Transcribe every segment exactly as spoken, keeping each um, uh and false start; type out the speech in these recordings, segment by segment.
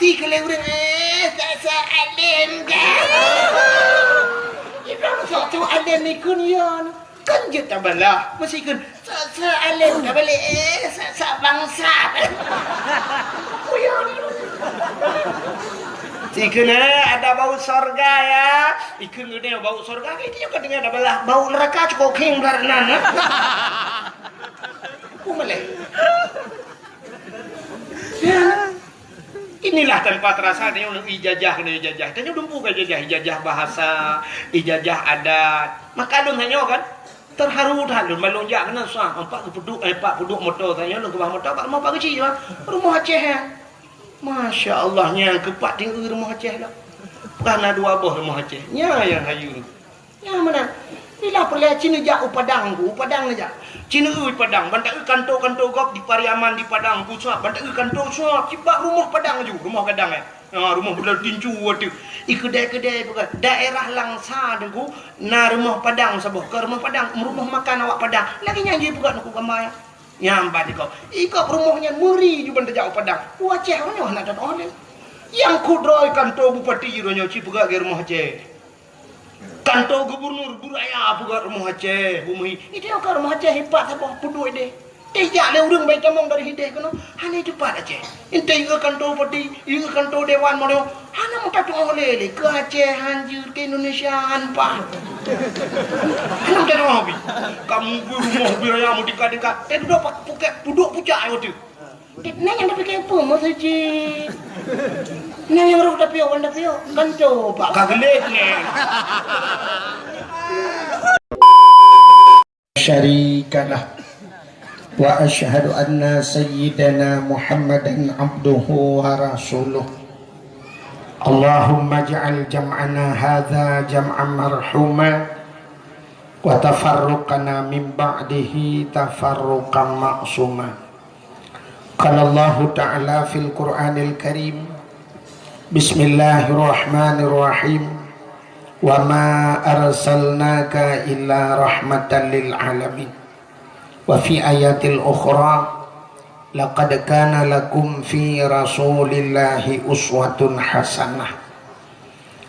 Ti keu lé ureuëng, eh, sa-sa alem dah. Ibrahim sok tu alem ikun ya. Kan jeuet tabalah, meusikon sa-sa alem tabalek, eh, sa-sa bangsat. Sikon, eh, ada bau sorga ya. Ikun geude bau sorga, itu juga dengan tabalah bau neraka cukup king belah nan. Aku meleh. Ya. Inilah tanpa terasa tanyoe ijazah keunoe ijazah. Tanyoe dumpeue ka ijazah, ijazah bahasa, ijazah adat. Maka lôn tanyoe kan terharu that lôn ban lôn jak keunoe sa, empat geupeuduk, eh, empat peuduek moto tanyoe lôn keubah moto bak rumoh Pak Geuchik, rumoh Aceh ya. Masya Allah, nyan keupat tinggi rumoh Aceh lah. Bukan na dua boh rumoh Aceh. Nya yang hayu. Nyang meunan. Bila peureulée ci neujak u Padang ku, u Padang neujak. Ci neueu Padang, ban taeu kanto-kanto gob di Pariaman di Padang ku suab, ban taeu kanto suab, cit bak rumoh Padang laju, rumoh gadang, eh. Ha, rumoh beudôh tincu ateueh. I keudai-keudai peugah, daerah Langsa Teungku, na rumoh Padang saboh, keu rumoh Padang, rumoh makan awak Padang. Lagée nyan jih peugah Teungku gamba nyan. Nyang ban ikob. Ikob rumoh nyan meuri ju ban tajak u Padang. U Aceh uroe nyoe hana tatu'oh lé. Nyang kudroe kanto bupati uroe nyoe ci peugah lagée rumoh Aceh. Kanto gubernur, buraya peugah rumoh Aceh, bumi. Itu nyang ka rumoh Aceh ipat saboh peuduek deh. Teh jak lé ureuëng bai tamong dari hideh keunoe, hana teupat Aceh. Intai yue kanto bupati, yue kanto dewan mono, hana meuta tuoh lé lé ke Aceh hanjeuet ke Indonesia han pah. Hana meuta tuoh bi. Kamu bu rumoh buraya mu tingkat-tingkat. Teh dudoe pak puket puduk pucak ayo tu. Nyan nyang tapike peue meuseujid? Nyan nyang roh tapiôh wan tapiôh kan coba. Ka geulet nyan. Syarikalah. Wa asyhadu anna sayyidana Muhammadan abduhu wa rasuluh. Allahumma ja'al jam'ana hadza jam'an marhuma wa tafarruqana min ba'dihi tafarruqan ma'suma. Qala Allahu ta'ala fil Qur'anil Karim, bismillahirrahmanirrahim, wa ma arsalnaka illa rahmatan lil alamin. Wa fi ayatil ukhra, laqad kana lakum fi rasulillahi uswatun hasanah.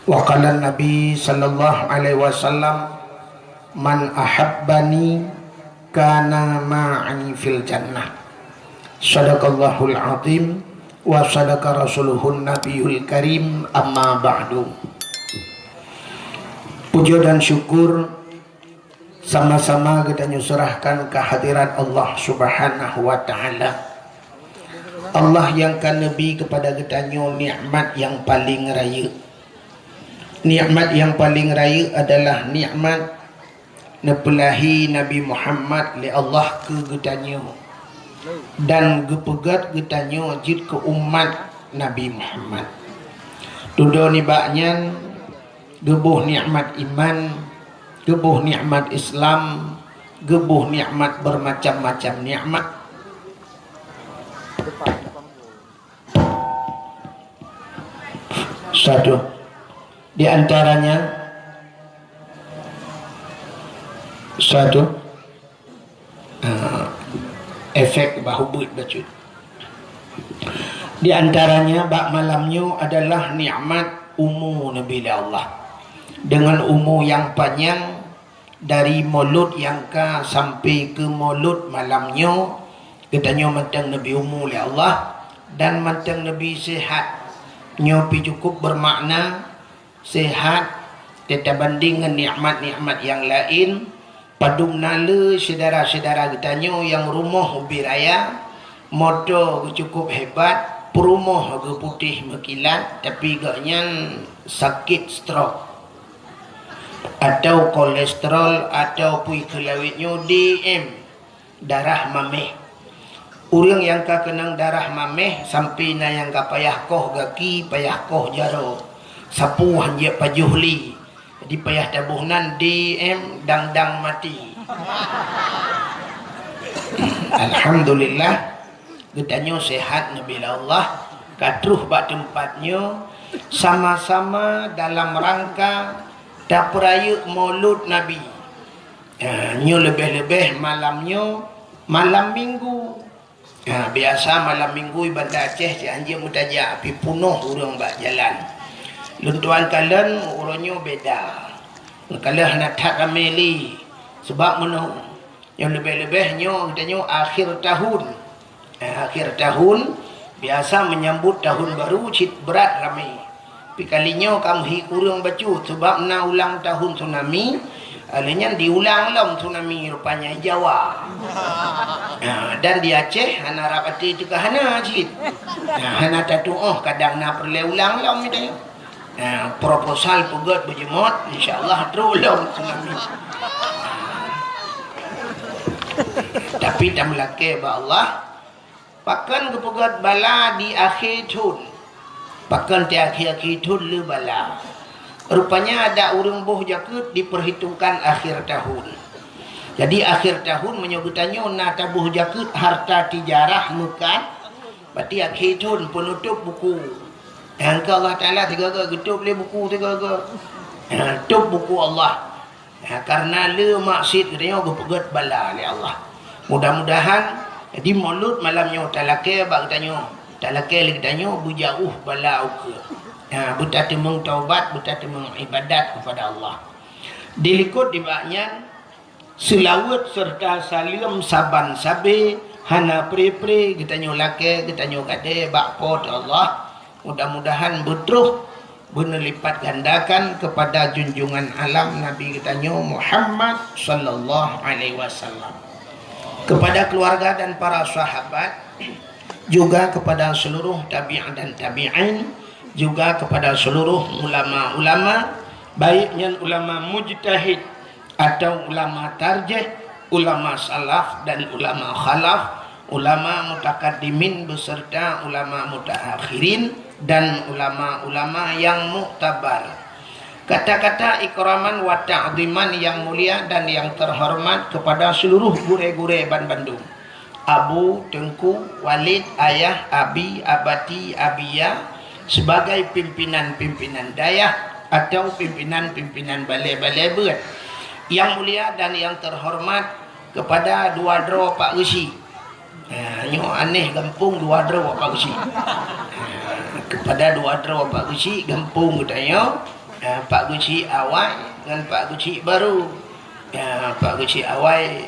Wa qala Nabi sallallahu alaihi wasallam, "Man ahabbani kana ma'i fil jannah." Sadaqallahul azim wa sadaqa rasuluhun nabiyul karim, amma ba'du. Puja dan syukur sama-sama geutanyoe serahkan kehadirat Allah Subhanahu wa Ta'ala. Allah nyang ka neubi kepada geutanyoe nikmat nyang paling rayeuk. Nikmat nyang paling rayeuk adalah nikmat neupeulahi Nabi Muhammad lé Allah keu geutanyoe dan geupeugét geutanyoe jeuet keu umat Nabi Muhammad. Dudoe nibak nyan, geuboh nikmat iman, geuboh nikmat Islam, geuboh nikmat bermacam-macam nikmat. Satu. Di antaranya, satu, ah, efek bahu buet bacut. Di antaranya, bak malam nyoe adalah nikmat umu neubi lé Allah. Dengan umu nyang panyang, dari mulod nyang ka sampai keu mulod malam nyoe, geutanyoe mantong neubi umu lé Allah dan mantong neubi sehat. Nyoe pi cukup bermakna sehat teutabanding ngon nikmat-nikmat nyang laén. Padum na le syedara-syedara geutanyoe nyang rumoh ubé raya, moto geuh cukup hebat, peurumoh geuh putéh meukilat, tapi gobnyan sakét stroke. Atau kolesterol, atau pui keulawét nyoe D M, darah maméh. Ureuëng nyang ka keunong darah maméh sampai na nyang ka payah koh gaki, payah koh jaroe, sapeue han jeuet pajoh lé. Jadi payah taboh nan D M dang-dang maté. Alhamdulillah, geutanyoe sehat neubi lé Allah, ka troh bak teumpat nyoe sama-sama dalam rangka tapeurayeuk Maulud Nabi. Ya, nyoe leubeh-leubeh malam nyoe, malam Minggu. Ha, biasa malam minggu i Banda Aceh cit hanjeuet meutajak, pih punoh ureuëng bak jalan. Lôn tuan kalon uroe nyoe beda. Kalon hana that ramé lé. Sebab meunoe, nyoe leubeh-leubeh nyoe geutanyoe akhir tahun. Ha, akhir tahun, biasa menyambut tahun baru cit brat ramé. Tapi kali nyoe ka meuhi kureueng bacut, sebab na ulang tahun tsunami, lheueh nyan diulang lom tsunami rupanya di Jawa. Ha, dan di Aceh hana rab até teuka hana cit. Ha, hana tatuoh kadang na peureulée ulang lom itu. Ha, proposal peugét beujeumot, insya Allah trok lom tsunami. Tapi tameulakée bak Allah, pakon geupeugét bala di akhé thon? Pakon di akhé-akhé thon le bala? Rupanya ada ureuëng boh jakeuet diperhitungkan akhir tahun. Jadi akhir tahun meunyoe geutanyoe na taboh jakeuet harta tijarah meukat, berarti akhé thon peunutôb buku. Nyang keu Allah Taala sigoe-goe geutôb lé buku sigoe-goe. Ha, tôb buku Allah. Ha, karena le maksiet geutanyoe geupeugét bala lé Allah. Mudah-mudahan di Maulud malam nyoe talakée bak geutanyoe, talakée lé geutanyoe beujauh bala ukeue. Ha, beutateumeung taubat, beutateumeung ibadat kepada Allah. Dilikot dibak nyan, seulaweuet serta saleuem saban sabe hana pre-pre geutanyoe lakée, geutanyoe gadée bak Po teu Allah. Mudah-mudahan beutroh beuneulipat gandakan kepada junjungan alam Nabi geutanyoe Muhammad sallallahu alaihi wasallam. Kepada keluarga dan para sahabat, juga kepada seluruh tabi'in dan tabi'in, juga kepada seluruh ulama-ulama, baik nyan ulama mujtahid atau ulama tarjih, ulama salaf dan ulama khalaf, ulama mutakaddimin beserta ulama mutaakhirin, dan ulama-ulama yang muktabar. Kata-kata ikraman wa ta'ziman yang mulia dan yang terhormat kepada seluruh gurée-gurée banbandum. Abu, Teungku, Walid, Ayah, Abi, Abati, Abiya, sebagai pimpinan-pimpinan dayah atau pimpinan-pimpinan balée-balée beuet. Yang mulia dan yang terhormat kepada dua droe Pak Geuchik. Ha, nyoe aneh gampông dua droe Pak Geuchik. Ha, kepada dua droe Pak Geuchik gampông geutanyoe, ha, Pak Geuchik awai ngon Pak Geuchik baru. Ha, Pak Geuchik awai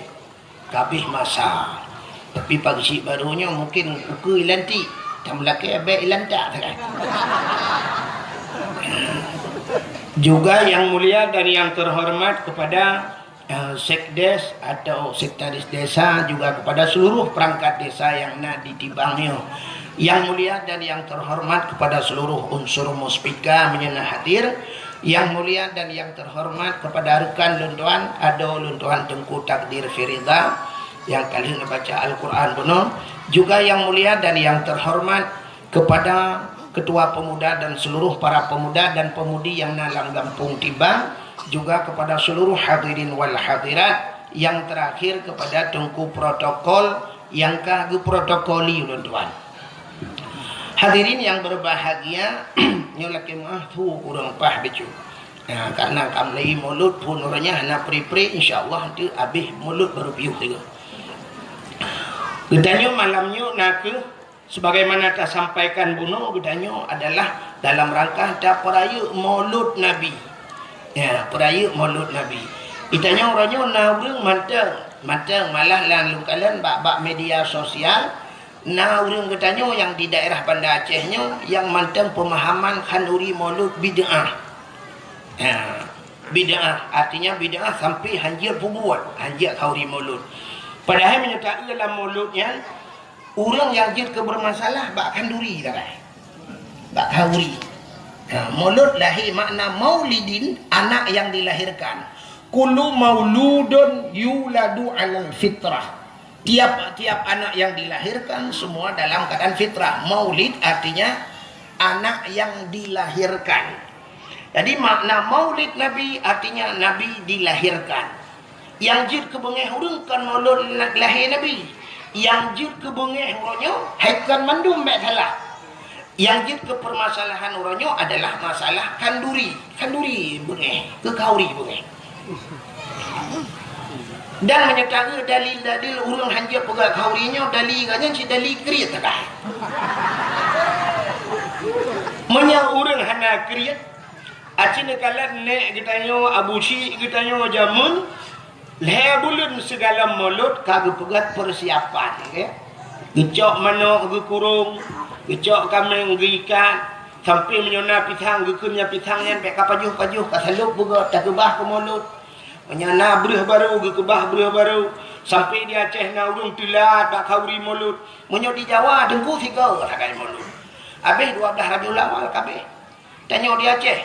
ka abéh masa. Tapi Pak Geuchik baru nyoe mungkin ukeue ilantik, tameulakée bék ilantak sagai. Juga yang mulia dan yang terhormat kepada, eh, sekdes atau sekretaris desa, juga kepada seluruh perangkat desa yang na di Tibang nyoe. Yang mulia dan yang terhormat kepada seluruh unsur muspika meunyoe na hadir. Yang mulia dan yang terhormat kepada rekan lôn tuan, adoe lôn tuan Teungku Takdir Firida nyang ka lheueh neubaca Al-Quran bunoe, juga yang mulia dan yang terhormat kepada Ketua Pemuda dan seluruh para pemuda dan pemudi yang na lam gampông Tibang, juga kepada seluruh hadirin wal hadirat, yang terakhir kepada Teungku Protokol yang ka geuprotokoli ulôn tuan. Hadirin yang berbahagia, nyoe lakée meuah thu kureueng paih bacut. Nah, karena ka mulai Maulud phon uroe nyan hana pre-pre, insya Allah nanti abéh Maulud baru piôh tiga. Geutanyoe malam nyoe na kheueh sebagaimana tasampaikan bunoe, geutanyoe adalah dalam rangka tapeurayeuk Maulud Nabi. Ya, peurayeuk Maulud Nabi. Geutanyoe uroe nyoe na ureuëng mantong, mantong malah lam lungkalan bak-bak media sosial, na ureuëng geutanyoe nyang di daerah Banda Aceh nyoe nyang mantong pemahaman khanduri Maulud bid'ah. Ya, bid'ah artinya bid'ah sampai hanjeuet peubuet, hanjeuet khanduri Maulud. Padahai meunyoe taeu lam Maulud nyan, ureuëng nyang jeuet keu bermasalah bak khanduri sagai. Bak khanduri. Ha, Maulud lahé makna maulidin, anak yang dilahirkan. Kullu mauludun yuladu alal fitrah. Tiap-tiap anak yang dilahirkan semua dalam keadaan fitrah. Maulid artinya anak yang dilahirkan. Jadi makna Maulid Nabi artinya Nabi dilahirkan. Nyang jeuet keu beungéh ureuëng kon Maulud lahé Nabi. Nyang jeuet keu beungéh uroe nyoe hai kon mandum bék salah. Nyang jeuet keu permasalahan uroe nyoe adalah masalah khanduri. Khanduri beungéh, keu khanduri beungéh. Dan meunyoe taeu dalil-dalil ureuëng hanjeuet peugah khauri nyoe, dalil gobnyan cit dalil kriet sagai. Meunyoe ureuëng hana kriet, aci neukalon nèk geutanyoe, abu syik geutanyoe jameun, lhée buleuen sigohlom mulod ka geupeugét peusiapan, ya. Geucok manok geukurong, geucok kaméng geuikat, sampai meunyoe na pisang geukheun nyan pisang nyan bék ka pajoh-pajoh, ka salôb beugét, takeubah keu mulod. Meunyoe na breueh barô, geukeubah breueh barô. Sampai di Aceh na ureuëng teulat bak khauri mulod. Meunyoe di Jawa, teungku sigoe sagai mulod. Habéh dua belas Rabiul Awal ka abéh. Tanyoe di Aceh,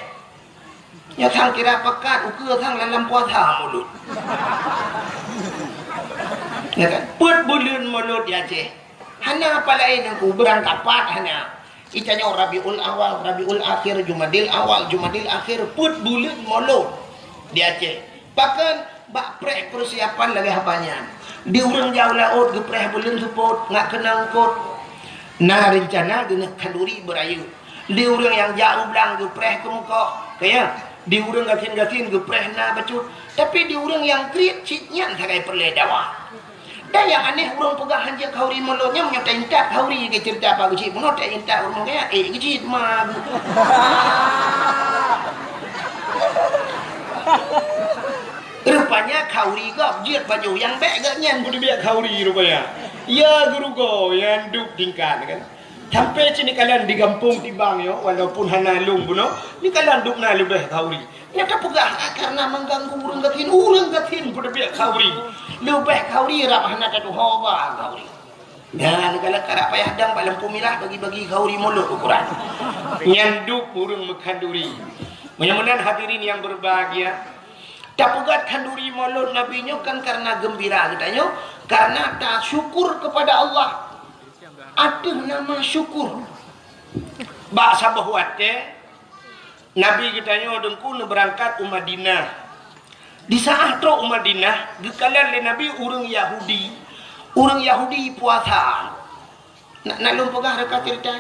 nyoe sang kira pekat, ukeue sang lam puasa mulod. Ya kan? Peuet buleuen mulod di Aceh. Hana apa laén, teungku, beurangkapat hana. Itanyoe Rabiul Awal, Rabiul Akhir, Jumadil Awal, Jumadil Akhir, peuet buleuen mulod di Aceh. Bahkan bak preh peusiapan lagée haba nyan. Di ureuëng jak u laôt geupreh buleuen seupôt, ngat keunong eungkôt. Na reuncana geuneuk khanduri beurayeuk. Di ureuëng nyang jak u blang geupreh keu meukoh, ka ya. Di ureuëng gasien-gasien geupreh na bacut. Tapi di ureuëng nyang kriet cit nyan sagai peureulée dawa. Dan nyang aneh, ureuëng peugah hanjeuet khauri mulod nyan, meunyoe taintat khauri, geuceurita bak geuchik bunoe, taintat ureuëng kaya, eh, geuchik ma. Rupanya khauri gob jeuet baju nyang bék gobnyan peuteubiet khauri rupanya. Ya geurugoe nyang duek tingkat kan. Sampai cit neukalon di gampông tibang nyoe, walaupun hana lôn bunoe, neukalon dubna leubeh khauri. Nyang tapeugah, ah, karena mengganggu ureuëng gasien, ureuëng gasien peuteubiet khauri. Leubeh khauri rab hana tatuho ba khauri. Nyan, neukalon karab payah dang bak lampôh mirah bagi-bagi khauri mulod ukuran. Nyan duek ureuëng meukhanduri. Meunyoe meunan hadirin yang berbahagia, tapeugét khanduri mulod Nabi nyoe kan karena geumbira geutanyoe, karena tasyukur kepada Allah. Ateueh nama syukur. Bak saboh watée, Nabi geutanyoe teungku neubeurangkat u Madinah. Di saat trok u Madinah, geukalon lé Nabi ureuëng Yahudi. Ureuëng Yahudi puasa. Nak, nak lôn peugah reuka ceurita?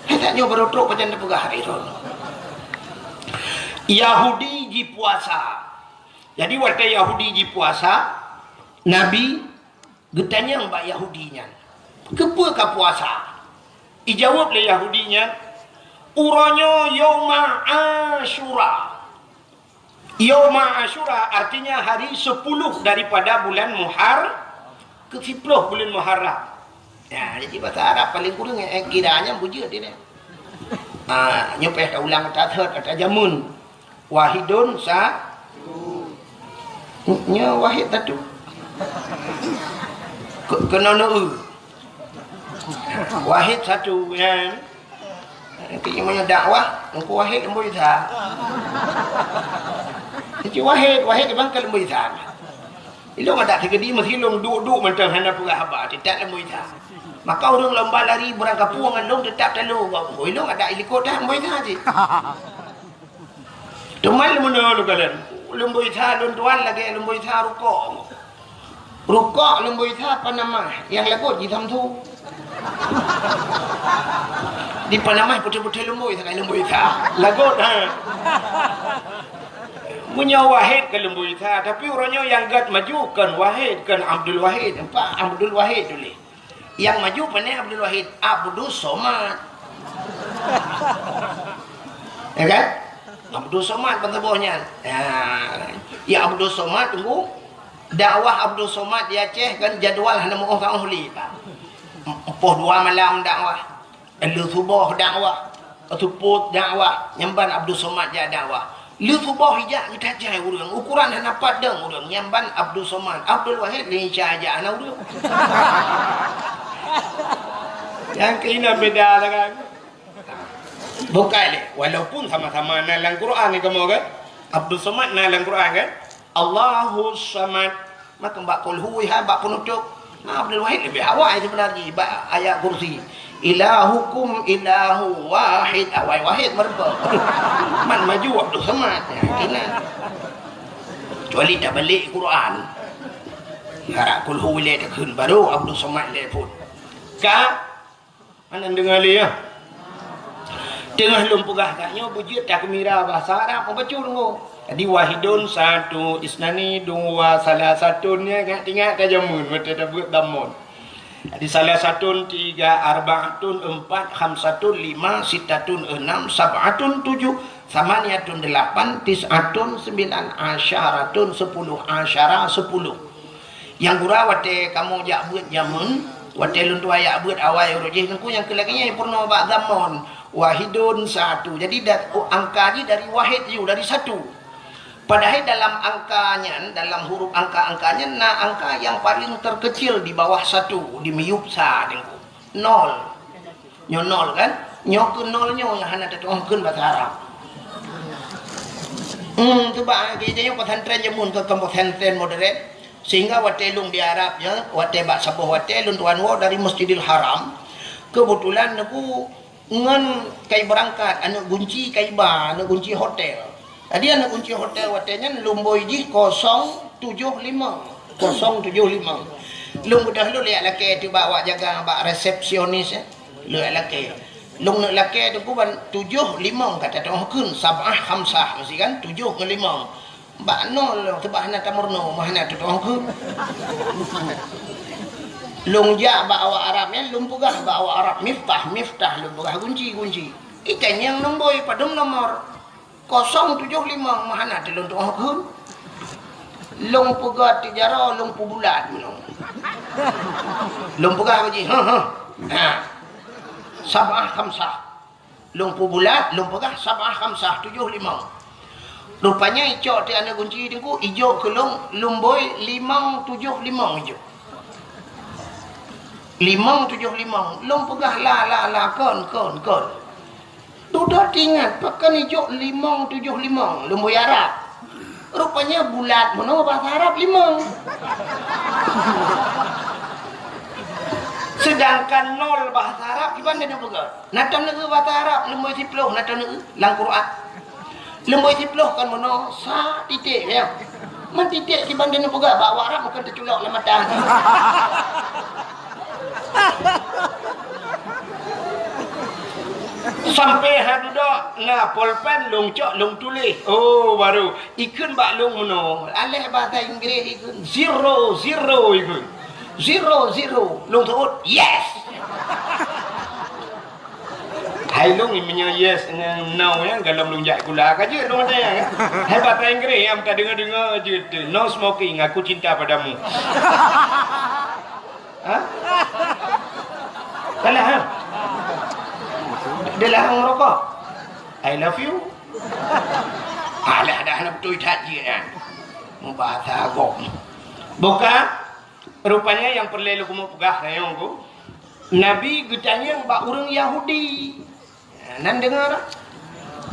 Hai, tanyoe barô trok pajan tapeugah hari nyoe. Yahudi jipuasa. Jadi watée Yahudi jipuasa, Nabi geutanyong bak Yahudi nyan, "Keupeue ka puasa?" Ijaweueb lé Yahudi nyan, "Uroe nyoe Yauma Asyura." Yauma Asyura artinya hari sepuluh daripada bulan Muhar-, keu siploh bulan Muharram. Ya, jadi bahasa Arab paling kurang, eh, kira nyan beujeuet dia. Ah, nyoe payah taulang, tathot, tajameun. Wahidun sa-, nyoe wahid satu. Ke-, keunoe neu-eu. Wahid satu, ya. Nanti meunyoe dakwah, Teungku Wahid Leumboi Sa. Teungku Wahid, Wahid bang keu Leumboi Sa. Ilong adak teukeudi meusilong duek-duek mantong hana peugah haba, teutab Leumboi Sa. Maka ureuëng lomba lari beurangkapeue ngon lôn teutab talo bak buku. Ilong adak ilikot dah Leumboi Sa cit. Teuma leumono lôn kalon, Leumboi Sa lôn tuan lagée Leumboi Sa rukok. Rukok Leumboi Sa Panama, nyang lagot ji Samsu. Di Panama putéh-putéh Leumboi Sa, Leumboi Sa. Lagot, ha. Meunyoe Wahid keu Leumboi Sa, tapi uroe nyoe nyang gét maju kon Wahid, kon Abdul Wahid. Nampak Abdul Wahid tuléh. Nyang maju pane Abdul Wahid, Abdus Somad. Ya kan? Abdus Somad ban saboh nyan. Ya. Ya Abdus Somad tunggu. Dakwah Abdus Somad di Aceh kan jadual hana meuoh-oh lé, Pak. Empoh dua malam dakwah. Lheueh suboh dakwah, seupôt dakwah, nyan ban Abdul Somad jak dakwah. Lheueh suboh ijak geutajai ureuëng, ukuran hana pat dong ureuëng, nyan ban Abdul Somad. Abdul Wahid lé Isa jak hana ureuëng. Nyang keunan beda lah kan. Bukai lé, walaupun sama-sama na lam Quran ni kamoe kan. Abdul Somad na lam Quran kan. Allahus Samad. Maka bak kulhu ha bak penutup. Ha, Abdul Wahid lebih awai sebenarnya bak ayat kursi. Ilahukum ilahu wahid, awai wahid meureumpok. Man maju Abdul Somad. Ya, kena. Kecuali dah balik Quran. Harap kulhu ilée takheun baru Abdul Somad ilée pun. Ka Hana deungoe lé, ya. Teungoh lôn peugah that nyoe beujeuet takeumira bahasa Arab, meubacut deungoe. Jadi, wahidun satu, isnani dua, salasatun, nyan ingat-ingat ka jameun, watèe tabeuet dhammon. Jadi, salasatun tiga, arbaatun empat, khamsatun lima, sittatun enam, sab'atun tujuh, samaniyatun delapan, tis'atun sembilan, asyaratun sepuluh, asyara sepuluh. Nyang gura watèe kamoe jak beuet jameun, watèe lôn tuan jak beuet awai uroe jih, Teungku, nyang keu lagèe nyan peurunoe bak dhammon. Wahidun satu. Jadi, da-, oh, angka jih dari wahid ju, dari satu. Padahai dalam angka nyan, dalam huruf angka-angka nyan, na angka nyang paling terkecil di bawah satu, di miyueb sa, Teungku. Nol. Nyoe nol kan? Nyoe keuh nol nyoe nyang hana tatu'oh kheun bahasa Arab. Hmm, tu bah, kita nyoe pesantren jameun tu kan pesantren modern. Sehingga watèe lôn di Arab nyoe, watèe bak saboh watèe lôn tuan woe dari Masjidil Haram. Kebetulan Teungku ngon kai beurangkat, aneuk gunci kai ba, aneuk gunci hotel. Jadi aneuk gunci hotel watèe nyan lumbôi jih kosong tujoh limong. Kosong tujoh limong. Lôn beudôh lôn jak lakèe teuh bak awak jaga, bak resepsionis, eh. Lôn jak lakèe. Lôn neuk lakèe Teungku ban tujoh limong ka tatu'oh kheun, sab'ah khamsah meusti kan, tujoh ngon limong. Bak nol lôn, sabab hana tameurunoe, meuhana tatu'oh kheun. Lôn jak bak awak Arab nyan, lôn peugah bak awak Arab, miftah, miftah, lôn peugah gunci, gunci. Itanyong lumbôi padum nomor. Kosong tujoh limong, meuhana teuh lôn tu'oh kheun. Lôn peugah tiep jaroe, lôn peubulat meunoe. Lôn peugah bak jih, "Heh, heh." Ha. Sab'ah khamsah. Lôn peubulat, lôn peugah sab'ah khamsah, tujoh limong. Rupanya icok teuh aneuk gunci Teungku, ijok keu lôn, lumbôi limong tujoh limong ijok. Limong tujoh limong. Lôn peugah la, la, la, kon, kon, kon. Dudoe teuingat, pakon ijok limong tujoh limong, lumbôi Arab. Rupanya bulat meunoe bahasa Arab limong. Sedangkan nol bahasa Arab kiban tapeugah. Na taneuk bahasa Arab, lumbôi siplôh na taneuk lam Quran. Lumbôi siplôh kon meunoe, sa titek, ya. Man titek kiban taneuk peugah, bak awak Arab mungken teuculok lam mata. Sampai ha dudoe na polpen lôn cok lôn tuléh. Oh, baru ikheun bak lôn meunoe. Aléh bahasa Inggréh ikheun zero, zero ikheun. Zero, zero. Lôn seuôt, yes. Hai lôn meunyoe yes ngon no nyan golom lôn jak sikula ka jeuet lôn ada nyan. Hai bahasa Inggréh nyang tadeungoe-deungoe jeuet teuh. No smoking, aku cinta padamu. Ha? Salah, ha? Dia larang merokok. I love you. Alah, dah hana beutôi that jih nyan. Mubahasa agong. Buka. Rupanya nyang peureulèe lôn keumeung peugah nyoe, Teungku. Nabi geutanyong bak ureueng Yahudi. Nan deungoe.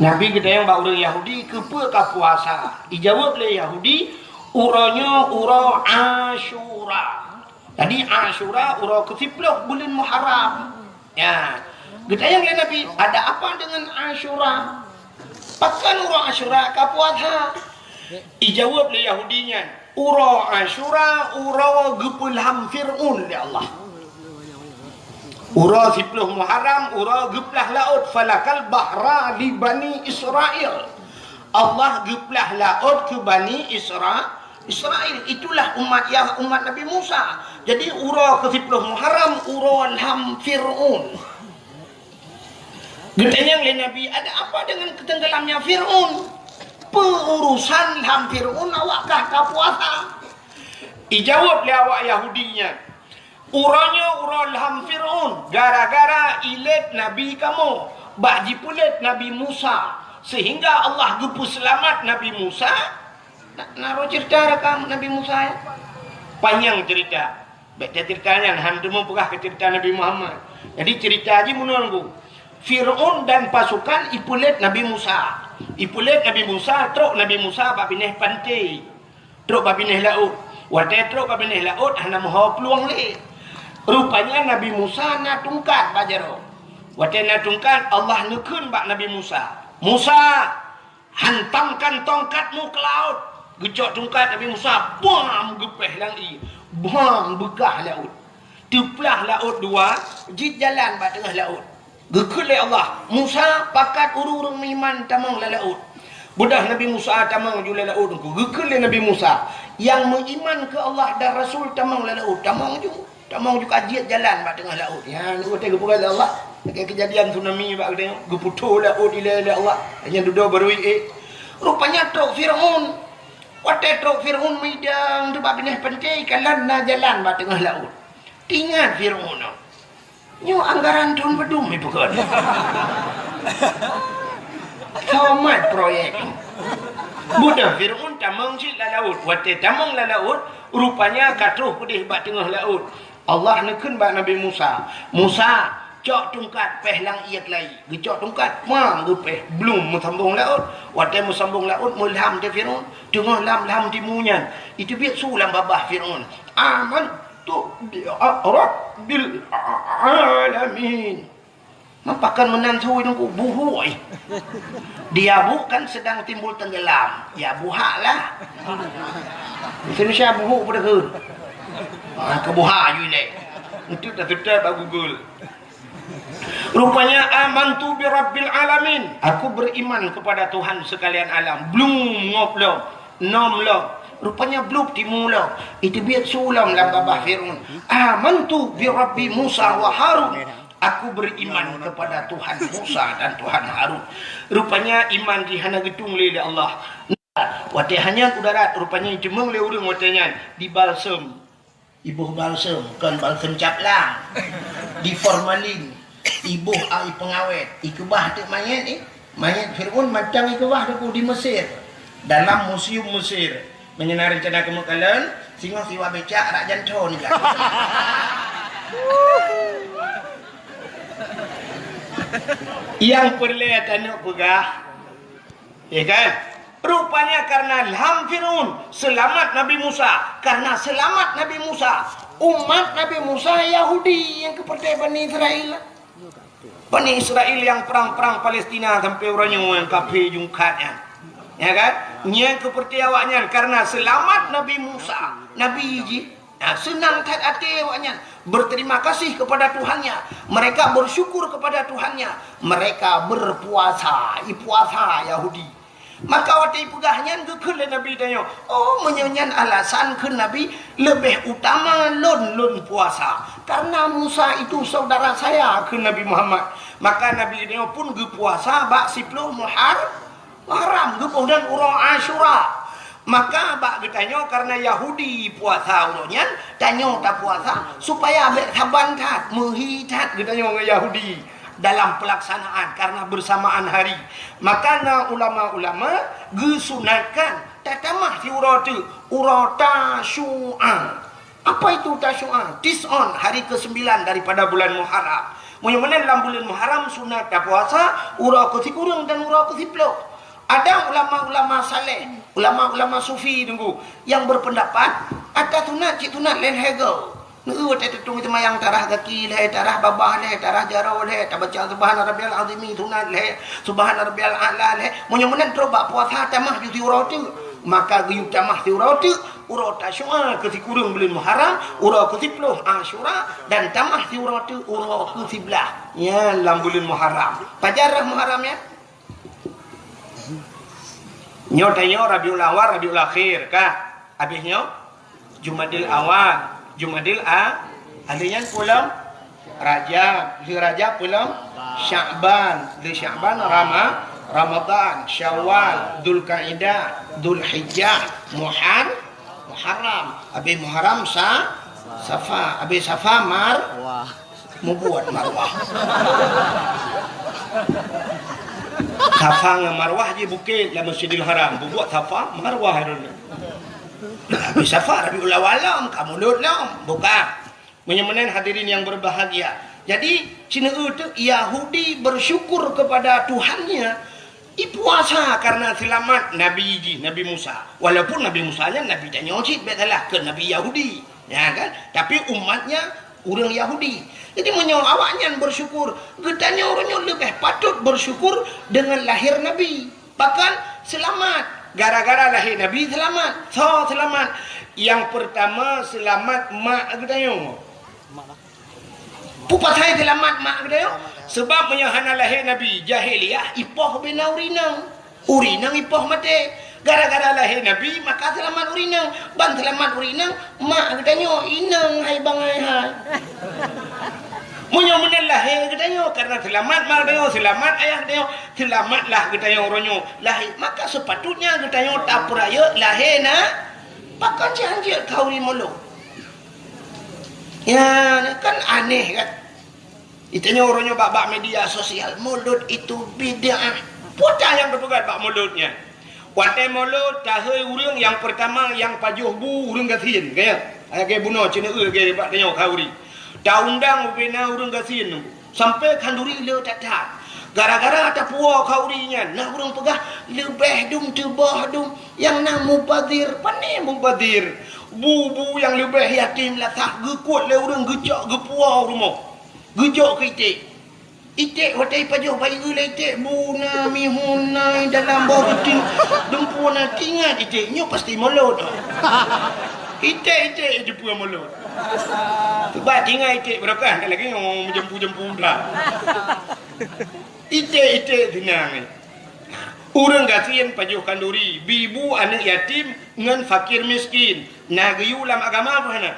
Nabi geutanyong bak ureueng Yahudi, "Keupeue ka puasa?" Ijaweueb lé Yahudi, "Uroe nyoe uroe Asyura." Jadi Asyura uroe keusiplôh buleuen Muharram. Ya. Geutanyong lé Nabi, "Ada apa dengan Asyura? Pakon uroe Asyura ka puasa?" Ijaweueb lé Yahudi nyan, "Uroe Asyura uroe geupeulham Fir'aun lé Allah." Uroe siplôh Muharram, uroe geuplah laôt, falakal bahra li Bani Israel. Allah geuplah laôt keu Bani Isra-, Israel. Itulah umat Yah-, umat Nabi Musa. Jadi, uroe keusiplôh Muharram, uroe lham Fir'aun. Geutanyong lé Nabi, "Ada apa dengan ketenggelamnya Fir'aun? Peu urusan lham Fir'aun awak kah ka puasa?" Ijaweueb lé awak Yahudi nyan, "Uroe nyoe uroe lham Fir'aun, gara-gara ilét nabi kamoe, bak jipeulét Nabi Musa, sehingga Allah geupeuseulamat Nabi Musa." Na, na roh cerita rakam Nabi Musa, ya? Panyang cerita. Bèk tacerita nyan, han teuma peugah keu cerita Nabi Muhammad. Jadi cerita jih meunoe, Teungku. Fir'aun dan pasukan ipeulét Nabi Musa. Ipeulét Nabi Musa, trok Nabi Musa bak binéh panté. Trok bak binéh laôt. Watèe trok bak binéh laôt, hana meuho plueng lé. Rupanya Nabi Musa na tungkat bak jaroe. Watèe na tungkat, Allah neukheun bak Nabi Musa, "Musa, hantamkan tongkatmu ke laut." Geucok tungkat Nabi Musa, bam, geupéh lam ié. Bam, beukah laôt. Teuplah laôt dua, jeuet jalan bak teungoh laôt. Geukheun lé Allah, "Musa, pakat ureuëng-ureuëng meuiman tamong lam laôt." Beudôh Nabi Musa tamong ju lam laôt teungku. Geukheun lé Nabi Musa, "Nyang meuiman keu Allah dan Rasul tamong lam laôt, tamong ju." Tamong ju ka jeuet jalan bak teungoh laôt. Nyan watée geupeugah lé Allah, lagée keujadian tsunami bak geutanyoe, geuputôh laôt ilée lé Allah. Nyan dudoe barui ék. Rupanya trok Firaun. Watée trok Firaun meudang teubak binéh panté, kalon na jalan bak teungoh laôt. Teuingat Firaun nyoe. Nyoe anggaran thon padum ipeugah. Somat proyek. Beudôh Firaun tamong cit lam laôt. Watée tamong lam laôt, rupanya ka troh keudeh bak teungoh laôt. Allah neukheun bak Nabi Musa, "Musa, cok tungkat péh lam ié keulayi." Geucok tungkat, pang geupéh, blum meusambong laôt. Watée meusambong laôt, meulam teuh Firaun, teungoh lam-lam timu nyan. Iteubiet su lam babah Firaun, "Amantu bi rabbil alamin." Meupakan meunan su teungku, buhôi. Di abu kan sedang timbul tenggelam. Ya buhak lah. Indonesia buhuk pada ke? Ha, ke buhak ju ilée. Itu dah tetap bak Google. Rupanya, "Amantu bi rabbil alamin." Aku beriman kepada Tuhan sekalian alam. Blum ngop lom, nom lom. Rupanya blub timu lom. Iteubiet su lom lam babah Firaun, "Amantu bi rabbi Musa wa Harun." Aku beriman kepada Tuhan Musa dan Tuhan Harun. Rupanya iman jih hana geutung lé, lé Allah. Watée hanyang u darat, rupanya jiteumeung lé ureuëng watée nyan dibalsem. Iboh balsem, kon balsem cap lang. Di formalin, iboh ai peungawét, ikeubah teuk manyét, eh. Manyét Firaun mantong ikeubah teuk di Mesir. Dalam museum Mesir. Meunyoe na rencana keumeuk kalon, singoh siwa becak rak janthon ka. Nyang peureulée tanyoe peugah, ya kan? Rupanya karena lam Firaun seulamat Nabi Musa, karena seulamat Nabi Musa, umat Nabi Musa Yahudi nyang keupeurtée Bani Israel. Bani Israel nyang prang-prang Palestina sampai uroe nyoe nyang kafé jungkat nyan. Ya kan? Nyang keupeurtée awaknyan karena seulamat Nabi Musa, Nabi jih. Nah, seunang that até awaknyan, berterima kasih kepada Tuhannya. Mereka bersyukur kepada Tuhannya. Mereka berpuasa, ipuasa Yahudi. Maka watée ipeugah nyan geukheun lé Nabi tanyoe, "Oh, meunyoe nyan alasan," kheun Nabi, "leubeh utama lôn, lôn puasa. Karena Musa itu saudara saya," kheun Nabi Muhammad. Maka Nabi tanyoe pun geupuasa bak siploh Muhar-, Muharram, geuboh dan uroe Asyura. Maka bak geutanyoe karena Yahudi puasa uroe nyan, tanyoe tapuasa supaya bék saban that, meuhi that geutanyoe ngon Yahudi dalam pelaksanaan karena bersamaan hari. Maka na ulama-ulama geusunatkan tatamah siuroe teuk, uroe Tasyu'a. Apa itu Tasyu'a? Tis'un, hari kesembilan daripada bulan Muharram. Meunyoe meunan lam buleuen Muharram sunat tapuasa uroe keusikureueng dan uroe keusiploh. Ada ulama-ulama saleh, ulama-ulama sufi teungku, yang berpendapat ata sunat cit sunat lé lhèe goe. Neu watèe teutueng seumayang tarah gaki lhèe, tarah babah lhèe, tarah jaroe lhèe, tabaca subhana rabbiyal azimi sunat lhèe, subhana rabbiyal a'la lhèe. Meunyoe meunan trok bak puasa tamah ju siuroe teuk, maka geuyue tamah siuroe teuk, uroe Tasyu'a keu sikureueng buleuen Muharram, uroe keu siploh Asyura, dan tamah siuroe teuk uroe keu siblaih nyan lam buleuen Muharram. Pajan rhah Muharram nyan? Nyoe tanyoe Rabiul Awal, Rabiul Akhir kah? Habéh nyoe Jumadil Awal, Jumadil A-, habéh nyan peue lom? Rajab, lheueh Rajab peue lom? Sya'ban, lheueh Sya'ban Rama-, Ramadan, Syawal, Dzulkaidah, Dzulhijjah, Muhar-, Muharram, habéh Muharram Sa-, Safa, habéh Safa Mar-, Mubuet Marwah. Safa ngon Marwah jih bukét lam Masjidil Haram. Bubuet Safa, Marwah droeneuh. Tapi Safa Rabiul Awal lom, ka mulod lom. Buka. Meunyoe meunan hadirin yang berbahagia. Jadi, sineuk teuk Yahudi bersyukur kepada Tuhannya, ipuasa karena selamat Nabi jih, Nabi Musa. Walaupun Nabi Musa nyan Nabi tanyoe cit, bèk salah, keu Nabi Yahudi. Ya kan? Tapi umatnya ureueng Yahudi. Jadi meunyoe awaknyan bersyukur, geutanyoe uroe nyoe leubeh patut bersyukur dengan lahir Nabi. Bahkan selamat. Gara-gara lahé Nabi selamat. Soe selamat? Nyang peurtama selamat mak geutanyoe. Peue pasai selamat mak geutanyoe? Seubab meunyoe hana lahé Nabi, jahiliyah ipoh bina ureueng inong. Ureueng inong ipoh maté. Gara-gara lahé Nabi, maka seulamat ureueng inong. Ban seulamat ureueng inong, mak geutanyoe inong hai bangai hai. Meunyoe meunan lahé geutanyoe, karena seulamat mak geutanyoe, seulamat ayah geutanyoe, seulamatlah geutanyoe uroe nyoe lahé, maka seupatutnya geutanyoe tapeurayeuk lahé na. Pakon cit hanjeuet khauri mulod? Ya, kan aneh kan? Geutanyoe uroe nyoe bak, bak media sosial, mulod itu bid'ah. Peue nyang teupeugah bak mulod nyan? Watée mulod, tahôi ureueng nyang peurtama nyang pajoh bu ureueng gasien, ka nyan? Lagée bunoe ceuneuk lagée bak tanyoe khauri. Taundang ubena ureueng gasien nunggu. Sampoe khanduri le that-that. Gara-gara tapuwoe khauri nyan, na ureueng peugah, "Leubeh dum teuboh dum, nyang na mubazir." Pane mubazir? Bu-bu nyang leubeh yatim lasah geukuet lé ureueng geucok geupuwoe u rumoh. Geujok keu iték. Iték watée ipajoh bayeue lé iték, bu na mihun na dalam boh ruti, dumpeue na, tingat iték nyoe pasti mulod. Iték-iték jipeu mulod. Sebab tingat iték beurokah, lagée nyoe meujampu-jampu dah. Iték-iték seunang. Ureueng gasien pajoh khanduri, bi bu aneuëk yatim ngon fakir miskin. Na geuyue lam agama peue hana?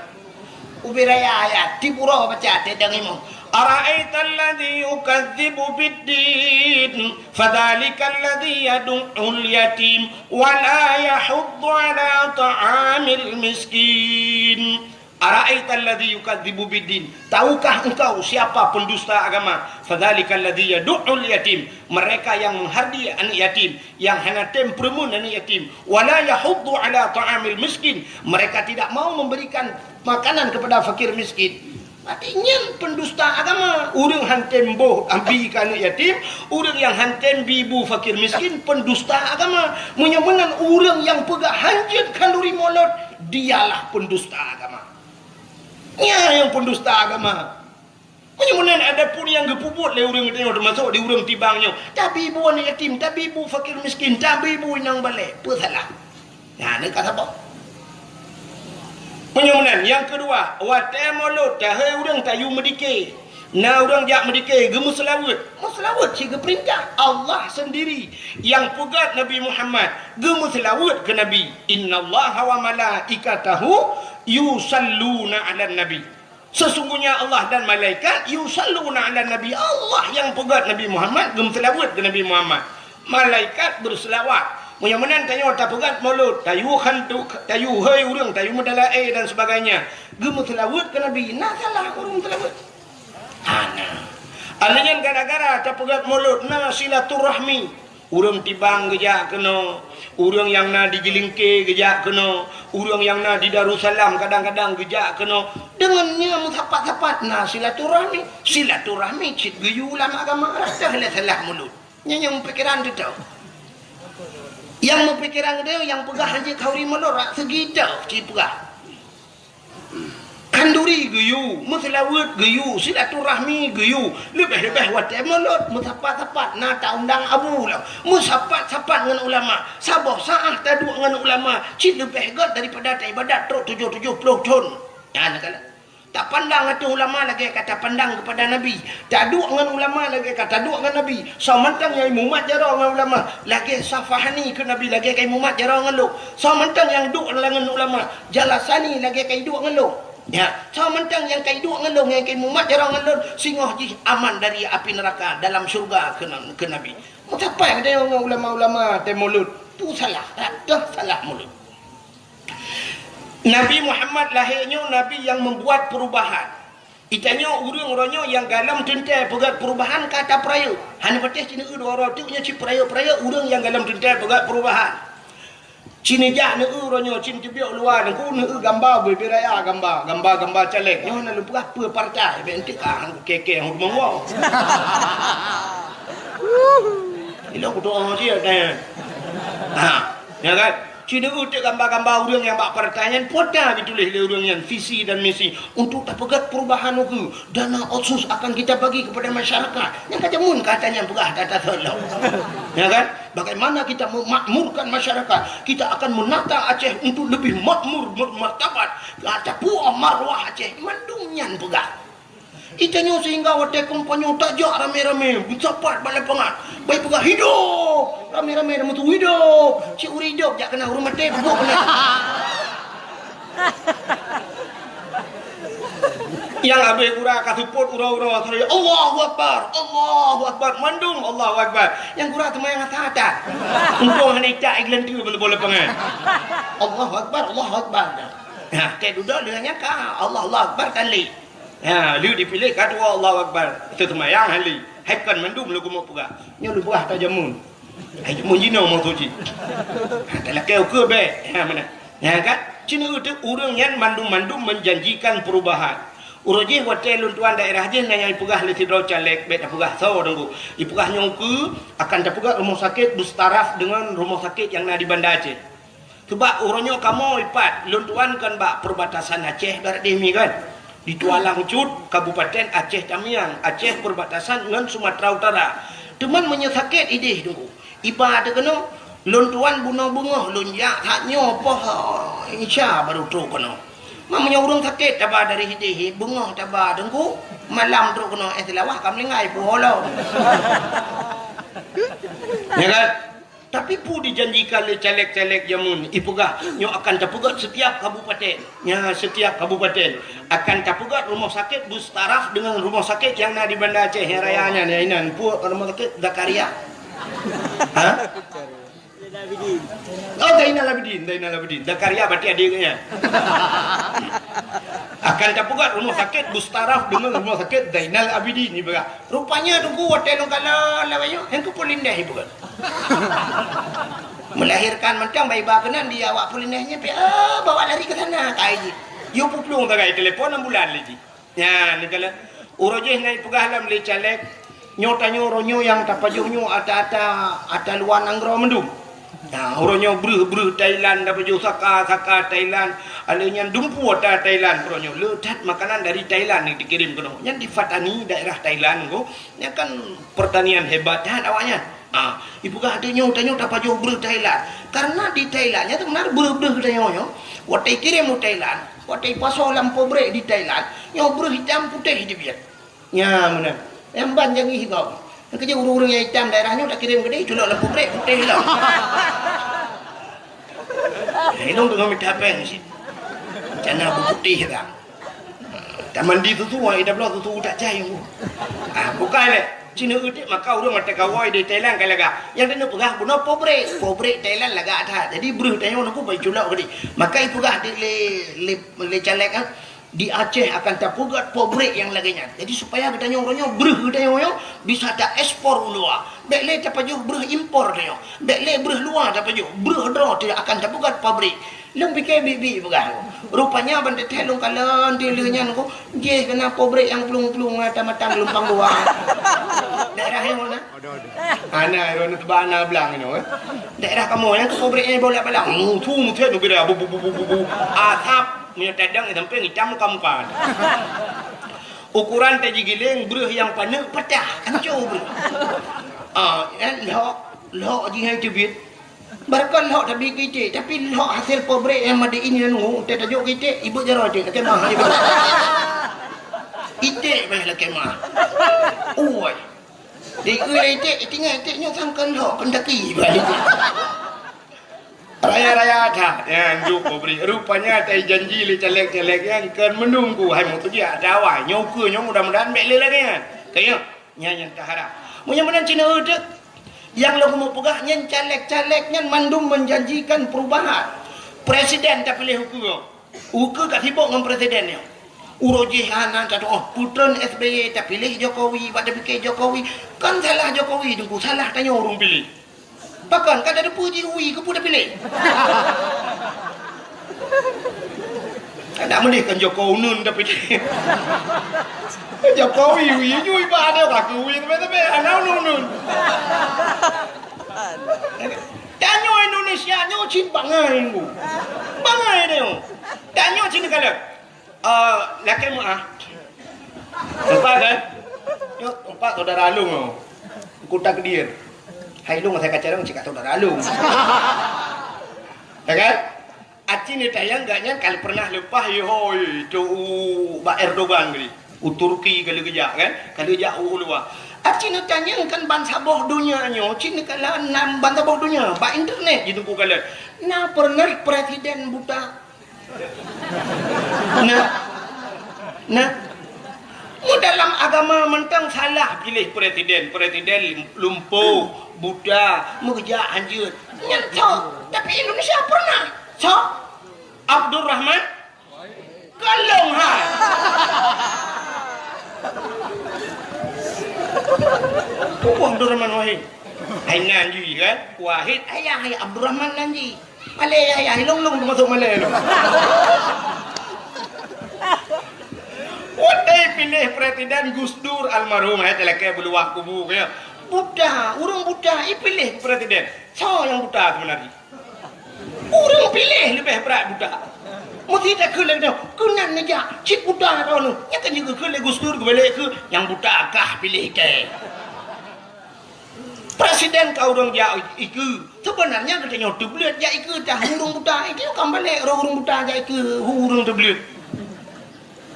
Ubé raya ayat, tiep uroe baca teuh dang imoe. "Ara'aital ladzi yukadzibu biddin, fadzalikal ladzi yadu'ul yatim, wa la yahuddu 'ala ta'amil miskin." "Ara'aital ladzi yukadzibu biddin." Tahukah engkau siapa pendusta agama? "Fadzalikal ladzi yadu'ul yatim." Mereka yang menghardi anak yatim, yang hana tem peureumeun anak yatim. "Wa la yahuddu 'ala ta'amil miskin." Mereka tidak mau memberikan makanan kepada fakir miskin. Berarti nyan pendusta agama. Ureueng han tem boh abi keu anak yatim, ureueng nyang han tem bi bu fakir miskin, pendusta agama. Meunyoe meunan ureueng nyang peugah hanjeuet khanduri mulod, dialah pendusta agama. Nyan nyang pendusta agama. Meunyoe meunan, adapun nyang geupeubuet lé ureueng tanyoe, teumasok di ureueng Tibang nyoe, tabi bu aneuk yatim, tabi bu fakir miskin, tabi bu inong balek, peue salah? Nyan ka saboh. Meunyoe meunan, nyang keudua, watée mulod, tahôi ureueng tayue meudike. Na ureueng jak meudike, geumeuseulaweuet. Meuseulaweuet cit geupeurintah. Allah seundiri nyang peugah Nabi Muhammad geumeuseulaweuet keu Nabi. "Innallaha wa malaikatahu yusalluna 'alan nabi." Sesungguhnya Allah dan malaikat yusalluna 'alan nabi. Allah nyang peugah Nabi Muhammad, geumeuseulaweuet keu Nabi Muhammad. Malaikat beuseulaweuet. Meunyoe meunan tanyoe tapeugah mulod, tayue khantu, tayue hôi ureueng, tayue meudalaé dan sebagainya. Geumeuseulaweuet keu Nabi, na salah ureueng meuseulaweuet? Hana. Alheuh nyan gara-gara tapeugah mulod na silaturahmi. Ureueng Tibang geujak keunoe, ureueng nyang na di Jeulingke geujak keunoe, ureueng nyang na di Darussalam kadang-kadang geujak keunoe. Deungon nyan meusapat-sapat na silaturahmi. Silaturahmi cit geuyue lam agama, rasa lé salah mulod. Nyan nyang pikeran teutoe. Nyang meupikeran geutanyoe nyang peugah hanjeuet khanduri mulod, rak seugi toh cit peugah. Khanduri geuyue, meuseulaweuet geuyue, silaturahmi geuyue, leubeh-leubeh watée mulod, meusapat-sapat na taundang abu lom, meusapat-sapat ngon ulama, saboh saát taduek ngon ulama, cit leubeh gét daripada taibadat trok tujoh tujoh ploh thon. Nyan kalon. Tapandang ateueh ulama lagée ka tapandang keupada Nabi. Taduek ngon ulama lagée ka taduek ngon Nabi. Soe mantong nyang imumat jaroe ngon ulama, lagée Safahani keu Nabi, lagée ka imumat jaroe ngon lôn. Soe mantong nyang duek lam ngon ulama, Jalasani lagée ka iduek ngon lôn. Ya, soe mantong nyang ka iduek ngon lôn, nyang ka imumat jaroe ngon lôn, singoh jih aman dari api neuraka, dalam syeuruga keu, keu Nabi. Meusapat geutanyoe ngon ulama-ulama tém mulod. Tu salah, ratoh salah mulod. Nabi Muhammad lahé nyoe nabi nyang meubuat peurubahan. Geutanyoe ureuëng uroe nyoe nyang galom teuntée peugét peurubahan ka tapeurayeuk. Hana patéh cit neueu dua uroe teuk nyoe cit peurayeuk-peurayeuk ureuëng nyang galom teuntée peugét peurubahan. Cit neujak neueu uroe nyoe cit teubiet luwa nyoe ku neueu gamba bubé raya gamba, gamba-gamba caleg. Nyoe na lôn peugah peue partai, bék enteuk ka han kukée-kée han kudeungoe. Ilong kudoa dia kan. Ha, ya kan? Cit neueu teuk gamba-gamba ureuëng nyang bak partai nyan, peue ta geutuléh lé ureuëng nyan visi dan misi untuk tapeugét perubahan ukeue. Dana otsus akan kita bagi kepada masyarakat. Nyang ka jameun kata nyan peugah data seulo. Ya kan? Bagaimana kita memakmurkan masyarakat? Kita akan menata Aceh untuk lebih makmur, bermartabat. Kata puoh marwah Aceh, mandum nyan peugah. Itanyoe sehingga watée keumpanye tajak ramé-ramé, meusapat bak lapangan. Bai peugah, "Hidup!" Ramé-ramé dah meusu, "Hidup!" Cit ureuëng hidup jak keunan, ureuëng maté peubuet keunan. Nyang abéh gura ka seupôt uroe-uroe, "Allahu Akbar, Allahu Akbar," mandum Allahu Akbar. Nyang gura seumayang asa that. Untông hana icak igeuleunteu bak lapangan. "Allahu Akbar, Allahu Akbar." Nah, keu dudoe lheueh nyan ka, "Allahu Akbar," tan lé. Ha, lheueh dipiléh ka tuwoe Allahu Akbar. Teuseumayang hali. Hai kon mandum lôn keumeung peugah. Nyoe lôn peugah ata jameun. Hai jameun jinoe meutuji. Ha, talakée ukeue bék. Ha, meunan. Nyan kan? Cina ureuëng nyan mandum-mandum menjanjikan perubahan. Uroe jih watée lôn tuan daerah jih na nyang ipeugah lé sidroe caleg, bék tapeugah soe teungku. Ipeugah nyoe ukeue akan tapeugah rumoh sakét beustaraf deungon rumoh sakét nyang na di Banda Aceh. Sabab uroe nyoe kamoe ipat, lôn tuan kan bak perbatasan Aceh barat deh mi kan. Di Tualang Cut, Kabupaten Aceh Tamiang, Aceh perbatasan ngon Sumatera Utara. Teuma meunyoe sakét ideh teungku, iba teuh keunoe, lôn tuan bunoe beungoh lôn jak that nyoe poh, insya baru trok keunoe. Ma meunyoe ureuëng sakét taba dari ideh, beungoh taba teungku, malam trok keunoe, eh, Seulawah ka meuninggai puho lom. Ya kan? Tapi peue dijanjikan lé caleg-caleg jameun, ipeugah nyoe akan tapeugét setiap kabupaten. Nya, setiap kabupaten akan tapeugét rumoh sakét beustaraf deungon rumoh sakét nyang na di Banda Aceh nyang raya nyan, ya inan. Peue rumoh sakét Zakaria? Ha? Oh, Zainal Abidin, Zainal Abidin. Zakaria berarti adik nyan. Akan tapeugét rumoh sakét beustaraf deungon rumoh sakét Zainal Abidin, ipeugah. Rupanya teungku watée lôn kalon lawét nyoe, nyang keu Polindeh ipeugét. Melahirkan mantong bai ba keunan di awak Polindeh nyan, pi, ah, bawa lari ke sana, kai jih. Yue peuplueng sagai telepon ambulan lé jih. Nyan, neukalon. Uroe jih na ipeugah lom lé caleg, nyoe tanyoe uroe nyoe nyang tapajoh nyoe ata-ata, ata luwa nanggroe mandum. Nah, uroe nyoe breuh-breuh Thailand tapajoh, saka-saka Thailand. Alèh nyan dumpeue ata Thailand uroe nyoe. Le that makanan dari Thailand nyang dikirém keunoe. Nyan di Pattani, daerah Thailand ko. Nyan kan pertanian hebat that awaknyan. Ah, ipeugah tanyoe, tanyoe tapajoh breuh Thailand. Karena di Thailand nyan teumeunang breuh-breuh tanyoe nyoe. Watèe ikirém u Thailand, watèe ipasoe lam pabrék di Thailand, nyoe breuh itam putéh jibiet. Nya meunan. Nyang ban jangih gob. Nyang keujeuet ureueng-ureueng nyang itam daerah nyoe takirém keudéh, culok lam pabrék putéh lom. Hidong teungoh mita péng cit. Rencana beuputéh ka. Tamandi susu, ai tabloe susu tak cai. Ah, bukai lé. Cina utik maka ureueng mata kawai di Thailand ka lagak. Nyang keuneuk peugah bunoe pabrék. Pabrék Thailand lagak that. Jadi breuh tanyoe nungku bai culok keudéh. Maka ipeugah di lé, lé, lé caleg, ah. Di Aceh akan tapeugét pabrék nyang lagèe nyan. Jadi, supaya geutanyoe uroe nyoe, breuh geutanyoe nyoe bisa taekspor u luwa. Bèk lé tapajoh breuh impor tanyoe. Bèk lé breuh luwa tapajoh. Breuh droe teuh akan tapeugét pabrék. Lôn pike biet-biet peugah nyoe. Rupanya ban teuthèe lôn kalon di lheueh nyan ko, jih keunan pabrék nyang plueng-plueng mata-mata geulumpang dua. Daerah nyoe na. Ada, ada. Ana ron teuba ana blang nyoe, eh. Daerah kamoe nyang keu pabrék nyan bolak-balik. Mutu mutet nubira bu, bu, bu, bu, bu, bu. Asap. Meunyoe tadang sampai itam muka-muka. Ukuran taji giléng breuh nyang paneuk patah, hancô breuh. Ah, eh, lhok, lhok jih hai teubiet. Barokon lhok tabi keu iték, tapi lhok hasil pabrék nyang made in nyan ngu, teuh tajok keu iték, ibeuet jaroe iték, lakèe mah. Iték payah lakèe mah. Ui. Di iték, iték nyoe sangka lhok, Kentucky payah iték. Raya-raya that, nyan juk pabrék. Rupanya tai janji lé caleg-caleg nyan kon meununggu, hai meutujiak dawai. Nyoe ukeue nyoe mudah-mudahan bèk lé lagèe nyan. Kayém, nyan nyang taharap. Meunyoe meunan Cina uteuk, nyang lôn meupeugah nyan caleg-caleg nyan mandum menjanjikan perubahan. Presiden tapiléh ukeue. Ukeue ka sibok ngon presiden nyoe. Uroe jih hana tatu'oh, putreun S B Y tapiléh Jokowi, bak tapike Jokowi. Kan salah Jokowi, Teungku, salah tanyoe ureueng piléh. Pakon ka tateupeue jih ui keupeue tapiléh? Kada meulih kan Joko uneun tapiléh. Jokowi ui, ui bak ada ka ui teumé-teumé, hana uneun-uneun. Tanyoe Indonesia nyoe cit bangai, Teungku. Bangai tanyoe. Tanyoe cit kalon. Eh, lakèe meu'ah. Empat, kan? Nyoe, empat saudara lôn nyoe. Kota Kediri. Hai lôn asai Kacarong cit ka saudara lôn. Ya kan? Aci ni tayang gak nyan kali pernah leupah, yoi, tu u bak Erdogan tadi. U Turki ka lheueh geujak, kan? Ka lheueh jak u luwa. Aci neutanyong kan bansaboh donya nyoe, ci neukalon nam bansaboh donya, bak internet ji Teungku kalon. Na pernah presiden buta? Nah. Nah. Mu dalam agama mantong salah piléh presiden, presiden lumpuh, buta, meugeujak hanjeuet. Nyan sok. Tapi Indonesia pernah. Sok. Abdurrahman Kalong hai. Pupuh Abdurrahman Wahid. Hai nan jih kan? Wahid ayah hai Abdurrahman nan jih. Malée ayah hai long long masuk malée long. Watée piléh presiden Gus Dur almarhum hai talakée beuluwah kubu kaya. Buta, ureuëng buta ipiléh presiden. Soe nyang buta sebenarnya? Ureuëng piléh leubeh brat buta. Meusi takheun lagée nyoe, keunan neujak cit buta droeneuh. Nyan ka jikheun lé Gus Dur geubalek keu nyang buta kah piléh kée. Presiden ka ureuëng jak ikeue. Sebenarnya geutanyoe teubleuet jak ikeue dah ureuëng buta. Itu kan balek roh ureuëng buta jak ikeue ureuëng teubleuet.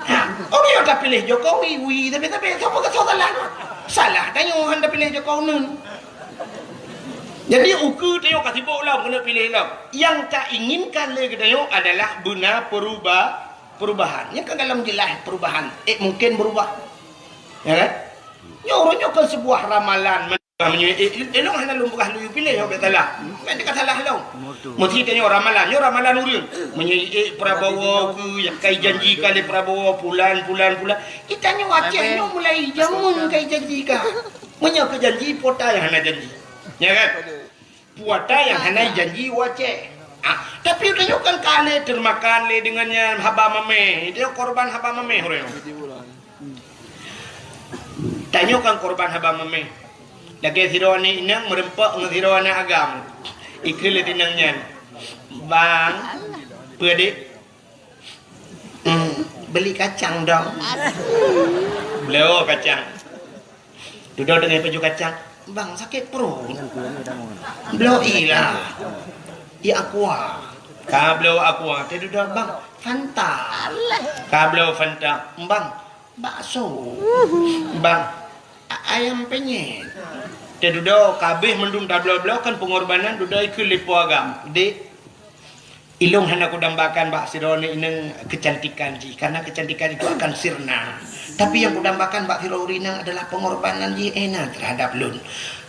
Ha, ureuëng nyang ka piléh Jokowi, wi, tapi, tapi, sapa keusah salah? Salah tanyoe hana piléh Jokowi nun. Jadi, ukeue tanyoe ka sibok lom keuneuk piléh lom. Nyang ta inginkan lé geutanyoe adalah beuna peruba-, perubahan. Nyang ka galom jeulaih perubahan. Eh, mungkin berubah. Ya kan? Nyoe ureuëng nyoe kan sebuah ramalan. Meunyoe, eh, eh, ilong hana lôn peugah lôn piléh, nyoe bèk salah. Meunan ka salah lôn. Meusti tanyoe ramalan, nyoe ramalan ureuëng. Meunyoe, eh, Prabowo keu nyang kai janji ka lé Prabowo, pulan, pulan, pulan. Geutanyoe Aceh nyoe mulai jameun kai janji ka. Meunyoe keu janji, po ta nyang hana janji. Ya kan? Po ta nyang hana janji u Aceh. Ah, tapi tanyoe kan ka lé teumakan lé deungon nyan haba mamèh. Tanyoe korban haba mamèh ureuëng. Tanyoe kan korban haba mamèh. Lagèe sidroe aneuk inong meureumpok ngon sidroe aneuk agam. Ikheun lé inong nyan, "Bang, peue dek?" "Hmm, beli kacang dong." Bloe kacang. Dudoe teungoh pajoh kacang. "Bang, sakét pruet." "Bloe ilah. Ié aqua." Ka bloe aqua, teududoe, "Bang, Fanta." Ka bloe Fanta. "Bang, bakso." "Bang, a-, ayam penyet." Teududoe, ka abéh mandum tabloe-bloe kan peungorbanan, dudoe ikheun lé po agam. "Dek, ilong hana kudambakan bak sidroe inong keucantikan jih, karena keucantikan itu akan sirna. Tapi nyang kudambakan bak sidroe inong adalah peungorbanan jih ena terhadap lôn.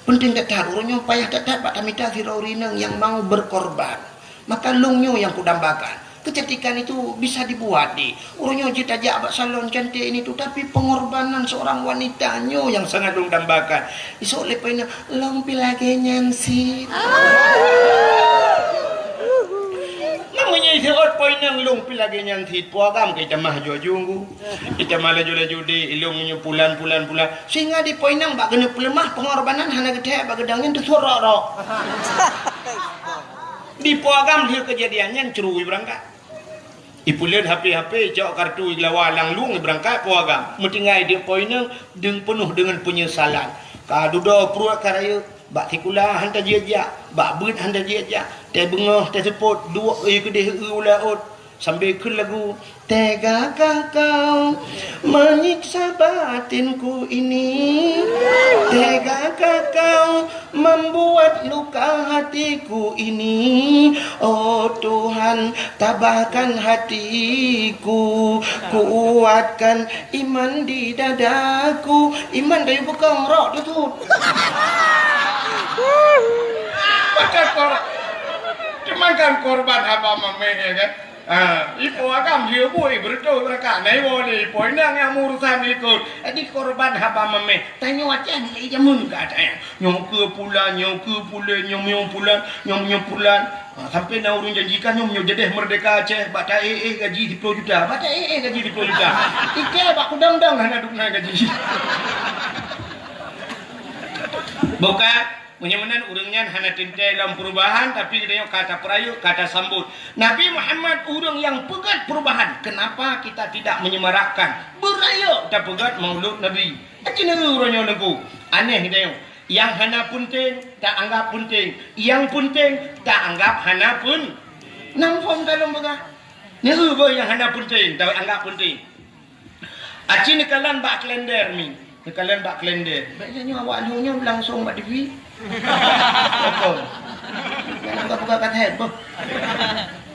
Penting that-that, ureuëng nyoe payah that-that bak tamita sidroe inong nyang mau berkorban. Maka lôn nyoe nyang kudambakan. Keucantikan itu bisa dibuat, dek. Ureuëng nyoe jeuet tajak bak salon cantik ini tu, tapi pengorbanan seorang wanita nyoe nyang sangat lôn dambakan." Isok lé po inong, "Lôn pih lagèe nyan sit." Meunyoe iseuôt po inong, "Lôn pih lagèe nyan sit," po agam ka itamah laju-laju. Itamah laju-laju, "Dek, ilong nyoe pulan, pulan, pulan." Sehingga di po inong bak keuneuk peuleumah, pengorbanan hana geuthèe bak geudong nyan, teusuet rok-rok. Di po agam lheueh keujadian nyan, cru ibeurangkat. Ipuleuen HP-HP, icok kartu, igelawa lam lueng, ibeurangkat po agam. Meutinggai di po inong, deueng peunoh deungon peunyesalan. Ka dudoe pruet ka rayeuk, bak sikula han tajak-jak, bak beuet han tajak-jak, teubeungoh teuseupôt, duek ie keudeh eu u laôt, sambil kheun lagu, "Tegakah kau menyiksa batinku ini? Tegakah kau membuat luka hatiku ini? Oh Tuhan, tabahkan hatiku, kuatkan iman di dadaku." Iman dari bukong rok tu tu. Maka kor-, cuman kan korban haba mameh, ya kan? Ha, ipo agam dia bui beureutoh beurangkat. Nah, iwoe lé ipo inong nyang meurusan ikot. Jadi korban haba mameh. Tanyoe Aceh mulai jameun ka ada. Nyoe keu pulan, nyoe keu pulan, nyoe, nyoe pulan, nyoe, nyoe pulan. Ha, sampai na ureuëng janjikan nyoe, nyoe jadeh merdeka Aceh, bak ta-éh-éh gaji siploh juta. Bak ta-éh-éh gaji siploh juta. Ike bak kudang-dang hana dum na gaji. Bukan? Meunyoe meunan ureuëng nyan hana teuntèe lom perubahan, tapi geutanyoe ka tapeurayeuk, ka tasambot. Nabi Muhammad ureuëng nyang peugét perubahan. Kenapa kita tidak menyemarakkan? Beurayeuk tapeugét Maulud Nabi. Aci neu uroe nyoe Teungku. Aneh geutanyoe. Nyang hana peunteng, taanggap peunteng. Nyang peunteng, taanggap hana peun-, nam phom ka lôn peugah. Neu boh nyang hana peunteng, taanggap peunteng. Aci neukalon bak kalender mi. Neukalon bak kalender. Bèk nyan nyoe awak lheueh nyoe langsong bak T V. Beutôi. Nyan ka peugah ka thèb, beuh.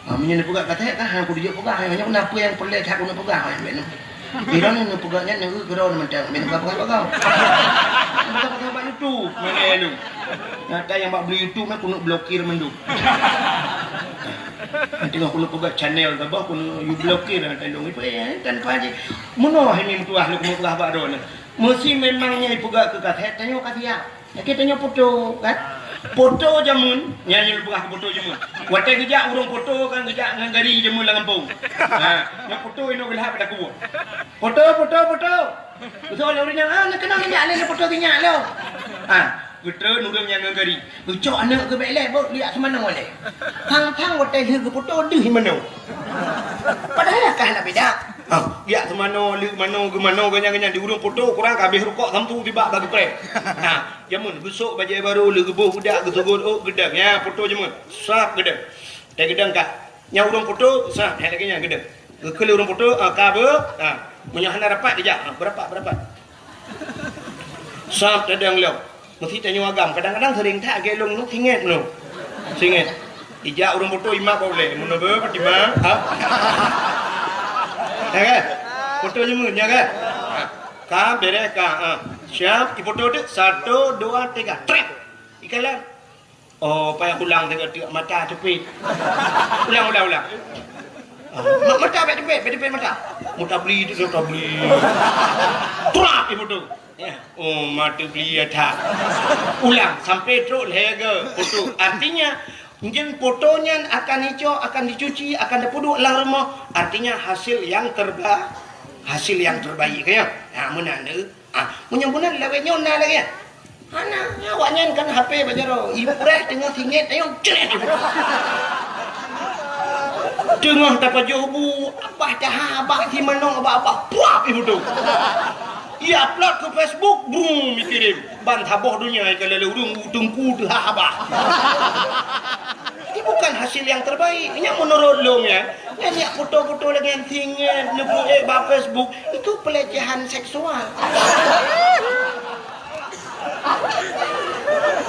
Ha, meunyoe neupeugah ka thèb, kan, ha, kudijok peugah, ha, nyoe na peue nyang peureulèe that keuneuk peugah, ha, bèk nyoe. Di droeneuh neupeugah nyan, nyoe keudroe mantong, bèk nyoe peugah-peugah. Peugah-peugah bak YouTube, mana lu? Nyata nyang bak beli YouTube, mah keuneuk blokir mandum. Nanti keuneuk peugah channel saboh, keuneuk you blokir, nyata lu. Ipe, eh, tan paji. Meunoe hai mi meutuah lôn keuneuk peugah bak droeneuh. Meusi memang nyan ipeugah keu ka thèb, tanyoe ka siap. Lakèe tanyoe poto, kan? Poto jameun, nyan nyang peugah poto jameun. Watèe geujak ureueng poto kan geujak ngon gari jameun lam gampông. Ha, nyan poto inoe geulhah pada kubueng. Poto, poto, poto. Beutôi lé ureueng nyan, ah, neukeunong geujak lé poto sinyak lom. Ha, geutreun ureueng nyan ngon gari. Geucok aneuk geuh bèk lé, beuh, liak seumanoe lé. Thang-thang watèe lheueh geupoto deuh manoe. Padahai ka hana beda. Ha, liak seumanoe, lheueh manoe, geumanoe, geuh nyan, geuh nyan, di ureueng poto kurang ka abéh rukok sampoe tibak bak geupreh. Ha, jameun, geusok bajèe barô, lheueh geuboh budak, geusogol ôk, geudong. Nyan, poto jameun. Sab geudong. Watèe geudong ka. Nyan ureueng poto, sab, hai lagèe nyan geudong. Geukheun lé ureueng poto, ah, ka beuh, ah, meunyoe hana rapat, geujak, ah, beurapat, beurapat. Sab tadong lom. Meusi tanyoe agam, kadang-kadang seuring that lagèe lôn nyoe, singèt nyoe. Singèt. Ijak ureueng poto imat bak ulèe, meunoe beuh, pat imat, ha? Ya kan? Poto jameun, ya kan? Ha. Ka, bèrèh ka, ha. Siap, ipoto teuk, satu, dua, tiga, trép. Ikalon. Oh, payah ulang teuk, teuk mata teupit. Ulang, ulang, ulang. Ah, ma-, mata bèk teupit, bèk teupit mata. Meutabli teuk, tabli. Trap ipoto. Ya. Oh, mata beli ya that. Ulang sampai trok lhèe geuh poto. Artinya, nyan poto nyan akan icok, akan dicuci, akan dipeuduek lam rumoh. Artinya, hasil yang terba-, hasil yang terbaik, kan, ya? Ha, meunan tu. Ah, meunyoe meunan lawét nyoe na lagèe nyan. Hana, awaknyan kan H P bak jaroe. Ipreh teungoh singèt, ayo, cret. Teungoh tapajoh bu, abah taha, abah si manok, abah, abah, puap, ibu tu. Ia upload ke Facebook, brum, ikirim. Ban saboh donya ikalon lé ureueng, u teungku teuhah abah. Ini bukan hasil yang terbaik. Nyan menurut lôn, ya. Nyan, nyan foto-foto lagèe nyan singèt, neupeuék bak Facebook, itu pelecehan seksual.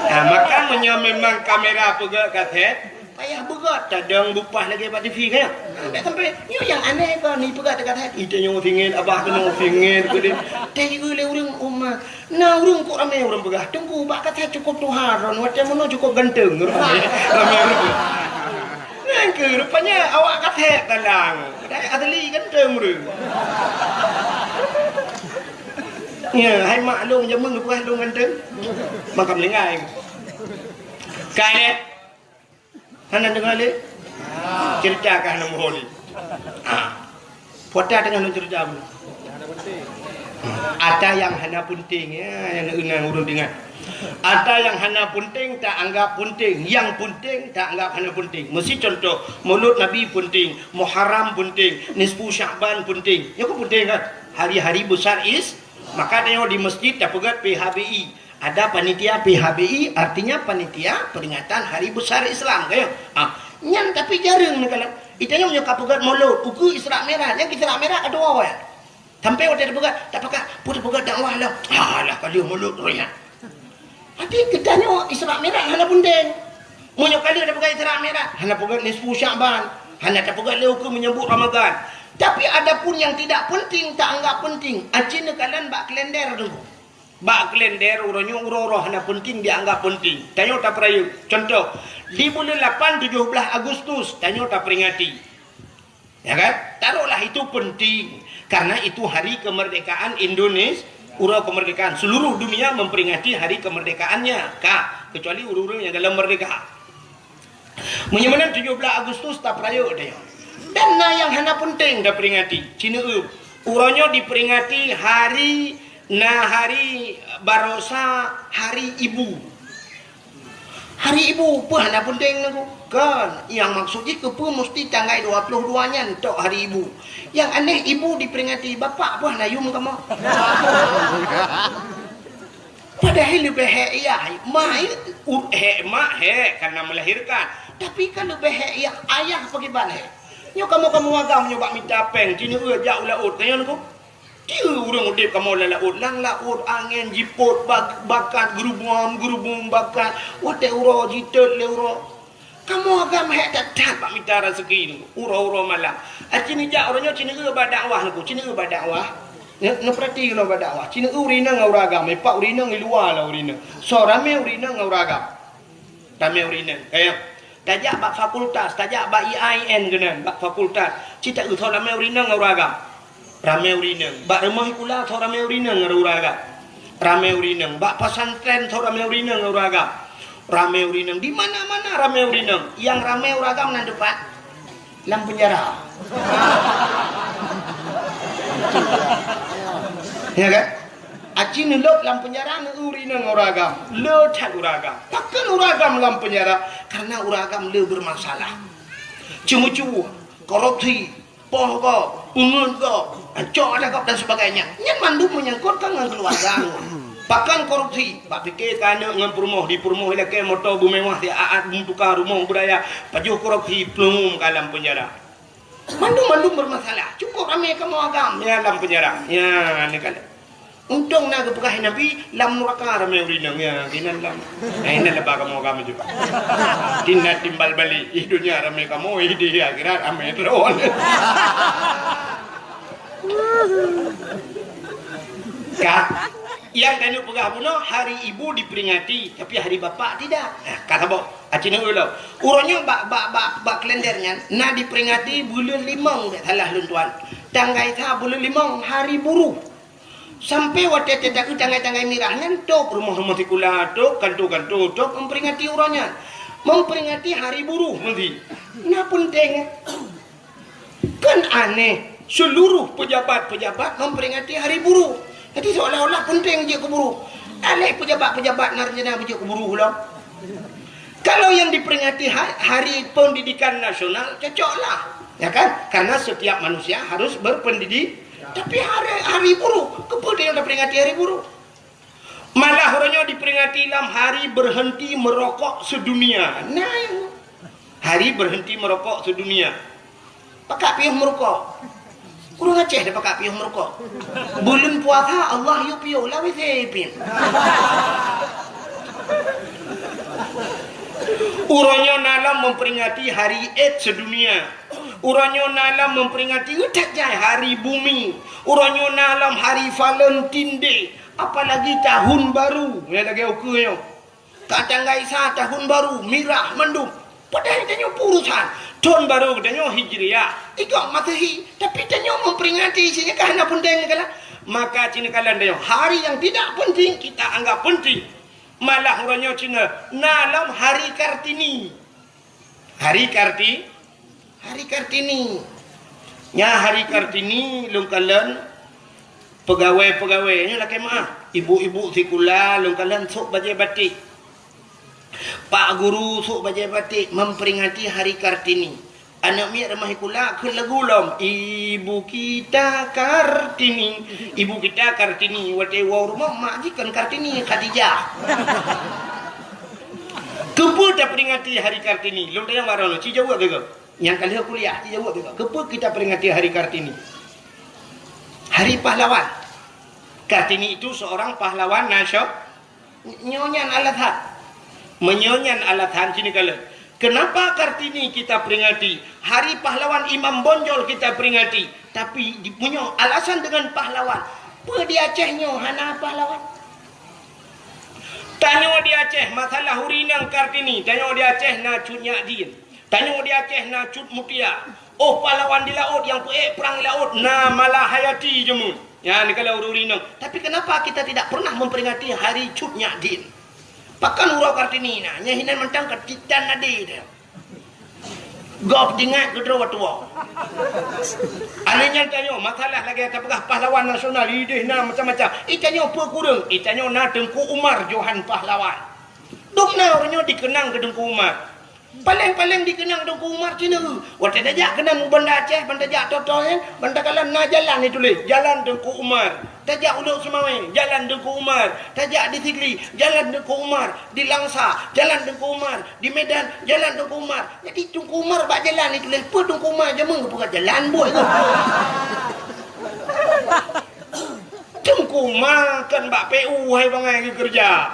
Nah, maka meunyoe memang kamera peugöt ka thèb, payah beugöt, tadong bupah lagèe bak T V ka nyan. Bèk sampai, nyoe nyang aneh kon, ipeugöt ka thèb. Ite nyoe singèt, abah keunoe singèt, keudeh. Teuieu lé ureueng umat. Na ureueng kok ramé ureueng peugah, "Teungku, bak ka thèb cukôp tuha droen, watèe meunoe cukôp ganteng." Ramé, ramé ureueng peugah. Nyan keuh rupanya awak ka thèb talang. Padahai asli ganteng ureueng. Ya, hai mak lôn jameun geupeugah lôn ganteng. Makam linggai. Ka lé. Hana deungoe lé? Cerita ka hana muhôi lé. Ha. Puata teungoh lôn cerita bunoe. Ata nyang hana peunteng, ya, nyang ureueng deungoe. Ata nyang hana peunteng ta anggap peunteng, nyang peunteng ta anggap hana peunteng. Meusi contoh, Maulud Nabi peunteng, Muharram peunteng, Nisfu Sya'ban peunteng. Nyoe kan peunteng kan? Hari-hari besar is, maka tanyoe di masjid tapeugöt P H B I. Ada panitia P H B I, artinya panitia peringatan hari besar Islam, kan? Ah, nyan tapi jareueng neukalon. Itanyoe nyoe ka peugöt Maulud, ukeue Isra Mi'raj, nyang Isra Mi'raj ka tuwoe. Sampai watèe tapeugöt, tapakat, peue tapeugöt dakwah lah. Alah, ka lheueh Maulud roh nyan. Tapi geutanyoe Isra Mi'raj hana peunteng. Meunyoe ka lheueh tapeugöt Isra Mi'raj, hana peugöt nisfu Sya'ban, hana tapeugöt lé ukeue menyambut Ramadan. Tapi adapun yang tidak penting, ta anggap penting. Aci neukalon bak kalender tu. Bak kalender uroe nyoe uroe-uroe hana peunteng dianggap peunteng. Tanyoe tapeurayeuk. Contoh, di buleuen lapan tujoh blaih Agustus, tanyoe taperingati. Ya kan? Taruhlah itu penting. Karena itu hari kemerdekaan Indonesia, uroe kemerdekaan. Seluruh dunia memperingati hari kemerdekaannya. Ka, kecuali ureueng-ureueng nyang galak merdeka. Meunyoe meunan tujoh blaih Agustus tapeurayeuk tanyoe. Dan na nyang hana peunteng taperingati. Cineuk, uroe nyoe diperingati hari, na hari barosa, hari ibu. Hari ibu, peue hana peunteng lagu? Kan, nyang maksud jih keupeue musti tanggai dua ploh dua nyan tok hari ibu. Nyang aneh ibu diperingati, bapak peue hana yum kamoe? Padahai leubeh hék yah, ma, u-, hék mak hék karena melahirkan. Tapi kan leubeh hék yah, ayah pakriban hék. Nyoe kamoe-kamoe agam nyoe bak mita péng, cineuk jak u laôt, nyan ku. Tiep ureuëng udeb kamoe lam laôt, lam laôt angén jipot bak-, bakat geurubom-geurubom bakat, watée uroe jitot lé uroe. Kamoe agam hék that-that bak mita raseuki nyoe, uroe-uroe malam. Aci neujak uroe nyoe, ci neueu bak dakwah nyoe, ci neueu bak dakwah. Neu-, neupeurati keunoe bak dakwah. Ci neueu ureuëng inong ngon ureuëng agam, ipak ureuëng inong i luwa lah ureuëng inong. Soe ramé ureuëng inong ngon ureuëng agam. Ramé ureuëng inong. Kayang. Tajak bak fakultas, tajak bak I A I N keunan, bak fakultas. Ci taeu soe ramé ureuëng inong ngon ureuëng agam. Ramé ureuëng inong. Bak rumoh sikula soe ramé ureuëng inong ngon ureuëng agam. Ramé ureuëng inong. Bak pesantren soe ramé ureuëng inong ngon ureuëng agam. Ramé ureuëng inong. Di mana-mana ramé ureuëng inong. Nyang ramé ureuëng agam nan teupat lam penjara. Ya kan? Aci neulôb lam penjara neueu ureuëng inong ngon ureuëng agam. Le that ureuëng agam. Pakon ureuëng agam lam penjara? Karena ureuëng agam le bermasalah. Ceumeucue, korupsi, poh gob, peungeut gob, cok ata gob dan sebagainya. Nyan mandum menyangkut ka ngon keuluwarga. Pakon korupsi? Bak pike keu aneuk ngon peurumoh, di peurumoh ilakée moto beumewah, siat-at beumeutuka rumoh beuraya, pajoh korupsi plueng ka lam penjara. Mandum-mandum bermasalah. Cukup ramé kamoe agam ya lam penjara. Ya, ni kan. Untông na geupeugah Nabi, lam nuraka ramé ureuëng inong, ya, keunan lam. Nah, ini leubeh kamoe agam juga. Tina timbal balik, ih dunia ramé kamoe, ih di akhirat ramé droe. Ka, nyang tanyoe peugah bunoe, hari ibu diperingati, tapi hari bapak tidak. Nah, ka saboh. Aci neueu lom. Uroe nyoe bak, bak, bak, bak kalender nyan na diperingati buleuen limong, bèk salah lôn tuan. Tanggai sa buleuen limong hari buruh. Sampai watèe teuka tanggai-tanggai mirah nyan, tôb rumoh-rumoh sikula, tôb kanto-kanto, tôb memperingati uroe nyan. Memperingati hari buruh meusti. Na peunteng. Kan aneh, seluruh pejabat-pejabat memperingati hari buruh. Jadi seolah-olah penting jeuet keu buruh. Alèh pejabat-pejabat na rencana beujeuet keu buruh lom. Kalau yang diperingati ha-, hari pendidikan nasional, cocoklah. Ya kan? Karena setiap manusia harus berpendidik. Tapi hari, hari buruh, keupeue tanyoe taperingati hari buruh? Malah uroe nyoe diperingati lam hari berhenti merokok sedunia. Nah, hari berhenti merokok sedunia. Pakak piôh meurukok. Ureueng Aceh dah pakak piôh meurukok. Buleuen puasa Allah yue piôh, lawét sipin. Uroe nyoe na lom memperingati hari AIDS sedunia. Uroe nyoe na lom memperingati, ujak jai hari bumi. Uroe nyoe na lom hari Valentine Day. Apalagi tahun baru, nyang lagèe ukeue nyoe. Ka tanggai sa tahun baru, mirah mandum. Padahai tanyoe peurusan. Tahun baru geutanyoe Hijriah, i gob Masehi. Tapi tanyoe memperingati, si nyan ka hana peunteng nyan ka lah. Maka ci neukalon tanyoe, hari yang tidak penting kita anggap penting. Malah uroe nyoe ci na lom hari Kartini. Hari Karti-, hari Kartini. Nyan hari Kartini lôn kalon peugawée-peugawée nyoe lakée meu'ah. Ibu-ibu sikula lôn kalon sôk bajée batik. Pak guru sôk bajée batik memperingati hari Kartini. Aneuk miet rumoh sikula kheun lagu lom, "Ibu kita Kartini." Ibu kita Kartini, watée woe rumoh mak jih kon Kartini, Khadijah. Keupeue taperingati hari Kartini? Lôn tanyong bak droeneuh, ci jaweueb lé gob. Nyang ka lheueh kuliah, ci jaweueb lé gob. Keupeue kita peringati hari Kartini? Hari Pahlawan. Kartini itu seorang pahlawan nasio-, nyoe nyan alasan. Meunyoe nyan alasan, ci neukalon. Kenapa Kartini kita peringati? Hari Pahlawan Imam Bonjol kita peringati. Tapi di-, meunyoe alasan dengan pahlawan, peue di Aceh nyoe hana pahlawan? Tanyoe di Aceh, masalah ureueng inong Kartini, tanyoe di Aceh na Cut Nyak Dien. Tanyoe di Aceh na Cut Mutia. Oh, pahlawan di laôt nyang peuék prang di laôt na Malahayati jameun. Nyan neukalon ureueng inong. Tapi kenapa kita tidak pernah memperingati hari Cut Nyak Dien? Pakon uroe Kartini na, nyan hinan mantong ka titan nadi teuh. Gob jingat keudroe tuwoe. Alèh nyan tanyoe, masalah lagèe tapeugah pahlawan nasional, ideh na macam-macam. I tanyoe peue kureueng? I tanyoe na Teungku Umar Johan Pahlawan. Dum na uroe nyoe dikeunang keu Teungku Umar. Paleng-paleng dikeunang Teungku Umar sineuk. Watèe tajak keunan u Banda Aceh, ban tajak Toto nyan, ban takalon na jalan ituléh, Jalan Teungku Umar. Tajak u Lhokseumawe, Jalan Teungku Umar. Tajak di Sigli, Jalan Teungku Umar. Di Langsa, Jalan Teungku Umar. Di Medan, Jalan Teungku Umar. Jadi Teungku Umar bak jalan ituléh, peue Teungku Umar jameun geupeugah jalan buet tu. Umar kan bak P U hai bangai geukeureuja.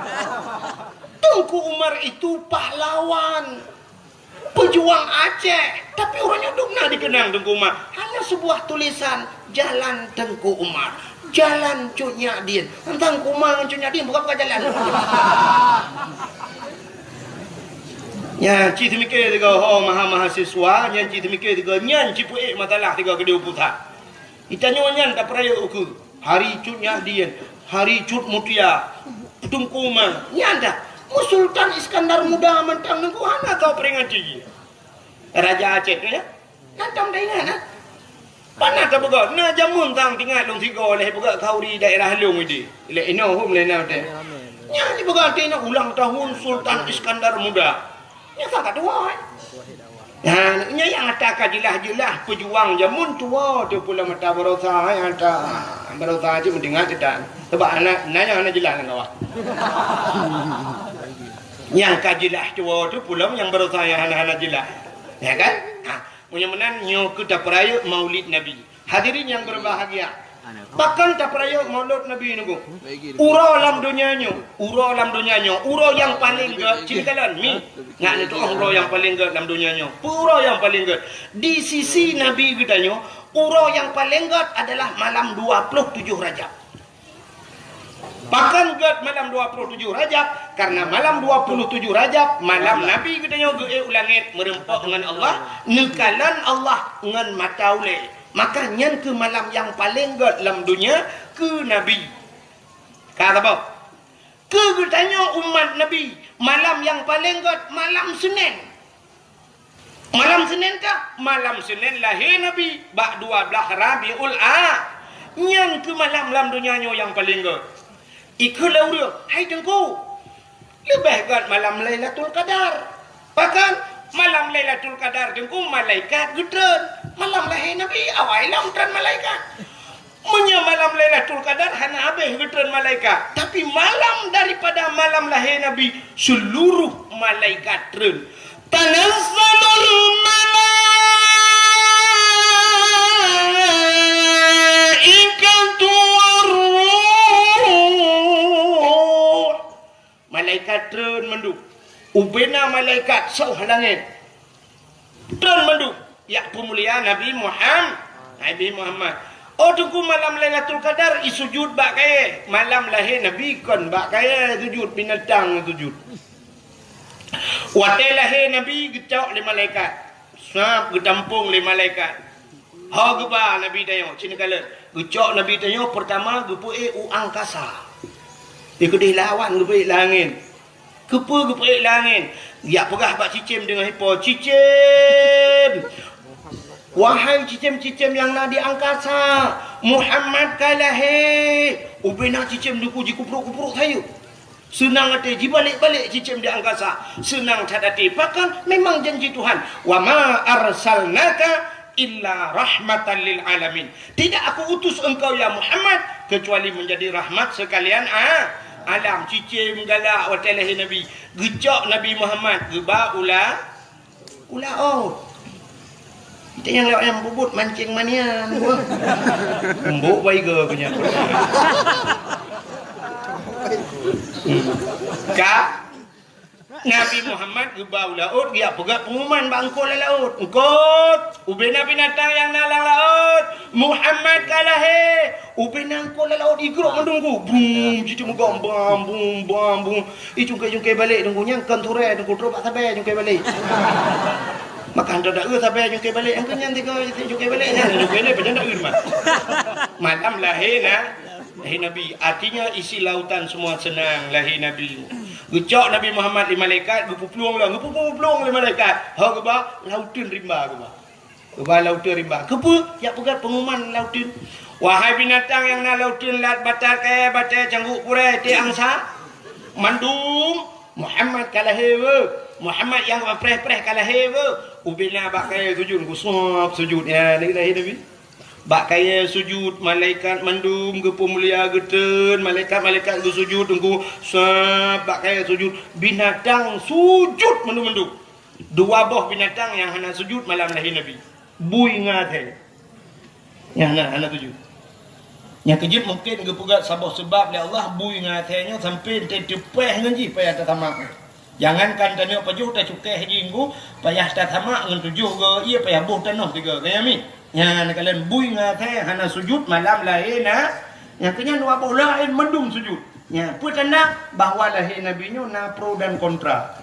Teungku Umar itu pahlawan, pejuang Aceh, tapi uroe nyoe dum na dikeunang Teungku Umar. Hanya sebuah tulisan, "Jalan Teungku Umar, Jalan Cut Nyak Dien." Teuntang Teungku Umar ngon Cut Nyak Dien bukan, bukan jalan. Nyan cit teumikir tiga ho maha mahasiswa, nyan cit teumikir tiga nyan cit peuék masalah tiga keudeh pusat. Itanyoe nyan tapeurayeuk ukeue. Hari Cut Nyak Dien, Hari Cut Mutia, Teungku Umar, nyan dah. Mu Sultan Iskandar Muda mantong Teungku hana tau peringati. Raja Aceh tu ya. Nyan tam dah ingat nah. Pana ka peugah, na jameun tang tingat lôn sigoe lé peugah khauri daerah lôn idi. Lé inoe hom lé na teh. Nyan dipeugah teuingat ulang tahun Sultan Iskandar Muda. Nyan ka tuha eh. Nah, nyan nyang ata ka jeulaih-jeulaih peujuang jameun tuha tu pula mata barosa hai ata barosa cit meudeungoe teutan. Sebab hana na nyang hana jeulaih lam kawah. Nyang ka jeulaih tuha tu pula nyang barosa nyang hana-hana jeulaih. Ya kan? Ha, meunyoe meunan nyoe keu tapeurayeuk Maulid Nabi. Hadirin yang berbahagia, pakon tapeurayeuk Maulud Nabi nunggu? Uroe lam donya nyoe, uroe lam donya nyoe, uroe nyang paleng gét, cit kalon mi. Ngat neutu'oh uroe nyang paleng gét lam donya nyoe. Peue uroe nyang paleng gét? Di sisi Nabi geutanyoe, uroe nyang paleng gét adalah malam dua puluh tujuh Rajab. Pakon gét malam dua puluh tujuh Rajab? Karena malam dua puluh tujuh Rajab, malam Nabi geutanyoe geuék u langét meureumpok ngon Allah, neukalon Allah ngon mata ulée. Maka nyan keuh malam nyang paleng gét lam donya keu Nabi. Ka saboh. Keu geutanyoe umat Nabi, malam nyang paleng gét malam Senin. Malam Senin kah? Malam Senin lahé Nabi bak dua blaih Rabiul A. Nyan keuh malam lam donya nyoe nyang paleng gét. Ikheun lé ureuëng, "Hai Teungku, leubeh gét malam Lailatul Qadar." Pakon? Malam Lailatul Qadar Teungku malaikat geutreun. Malam lahé Nabi awai lom treun malaikat. Meunyoe malam Lailatul Qadar hana habéh geutreun malaikat, tapi malam daripada malam lahé Nabi, seluruh malaikat treun. Tanazzalul malaikatu warruh. Malaikat treun mandum. Ubena malaikat soh langét. Treun mandum. Yak peumulia Nabi Muhammad. Nabi Muhammad. Oh Teungku, malam Lailatul Qadar isujud bak kayée. Malam lahé Nabi kon bak kayée sujud, binatang sujud. Watée lahé Nabi geucok lé malaikat. Sab geutampong lé malaikat. Ho geuba Nabi tanyoe, cit neukalon. Geucok Nabi tanyoe peurtama geupeuék u angkasa. Di keudeh lawan geupeuék langét. Keupeue geupeuék langét? Geujak peugah bak cicém deungon ipo, "Cicém! Wahai cicém-cicém nyang na di angkasa, Muhammad ka lahé!" Ubena cicém Teungku jikuprok-kuprok sayeuep. Seunang até jibalek-balek cicém di angkasa, seunang that até. Pakon? Memang janji Tuhan, "Wa ma arsalnaka illa rahmatan lil alamin." Tidak Aku utus engkau, ya Muhammad, kecuali menjadi rahmat sekalian a-, alam. Cicém galak watée lahé Nabi. Geucok Nabi Muhammad, geuba u la-, u laôt. Kita nyang lewat nyang bubut mancing manian. Embok baiga keunyan. Ka Nabi Muhammad geuba u laôt, geujak peugah pengumuman bak eungkôt lam laôt. "Eungkôt, ubena binatang nyang na lam laôt, Muhammad ka lahé." Ubena eungkôt lam laôt igrok mandum ku. Brum, jiteumeugang bam, bum, bam, bum. Icungkai-cungkai balek Teungku, nyang kon turée Teungku, trok bak sabe cungkai balek. Maka hana taeu sabe cungkai balek, nyang kon nyan tiga cungkai balek nyan, cungkai balek pajan taeu mah. Malam lahé na, lahé Nabi. Artinya isi lautan semua senang lahé Nabi. Geucok Nabi Muhammad lé malaikat, geupeuplueng lom, geupeuplueng lé malaikat. Ho geuba, lauteun rimba geuba. Geuba lauteun rimba. Keupeue? Jak peugah pengumuman lauteun. Wahai binatang nyang na lauteun, lat, batat, kayée, batée, cangguk, purée, tiek, angsa, mandum, Muhammad ka lahé weueh. Muhammad nyang preh-preh ka lahé weueh. Ubena bak kayée sujud, geusuab sujud. Ya, ni lahé Nabi. Bak kayée sujud, malaikat mandum geupeumulia geutreun, malaikat-malaikat geusujud, Teungku, sab bak kayée sujud, binatang sujud mandum-mandum. Dua boh binatang nyang hana sujud malam lahé Nabi. Bui ngon asée. Nyang hana, hana sujud. Nyang keujeuet mungken geupeugah saboh seubab lé Allah bui ngon asèe nyoe sampoe teupeue ngon jih payah tasamak. Jangankan taneuk pajoh, tacukéh jih ngon payah tasamak ngon tujoh goe ié, payah boh tanoh tiga goe. Nyan, nyan kalon bui ngon asèe hana sujud malam lahé na. Nyang keunyan dua boh laén mandum sujud. Nyan peue tanda bahwa lahé Nabi nyoe na pro dan kontra.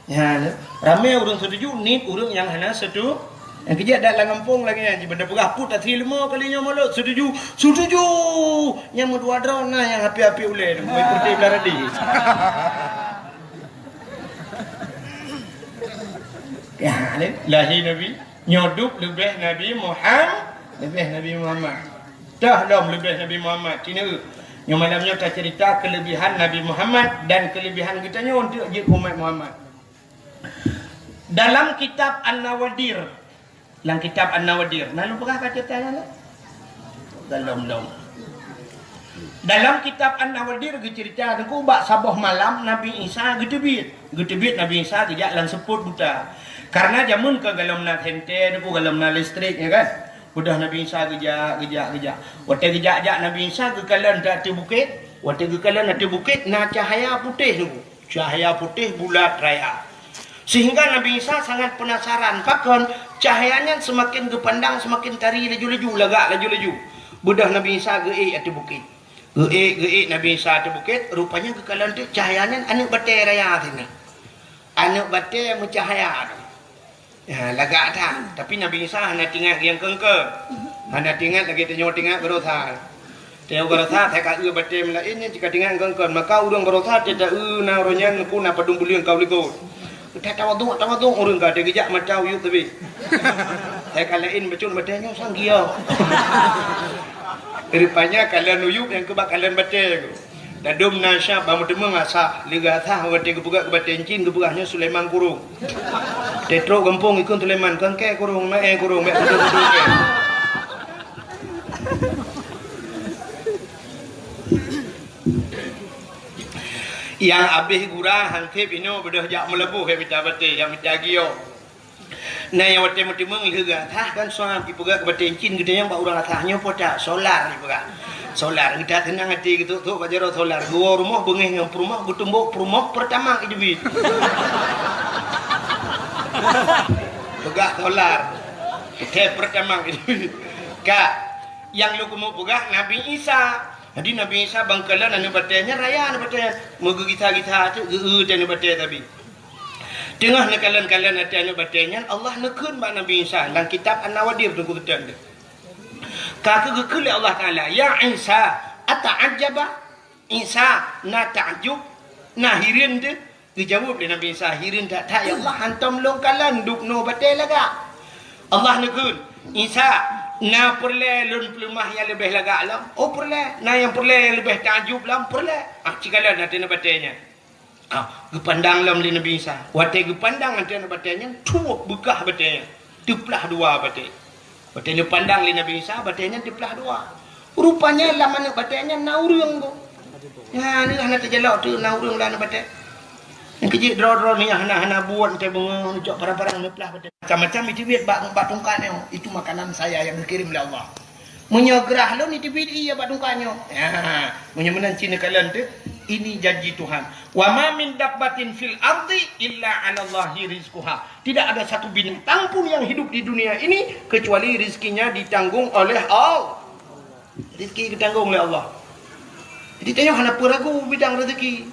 Ya, ramé ureuëng setuju, nit ureuëng nyang hana setu-, nyang keujeuet dak lam gampông lagée nyan, jih banda peugah put asri leumo kali nyoe mulod setuju, setuju. Nyang meudua droe na nyang api-api ulée, meuikurti belaradi. Ya, lahé Nabi, nyoe dub leubeh Nabi Muham-, leubeh Nabi Muhammad. Toh lom leubeh Nabi Muhammad. Cina, nyoe malam nyoe tacerita kelebihan Nabi Muhammad dan kelebihan geutanyoe untuk jeuet umat Muhammad. Dalam kitab An-Nawadir, lam kitab An-Nawadir, na lôn peugah ka cerita nyan? Belom, belom. Dalam kitab An-Nawadir geucerita teungku bak saboh malam Nabi Isa geuteubiet. Geuteubiet Nabi Isa geujak lam seupôt buta. Karena jameun ka golom na senter teungku, golom na listrik, ya kan? Udah Nabi Isa geujak, geujak, geujak. Watée geujak-jak Nabi Isa geukalon ateueh bukét. Watée geukalon ateueh bukét na cahaya putéh teungku. Cahaya putéh bulat raya. Sehingga Nabi Isa sangat penasaran, pakon cahaya nyan semakin geupandang, semakin tari laju-laju, lagak laju-laju. Beudôh Nabi Isa geuék ateueh bukét. Geuék, geuék Nabi Isa ateueh bukét, rupanya geukalon teuk cahaya nyan aneuëk batée raya sinan. Aneuëk batée meucahaya tu. Ya, lagak that. Tapi Nabi Isa hana teuingat nyang keungkeuen. Hana teuingat lagée tanyoe teuingat baroesa. Tanyoe baroesa, hai ka eu batée meulaén nyan cit ka teuingat keungkeuen. Maka ureuëng baroesa teuta eu na uroe nyan pun na padum buleuen ka u likot. Teuta tawaduk, tawaduk ureuëng ka teugeujak mata uyueb teubi. Hai ka laén bacut batée nyoe sang giok. Rupanya kalon uyueb nyang keubak kalon batée. Dadum na syab bak meuteumé asah, lé geuasah watée geupeugah keu batée cin geupeugah nyoe Sulaiman Kurong. Teutrok gampông ikon Sulaiman, kangkée kurong, maé kurong, bék kudu-kudu kée. Nyang abéh gura hanseb inoe beudôh jak meulaboh ya mita batée, ya mita giok. Na nyang watée meuteumé lheueh geuasah kan suam ipeugah keu batée cin geutanyoe bak ureuëng asah nyoe po that solar ipeugah. Solar geuta teunang até geutuk-tuk bak jaroe solar geuwoe rumoh beungéh ngon peurumoh geutumbok peurumoh Pertamax iteubiet. Peugah solar. Teuh Pertamax iteubiet. Ka nyang lôn keumeung peugah Nabi Isa. Jadi Nabi Isa bangkalan aneuëk batée nyan raya aneuëk batée nyan meugeugisah-gisah teuk geu-eu teuh aneuëk batée tabi. Teungoh neukalon-kalon ateueh aneuëk batée nyan, Allah neukheun bak Nabi Isa lam kitab An-Nawadir teungku teuntang deuh. Ka keuh geukheun lé Allah Taala, "Ya Isa, ata'ajjaba?" Isa na takjub, na hireuen teuh? Geujaweueb lé Nabi Isa, "Hireuen that-that ya Allah, hantom lôn kalon dub noe batée lagak." Allah neukheun, "Isa, na peureulée lôn peuleumah nyang leubeh lagak lom?" "Oh peureulée." "Na nyang peureulée nyang leubeh takjub lom?" "Peureulée." Ah, ci kalon ateueh aneuëk batée nyan. Ah, geupandang lom lé Nabi Isa. Watée geupandang ateueh aneuëk batée nyan, tuwob beukah batée nyan. Teuplah dua batée. Watée geupandang lé Nabi Isa, batée nyan teuplah dua. Rupanya lam aneuëk batée nyan na ureuëng tu. Nyan hana teujalok teuk na ureuëng lam aneuëk batée. Nyang keujeuet droe-droe ni hana-hana buet teuh beungoh neucok parang-parang neuplah batée. Macam-macam iteubiet bak, bak tungkat nyoe. Itu makanan saya yang dikirim oleh Allah. Meunyoe grah lôn iteubiet ié bak tungkat nyoe. Ya, meunyoe meunan cit neukalon teuh, ini janji Tuhan. "Wa ma min dabbatin fil ardi illa 'alallahi rizquha." Tidak ada satu binatang pun yang hidup di dunia ini kecuali rizkinya ditanggung oleh Allah. Rezeki geutanggung oleh Allah. Jadi tanyoe hana peue ragu bidang rezeki.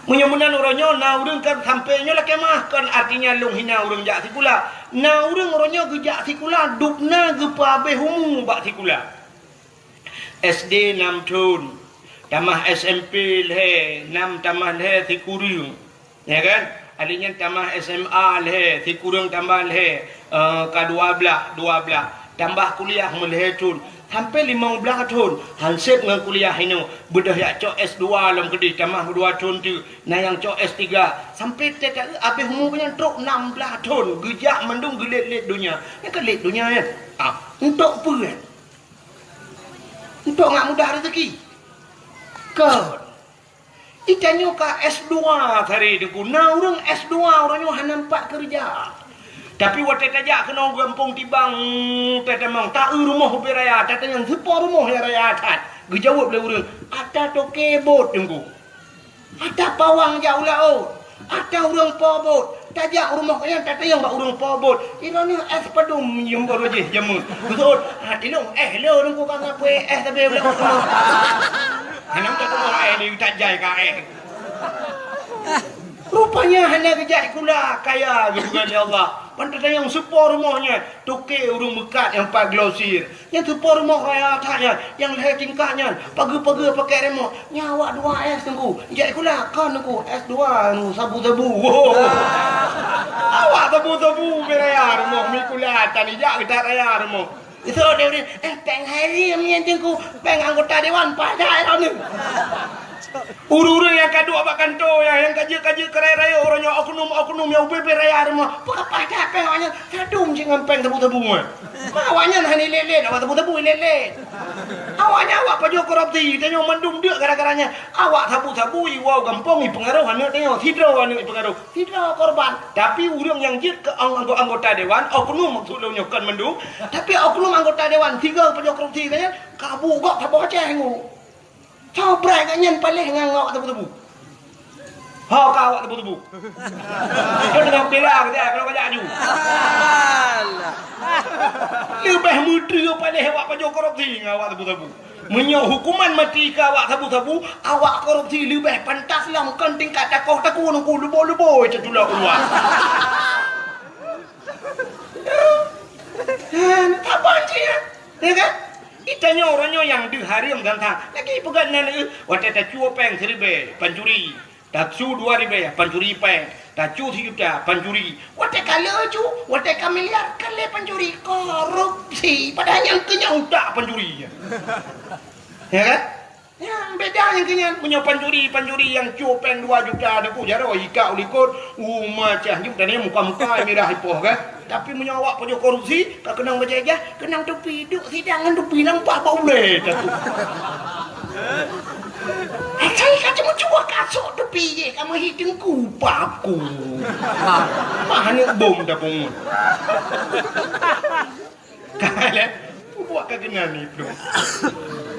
Meunyoe meunan uroe nyoe na ureuëng kan sampoe nyoe lakée meu'ah, kon artinya lôn hina ureuëng jak sikula. Na ureuëng uroe nyoe geujak sikula dub na geupeuabéh umu bak sikula. S D nam thon, tamah S M P lhée nam tamah lhée sikureueng. Ya kan? Akhé nyan tamah S M A lhée, sikureueng tambah lhée, eh, ka dua blaih, dua blaih. Tambah kuliah meulhée thon, sampoe limong blaih thon. Hanseb ngon kuliah inoe, beudôh jak cok S dua lom keudeh, tamah dua thon teuk. Na nyang cok S tiga, sampoe teuka abéh umu nyan trok nam blaih thon. Geujak mandum geulét-lét donya. Nyan ka lét donya nyan. Ah, untuk peue nyan? Untuk ngat mudah rezeki. Kon. Itanyoe ka S dua tadi teungku. Na ureuëng S dua uroe nyoe hana nampak keureuja. Tapi watée tajak keunoe gampông Tibang, tatamong, ta-eu rumoh ubé raya, tatanyong, "Soe po rumoh nyang raya that?" Geujaweueb lé ureuëng, "Ata toke bot, Teungku. Ata pawang jak u laôt. Ata ureuëng po bot." Tajak rumoh nyan, tatanyong bak ureuëng po bot, "Inoe nyoe es padum nyang baroe jih jameun?" Geuseuôt, "Ah, ilong es lé Teungku, ka ngakui es tapi belum." Hana meutuah es lé, tajai ka es. Rupanya hana geujak sikula, kaya geupeugah lé Allah. Ban tatanyong, "Soe po rumoh nyan?" Toke ureuëng meukat nyang pat glosir. "Nyan soe po rumoh raya that nyan, nyang lhée tingkat nyan, pageue-pageue pakai remot. Nyan awak dua es, Teungku. Jak sikula kon, Teungku, es dua, anu, sabu-sabu." Awak sabu-sabu ubé raya rumoh, mi sikula tan ijak geutat raya rumoh. Itu dia, "Eh, péng harim nyan, Teungku, péng anggota dewan paih that droeneuh." Ureuëng-ureuëng nyang ka duek bak kantô nyan, nyang ka jeuet-ka jeuet keu raya-raya, uroe nyoe oknum-oknum nyang ubé-bé raya rumoh, peugah paih that péng awaknyan, sadum cit ngon péng sabu-sabu nyan. Ma awaknyan hana ilét-lét, awak sabu-sabu ilét-lét. Awaknyan awak pajoh korupsi, tanyoe mandum deuk gara-gara nyan. Awak sabu-sabu iwoe gampông ipeungaroh aneuëk tanyoe, sidroe aneuëk ipeungaroh, sidroe korban. Tapi ureuëng nyang jeuet keu ang-, anggo-, anggota dewan, oknum maksud lôn nyoe kon mandum, tapi oknum anggota dewan, sigoe pajoh korupsi nyan, ka bu gob saboh Aceh ngu. Sobrai gobnyan paléh ngon awak sabu-sabu. Ho ka awak sabu-sabu. Dia tengah bela kita kalau kajak aju. Leubeh meutreue paléh awak pajoh korupsi ngon awak sabu-sabu. Meunyoe hukuman mati keu awak sabu-sabu, awak korupsi leubeh pantas lom kon tingkat takoh takue nungku leubo-leubo teutulo keuluwa. Hana saban cit, ya kan? Itanyoe uroe nyoe nyang deuh hareuem gantang. Lagi peugah nan, eh, watée tacue péng siribée, pancuri. Tacue dua ribée, pancuri péng. Tacue sijuta, pancuri. Watée ka le cu, watée ka miliar, ka le pancuri. Korupsi. Padahai nyang keu nyan utak pancuri. Ya kan? Nyan beda nyang keu nyan. Meunyoe pancuri, pancuri nyang cue péng dua juta, Teungku, jaroe ikak u likot, u ma cah nyoe, dan nyan muka-muka mirah ipoh, kan? Tapi meunyoe awak pajoh korupsi, ka keunong bajée ijah, keunong tupi, duek sidang ngon tupi, nampak bak ulée, Teungku. Asai ka cuma cuba kasok tupi je, ka meuhi Teungku, paku. Mah aneuk bom dah pungut. Ka lé, bubuak ka keunan itu.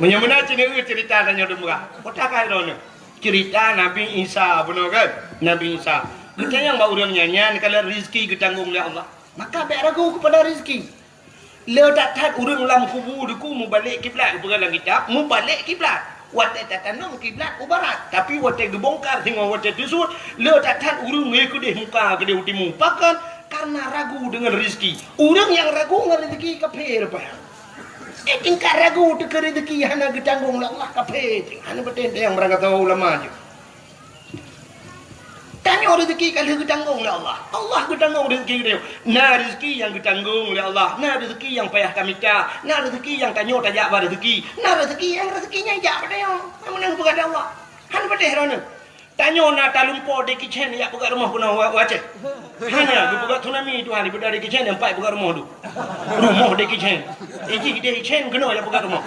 Meunyoe meunan cit nyoe ceurita tanyoe dum bra. Kota ka droeneuh. Ceurita Nabi Isa, bunoe kan? Nabi Isa. Geutanyong bak ureuëng nyan, nyan ka lheueh rezeki geutanggong lé Allah. Maka bék ragu keupada rezeki. Le that-that ureuëng lam kubu Teungku mubalek kiblat, geupeugah lam kitab, mubalek kiblat. Watée tatanom kiblat u barat, tapi watée geubongkar singoh watée teusut, le that-that ureuëng ngieng keudeh muka keudeh u timu. Pakon? Karena ragu deungon rezeki. Ureuëng nyang ragu ngon rezeki kafé rupa nyan. Eh, tingkat ragu teuh keu rezeki hana geutanggong lé Allah, kafé. Hana beutôi nyang beurangkat ulama jih. Tanyoe rezeki ka lheueh geutanggong lé Allah. Allah geutanggong rezeki geutanyoe. Na rezeki nyang geutanggong lé Allah, na rezeki nyang payah tamita, na rezeki nyang tanyoe tajak bak rezeki, na rezeki nyang rezeki nyan jak bak tanyoe. Nyang meunan peugah lé Allah. Han peudeh droeneuh. Tanyoe na talumpo Jackie Chan jak peugah rumoh keunoe wa-, u Aceh. Hana geupeugah tsunami Tuhan daripada Jackie Chan nyang pat peugah rumoh tu. Rumoh Jackie Chan. Iji Jackie Chan keunoe jak peugah rumoh.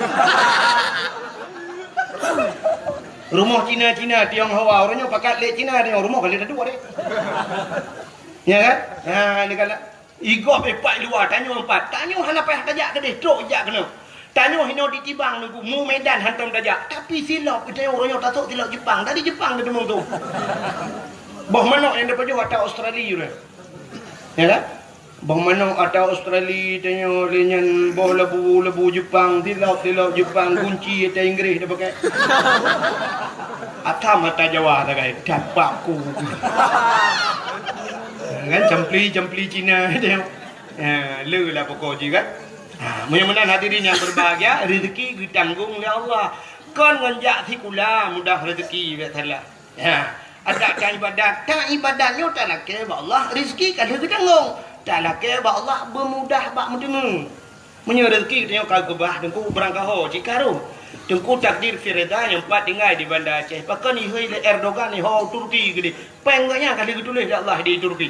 Rumoh Cina-Cina, Tionghoa, ureuëng nyoe pakat lé Cina, tanyoe rumoh ka lé taduek deh. Ya kan? Ha, ni kan. Igob ipat luwa, tanyoe empat. Tanyoe hana payah tajak keudeh, trok jak keunoe. Tanyoe hinoe di Tibang Teungku, mu Medan hantom tajak. Tapi silop, tanyoe ureuëng nyoe tasok silop Jepang. Dari Jepang ka teumong tu. Boh manok nyang tapajoh ata Australia ureuëng. Ya kan? Boh manok ata Australia, tanyoe lé nyan boh labu, labu Jepang, silop, silop Jepang, gunci ata Inggris tapakai. Atam ata Jawa tagai, dapat ku. Kan campli, campli Cina tanyoe. Ha, le lah pokok jih kan. Ha, meunyoe meunan hadirin yang berbahagia, rezeki geutanggong lé Allah. Kon ngon jak sikula mudah rezeki, biasalah. Ha, adak ka ibadat, ka ibadat nyoe talakée bak Allah, rezeki ka lheueh geutanggong. Talakée bak Allah beumudah bak meuteumé. Meunyoe rezeki tanyoe ka geubah, Teungku, beurangkaho jikaru. Teungku, takdir firida nyang pat tinggai di Banda Aceh. Pakon ihôi lé Erdogan, iho Turki keudeh. Péng gobnyan ka lheueh geutuléh lé Allah di Turki.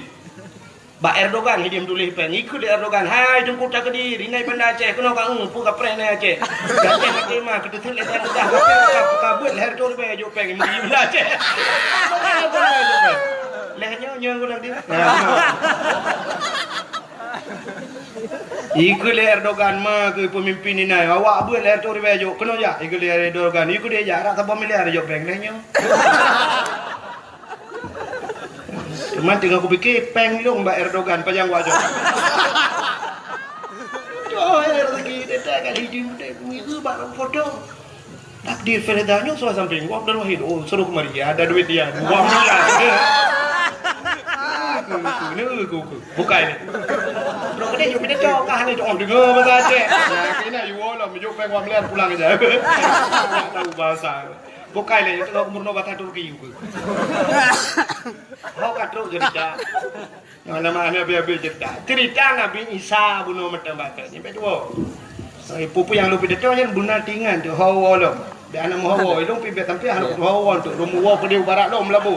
Bak Erdogan hidiem tuléh péng. Ikheun lé Erdogan, "Hai Teungku Takdir, inan Banda Aceh keunoe ka eu peue kapreh inan Aceh. Gata maté mah keuteuseut lé Banda Aceh, ka, ka beuet lhèe reutôh ribèe jok péng, meugi Banda Aceh." Lhèe nyoe, nyoe guna dia. Nah, nyoe. Ikeu lé Erdogan ma keu peumimpin inan, awak beuet lé Ertugrul Ribèe jok, keunoe jak, ikeu lé Erdogan, ikeu lé jak, rot saboh miliar jok péng lé nyoe. Cuman teungoh kupike, péng lôn bak Erdogan, pajan wajah. Jok, ya, rezeki, dia tak kat hidung, dia kuih ke bak foto. Takdir Firda nyoe suah sampéng, wah, Abdul Wahid, oh, suruh kemari, ada duit dia, dua miliar. Aku, aku, ni aku, aku. Bukai ni. Bro, kita jumpa dia cok, kah ni, oh, dengar bahasa Aceh. Nah, kena, you all, mijok péng dua miliar, pulang aja. Tak tahu bahasa. Bukai lé, itu umur nyoe bak Turki, aku. Ho ka trok cerita. Nama aneuk habéh-habéh cerita. Cerita Nabi Isa bunoe mantong bacut nyan, bèk tuwoe. Eh, peue-peue nyang lôn pidato nyan beuna tingan tu, hawa lom. Bèk hana meuhawa, lôn pih bèk sampai hana meuhawa tu, lôn meuwoe keudéh barat lom labu.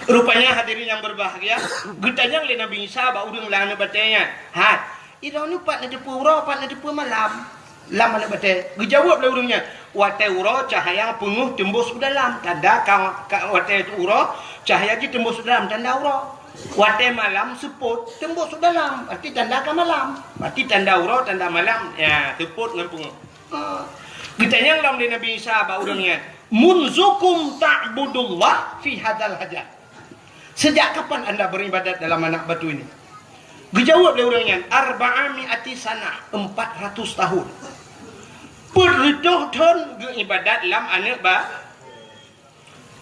Rupanya hadirin yang berbahagia, geutanyong lé Nabi Isa bak ureueng lam aneuk batèe nyan. "Hai, droeneuh pat neuteupeue uroe, pat neuteupeue malam?" Lam aneuk batèe. Geujaweueb lé ureueng nyan, "Watèe uroe cahya peungeuh teumbôh u dalam, tanda ka, ka watèe uroe cahya jih teumbôh u dalam, tanda uroe. Watèe malam seupôt teumbôh u dalam, berarti tanda ka malam. Berarti tanda uroe, tanda malam, ya, seupôt ngon peungeuh." Ah. Geutanyong lom lé Nabi Isa bak ureueng nyan, "Munzukum ta'budullah fi hadzal hajar?" Sejak kapan anda beribadat dalam anak batu ini? Geujaweueb lé ureueng nyan, "Arba'a mi'ati sanah, empat ratus tahun." Peuet reutôh thon geuibadat lam aneuk ba-,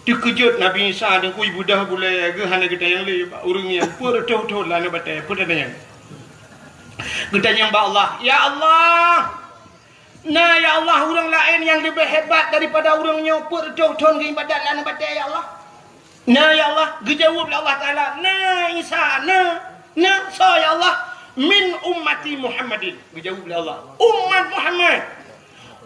teukeujot Nabi Isa deungkui beudah gulée geuh hana geutanyong lé bak ureueng nyan, peuet reutôh thon lam aneuk batée, peue tanyong? Geutanyong bak Allah, "Ya Allah, na, ya Allah, ureueng laén nyang leubeh hebat daripada ureueng nyoe peuet reutôh thon geuibadat lam aneuk batée, ya Allah?" "Na, ya Allah," geujaweueb lé Allah Taala, "Na, Isa, na, na, soe, ya Allah?" "Min ummati Muhammadin," geujaweueb lé Allah, "umat Muhammad."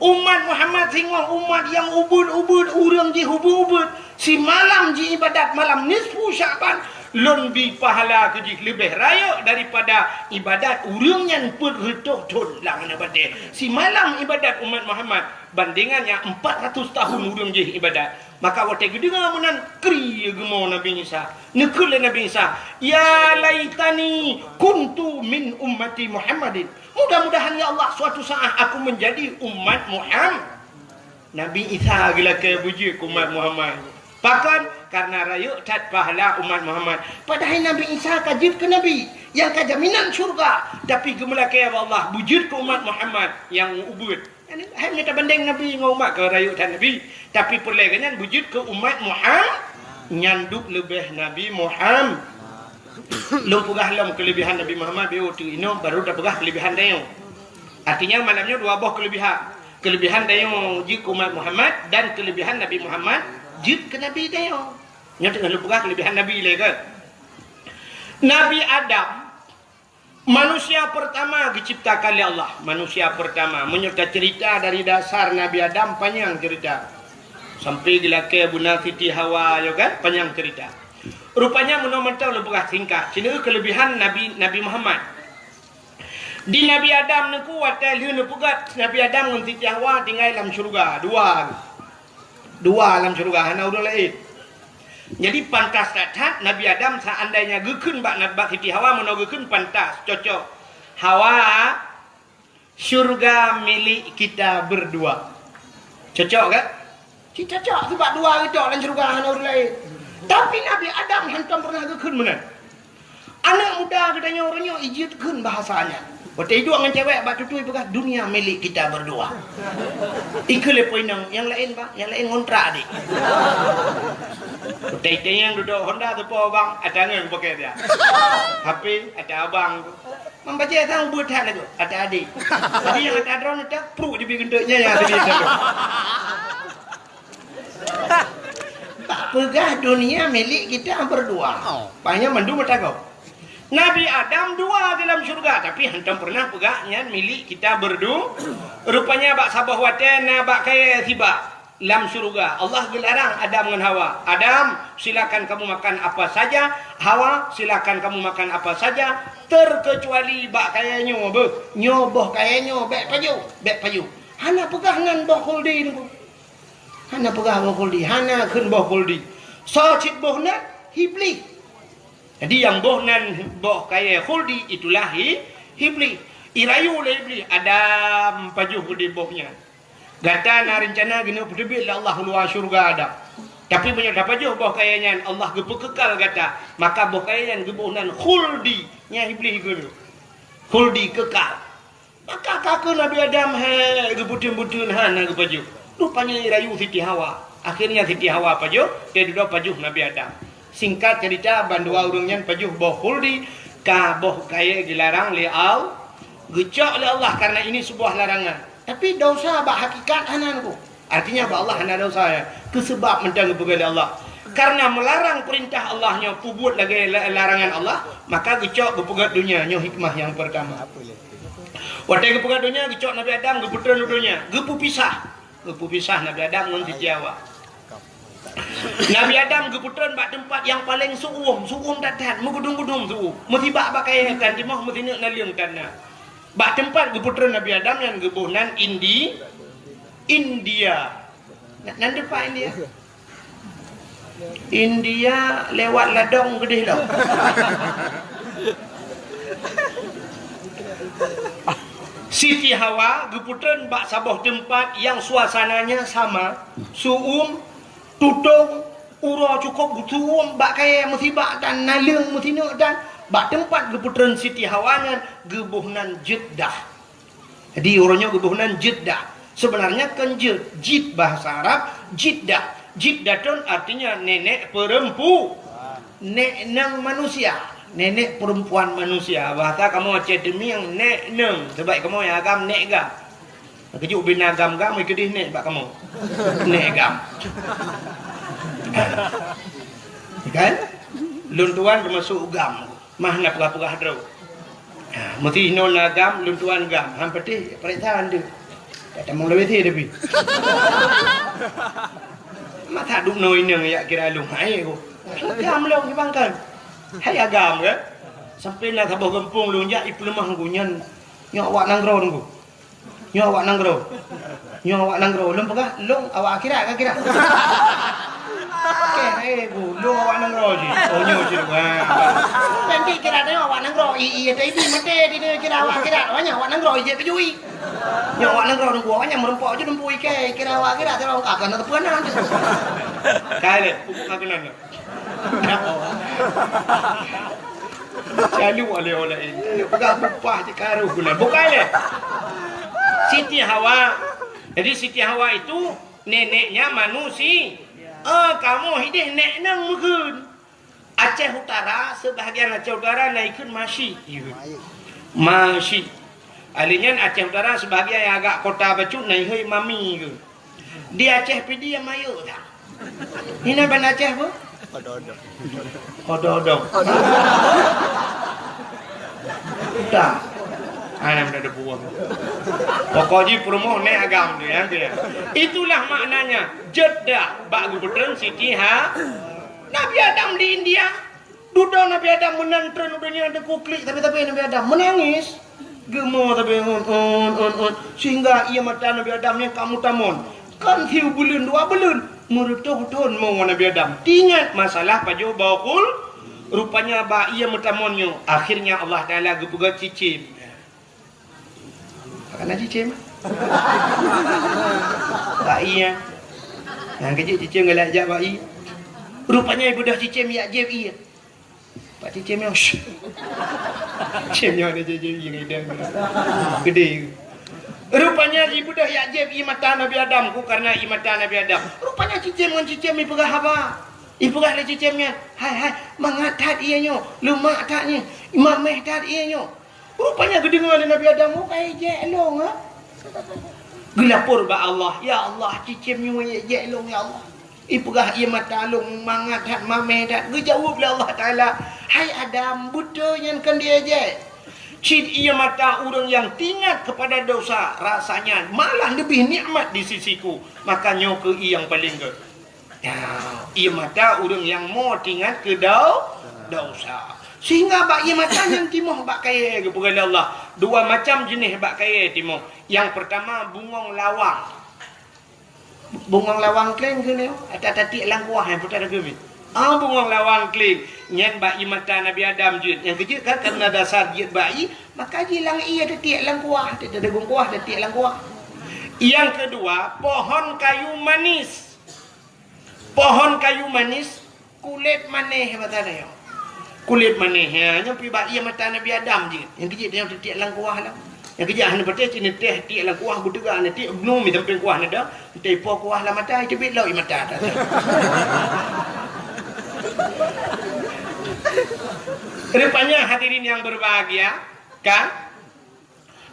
Umat Muhammad singoh umat nyang ubeuet-ubeuet, ureueng jih ubeuet-ubeuet. Simalam jiibadat malam nisfu Sya'ban, lôn bi pahala keu jih leubeh rayeuk daripada ibadat ureueng nyan peuet reutôh thon lam aneuk batée. Simalam ibadat umat Muhammad, bandengan nyang empat ratus tahun ureueng jih ibadat. Maka watée geudeungoe meunan, kri geumo Nabi Isa. Neukheun lé Nabi Isa, "Ya laitani kuntu min ummati Muhammadin." Mudah-mudahan, ya Allah, suatu saat aku menjadi umat Muhammad. Nabi Isa geulakée beujeuet keu umat Muhammad. Pakon? Karena rayeuk that pahala umat Muhammad. Padahai Nabi Isa ka jeuet keu nabi, nyang ka jaminan syurga, tapi geumeulakée bak Allah beujeuet keu umat Muhammad nyang ubeuet. Hai meutabandeng Nabi ngon umat ka rayeuk that Nabi, tapi peureulée geuh nyan beujeuet keu umat Muhammad, nyan duek leubeh Nabi Muhammad. Lôn peugah lom keulebihan Nabi Muhammad, beu teuk inoe baru tapeugah keulebihan tanyoe. Artinya malam nyoe dua boh keulebihan. Keulebihan tanyoe jeuet keu umat Muhammad dan keulebihan Nabi Muhammad jeuet keu Nabi tanyoe. Nyoe teungoh lôn peugah keulebihan Nabi lé keu. Nabi Adam Manusia pertama geuciptakan lé Allah, manusia pertama. Meunyoe taceurita dari dasar Nabi Adam, panyang ceurita. Sampai geulakée beuna Siti Hawa, yo kan? Panyang ceurita. Rupanya meunoe mantong lôn peugah singkat. Sineuk keulebihan Nabi, Nabi Muhammad. Di Nabi Adam neuku watée lheueh neupeugét Nabi Adam ngon Siti Hawa tinggai lam syeuruga, dua. Dua lam syeuruga, hana ureuëng laén. Jadi pantas that-that Nabi Adam seandainya geukheun bak, bak Siti Hawa, meunoe geukheun pantas, cocok. Hawa, syurga milik kita berdua. Cocok kan? Cit cocok, sebab dua geucok lam syeuruga hana ureuëng laén. Tapi Nabi Adam hantom pernah geukheun meunan. Aneuëk muda geutanyoe uroe nyoe ijeuet kheun bahasa nyan. Watée iduek ngon cewek bak tutui peugah, "Dunia milik kita berdua." Ikheun lé po inong, "Nyang laén, Bang, nyang laén ngontrak, Dik." Watée itanyong dudoe Honda teupo, Bang, ata ngon pakè dia. H P ata abang tu. Membajée sang ubeut that lagoe, ata adik. Jadi nyang ata droeneuh ata pruek jibi geunteuk nyan nyang até dia. Peugah dunia milik kita berdua. Oh. Banyak mandum mata kau. Nabi Adam dua di dalam syurga, tapi hantom pernah peugah nyan milik kita berdu-, rupanya bak saboh watée na bak kayée sibak lam syurga. Allah geularang Adam ngon Hawa, "Adam, silakan kamu makan apa saja. Hawa, silakan kamu makan apa saja, terkecuali bak kayée nyoe beuh. Nyoe boh kayée nyoe, bék pajoh, bék pajoh." Hana peugah nan boh khuldi nunggu. Hana peugah boh khuldi, hana kheun boh khuldi. Soe cit boh nyan? Iblih. Jadi nyang boh nan boh kayèe khuldi itulah hi-, Iblih. Irayu lé Iblih, "Adam, pajoh udép boh nyan. Gata na reuncana keuneuk peuteubiet lé Allah u luwa syeuruga, Adam. Tapi meunyoe tapajoh boh kayèe nyan, Allah geupeukekal gata, maka boh kayèe nyan geuboh nan khuldi." Nyan Iblih geukheun, "Khuldi, kekal." Maka ka keuh Nabi Adam hék geubeuteun-beuteun hana geupajoh. Rupanya irayu Siti Hawa. Akhirnya Siti Hawa pajoh, teududoe pajoh Nabi Adam. Singkat cerita, bandua ureuëng nyan pajoh boh khuldi, ka boh kayèe geularang lé Al-, geucok lé Allah karena ini sebuah larangan. Tapi dosa bak hakikat hana nyan. Artinya bak Allah hana dosa, ya. Keu sebab mantong geupeugah lé Allah. Karena melarang perintah Allah nyoe peubuet lagèe la-, larangan Allah, maka geucok geupeugöt donya, nyoe hikmah nyang pertama. Watèe geupeugöt donya, geucok Nabi Adam geupeutreun u donya, geupeupisah. Geupeupisah Nabi Adam ngon Siti Hawa. Nabi Adam geupeutreun bak teumpat nyang paleng su'uem, su'uem that-that, meugudum-gudum su'uem. Meusibak bak kayèe tan timoh, meusineuk naleueng tan na. Bak teumpat geupeutreun Nabi Adam nyan geuboh nan Indi-, India. Na-, nan teumpat India. India lewat ladong keudéh lom. Siti Hawa geupeutreun bak saboh teumpat nyang suasananya sama, su'uem, tutong, uroe cukôp geusu'uem bak kayèe, meusibak dan naleueng meusineuk dan bak teumpat geupeutreun Siti Hawa nyan geuboh nan Jeddah. Jadi, uroe nyoe geuboh nan Jeddah. Sebenarnya kon jeuet, jid bahasa Arab, Jeddah. Jeddah tu artinya nenek perempu-, nek neng manusia, nenek perempuan manusia. Bahasa kamoe Aceh Teumieng, nek neng. Sebab kamoe agam nek gam. Keujeuet ubé na gam-gam, keudéh nek bak kamoe. Nek gam. Kan? Lôn tuan teumasuk gam. Mah na peugah-peugah droe. Ha, meusti inoe na gam, lôn tuan gam. Han patéh, paréksa han deuh. Tak tamong lawét thé tapi. Masa duek noe inong jak kira lôn hai ko. Gam lôn di bangkai. Hai agam ke? Sampai na saboh gampông lôn jak ipeuleumah ku nyan. Nyoe awak nanggroe nunggu. Nyoe awak nanggroe. Nyoe awak nanggroe. Lôn peugah, lôn awak akhirat ka kira. Oke, hai bu, lôn awak nanggroe jih. Oh, nyoe jih. Wah. Nanti kira tengok awak nanggroe. I, i, tadi mati di dia kira awak akhirat. Awak nyoe awak nanggroe jih tuju i. Nyoe awak nanggroe nunggu awak nyan meureumpok je nunggu ikai kira awak akhirat. Terus akan ada peunan. Kali, bukan kenal. Calu oleh-oleh ini. Kalau pegang upah je karuh guna. Bukan leh. Siti Hawa. Jadi Siti Hawa itu neneknya manusia. Eh, kamoe hideh nek nang meukeun. Aceh Utara, sebahagian Aceh Utara na ikheun Masyik. Masyik. Ahli nyan Aceh Utara sebahagian nyang agak kota bacut na ikheun Mami ke. Di Aceh Pidie Mayeu dah. Hina ban Aceh apa? Odong-odong. Odong-odong. Dah. Anak dah ada buah. Pokok jih peurumoh nek agam tu, ya, tu, ya. Itulah maknanya Jeddah bak gubernur Siti Ha. Nabi Adam di India. Dudoe Nabi Adam meunan treun u donya, teuku klik sabe-sabe Nabi Adam, meunangis. Geumo sabe, un, un, un, un. Sehingga ie mata Nabi Adam nyang ka meutamon. Kon siubeuleueng dua beuleueng, meureutoh thon mo Nabi Adam. Teuingat masalah pajoh boh khul, rupanya bak ie meutamon nyoe, akhirnya Allah Taala geupeugah cicém. Ka na cicém. Bak ie. Nyang keujeuet cicém galak jak bak ie. Rupanya ibeudôh cicém yak jieb ie. Pak cicém nyoe. Cicém nyoe ada jieb ie ngideung. Gede. Rupanya ibeudôh yak jieb ie mata Nabi Adam, ku karena ie mata Nabi Adam. Rupanya cicém ngon cicém ipeugah haba. Ipeugah lé cicém nyan, "Hai, hai, mangat that ie nyoe, leumak that nyoe, mameh that ie nyoe." Rupanya geudeungoe lé Nabi Adam, "Oh, ka ijak lôn, ha?" Geulapor bak Allah, "Ya Allah, cicém nyoe ijak lôn, ya Allah. Ipeugah ie mata lôn mangat that, mameh that." Geujaweueb lé Allah Taala, "Hai Adam, beutôi nyan kon diejek. Cit ie mata ureuëng nyang teuingat kepada dosa, rasanya malah lebih nikmat di sisiku. Maka nyoe keuh ie nyang paleng gét." Ya, ie mata ureuëng nyang mo teuingat keu dau-, dosa. Sehingga bak ie mata nyan timoh bak kayèe geupeugah lé Allah. Dua macam jeuneh bak kayèe timoh. Nyang pertama, bungong lawang. Bungong lawang kléng keuh nyoe, ata tatiek lam kuah nyang putar geumi. Ah, bungong lawang klim. Nyan bak ié mata Nabi Adam jeuet. Nyang keujeuet kan, karena dasar jeuet bak ié, maka jilang ié teutiek lam kuah, teudeugung kuah, teutiek lam kuah. Nyang keudua, pohon kayu manis. Pohon kayu manis, kulét manéh mata nyoe. Kulét manéh, ha, nyan pi bak ié mata Nabi Adam jeuet. Nyang keujeuet nyoe teutiek lam kuah lah. Nyang keujeuet hana patéh cit neutéh tiek lam kuah, beuteuga neutéh, bnu mi sampéng kuah neuda, teuipo kuah lam mata, iteubiet lom ié mata. Rupanya hadirin yang berbahagia, kan?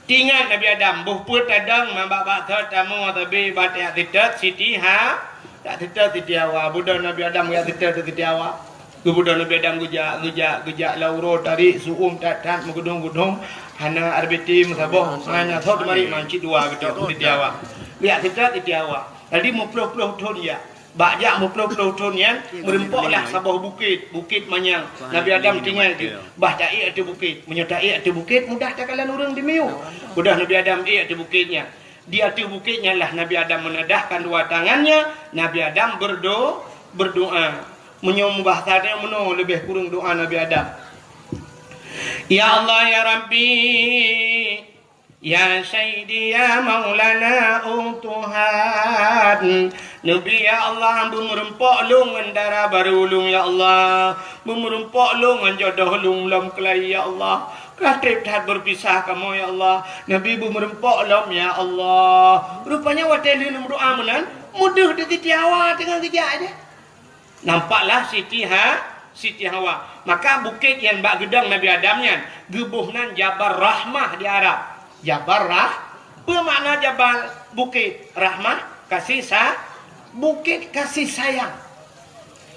Teuingat Nabi Adam, boh peuet tadong, mabak-bak thot tamoe, tabi bak jak seutôt Siti Ha-, jak seutôt Siti Hawa. Beudôh Nabi Adam jak seutôt Siti Hawa. Geubeudôh Nabi Adam geujak, geujak, geujak lam uroe tarék, su'um that-that, meugeudong-geudong, hana R B T meusaboh, hana thot marit man cit dua geutok Siti Hawa. Jak seutôt Siti Hawa. Jadi meuploh-ploh thon jak. Bak jak meuploh-ploh thon nyan, meureumpok lah saboh bukét, Bukét Manyang. Nabi Adam tinggai di, bah taék ateueh bukét. Meunyoe taék ateueh bukét, mudah takalon ureuëng di miyueb. Udah Nabi Adam ék ateueh bukét nyan. Di ateueh bukét nyan lah Nabi Adam menadahkan dua tangannya, Nabi Adam berdo-, berdoa. Meunyoe mubahasa nyan meunoe leubeh kureueng doa Nabi Adam. Ya Allah, ya Rabbi, ya Sayyidi, ya Maulana, oh Tuhan. Nabi, ya Allah, beumeureumpok lôn ngon dara barô lôn, ya Allah. Beumeureumpok lôn ngon jodoh lôn lom keulai, ya Allah. Ka treb that beupisah kamoe, ya Allah. Nabi beumeureumpok lom, ya Allah. Rupanya watée lheueh meudoa meunan, meudeuh di Siti Hawa teungoh geujak aja. Nampaklah Siti Ha-, Siti Hawa. Maka bukét nyang bak geudong Nabi Adam nyan geuboh nan Jabal Rahmah di Arab. Jabal Rah-, peue makna Jabal? Bukét. Rahmah, kasih sa-, bukét kasih sayang.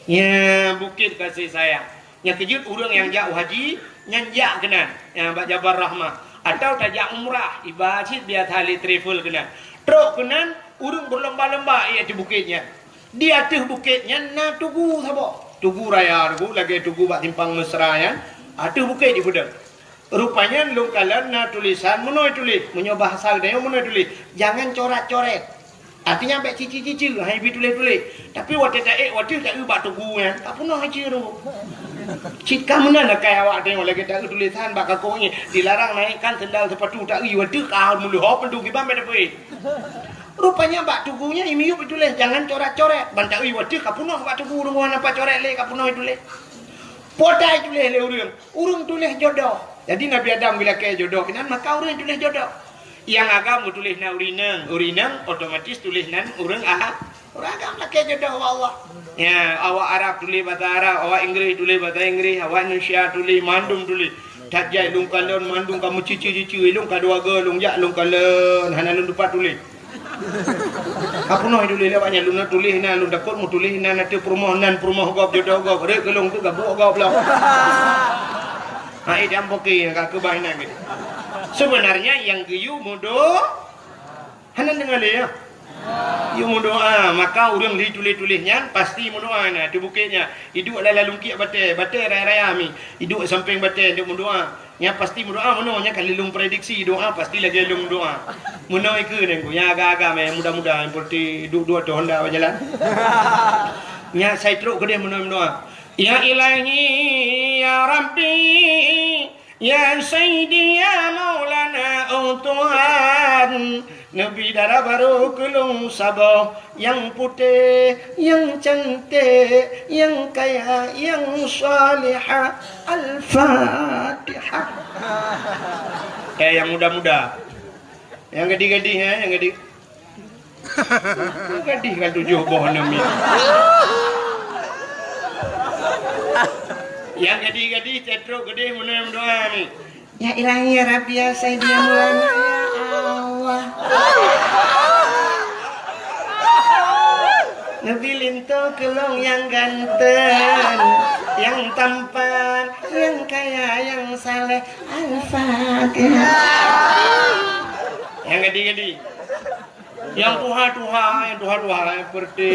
Ya, bukét kasih sayang. Nyang keujeuet ureuëng nyang jak haji, nyan jak keunan, ya, bak Jabal Rahmah. Atau tajak umrah, iba cit biasa lé travel keunan. Trok keunan, ureuëng beulomba-lomba ék ateueh bukét nyan. Di ateueh bukét nyan na tugu saboh. Tugu raya tugu, lagée tugu bak simpang Mesra nyan, ateueh bukét jipeudong. Rupanya lôn kalon na tulisan meunoe tuléh, meunyoe bahasa geutanyoe meunoe tuléh, jangan corat-coret. Artinya bék cici-cici, hai bi tuléh-tuléh. Tapi watée taék, watée taeu bak tugu nyan, ka peunoh ici tu. Cit ka meunan akai awak tanyoe lagée taeu tulisan bak kakoe nyan, dilarang naikkan sendal sepatu taeu watée ka meuleuhop tu kiban bék tapeuék. Rupanya bak tugu nyan imiyueb ituléh, jangan coret-coret. Ban taeu watée ka peunoh bak tugu ureuëng hana pacoret lé ka peunoh ituléh. Potai tuléh lé ureuëng, ureuëng tuléh jodoh. Jadi Nabi Adam geulakée jodoh keunan, maka ureuëng tuléh jodoh. Nyang agam geutuléh nan ureuëng inong, ureuëng inong otomatis tuléh nan ureuëng a-, ureuëng agam lakée jodoh bak Allah. Ya, awak Arab tuléh basa Arab, awak Inggris tuléh basa Inggris, awak Indonesia tuléh, mandum tuléh. That jai lôn kalon mandum ka meucici-cici, lôn ka dua go lôn jak lôn kalon, hana lôn tupat tuléh. Ka peunoh tuléh lé awak nyan, lôn tuléh nan, lôn takot meutuléh nan ateueh peurumoh nan, peurumoh gob, jodoh gob, rek keu lôn tu gabuk gob lom. Hai dam poke ka keubah inan geuh. Sebenarnya nyang geuyue meudo-, hana deungoe lé, ya. Yue meudoa, maka ureuëng li tuléh-tuléh nyan pasti meudoa na ateueh bukét nyan. Iduek lam lalungkiek batée, batée raya-raya mi. Iduek sampéng batée deuek meudoa. Nyan pasti meudoa meunoe, nyan ka lheueh lôn prediksi doa pasti lagée lôn doa. Meunoe ikeue nyan ku, nyang agam-agam, nyang muda-muda, nyang peureute duek-duek ateueh honda bak jalan. Nyan sai trok keudeh meunoe meudoa. Ya Ilahi, ya Rabbi, ya Sayyidi, ya Maulana, oh Tuhan, neubi dara barô keu lôn saboh, nyang putéh, nyang canték, nyang kaya, nyang salihah. Al-Fatihah. Eh, nyang muda-muda. Nyang gadih-gadih, eh, nyang gadih. Gadih kan tujoh boh aneuk miet. Nyang gadih-gadih, tetrok gadih, meunoe meudoa ni. Ya Ilahi, ya Rabbi, ya Sayyidi, ya Maulana, ya Allah. Neubi linto keu lôn nyang ganteng, nyang tampan, nyang kaya, nyang saleh. Al-Fatihah. Nyang gadih-gadih. Nyang tuha-tuha, nyang tuha-tuha, nyang peureute.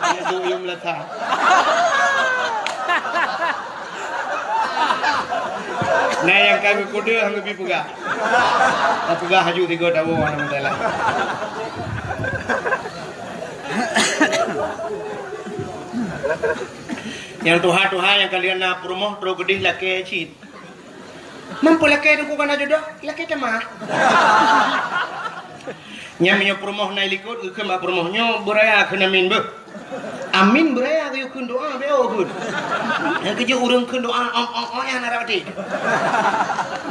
Nyang duek yum lata. Nah, nyang ka geukudeuh, han geubi peugah. Ka peugah haju tiga tahun, alhamdulillah. Nyang tuha-tuha nyang ka lheueh na peurumoh trok keudeh lakée cit. Mampu lakée teungku kana jodoh, lakée teuma. Nyan meunyoe peurumoh na i likot, geukheun bak peurumoh nyoe beuraya kheun amin beuh. Amin beuraya geuyue kheun doa beu kheun. Nyang keujeuet ureuëng kheun doa ong ong ong nyang na rot até.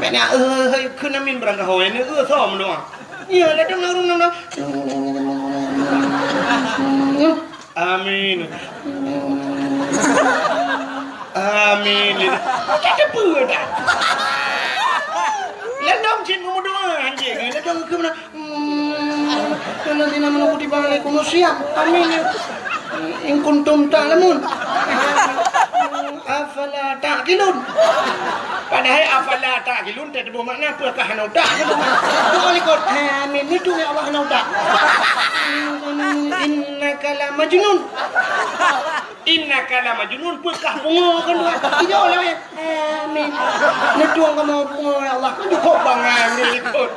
Bèk na eh kheun amin beurangkaho, eh, eh, som doa. Ya, ladang ureuëng nang. Amin. Amin. Macam teupeu dah. Ladang cit meumeudoa anjing. Ladang ke mana? Hmm, alladzina amanu kutiba alaikumus siyam. Amin. In kuntum ta'lamun. Afala ta'qilun. Padahai afala ta'qilun teutuboh makna peue kah hana utak. Doa likot. Amin. Itu ya Allah hana utak. Innaka la majnun. Innaka la majnun, peukah pungo kan doa. Ijo lah, eh. Amin. Neutueng kamoe pungo ya Allah. Kan cukup bangai ureuëng likot.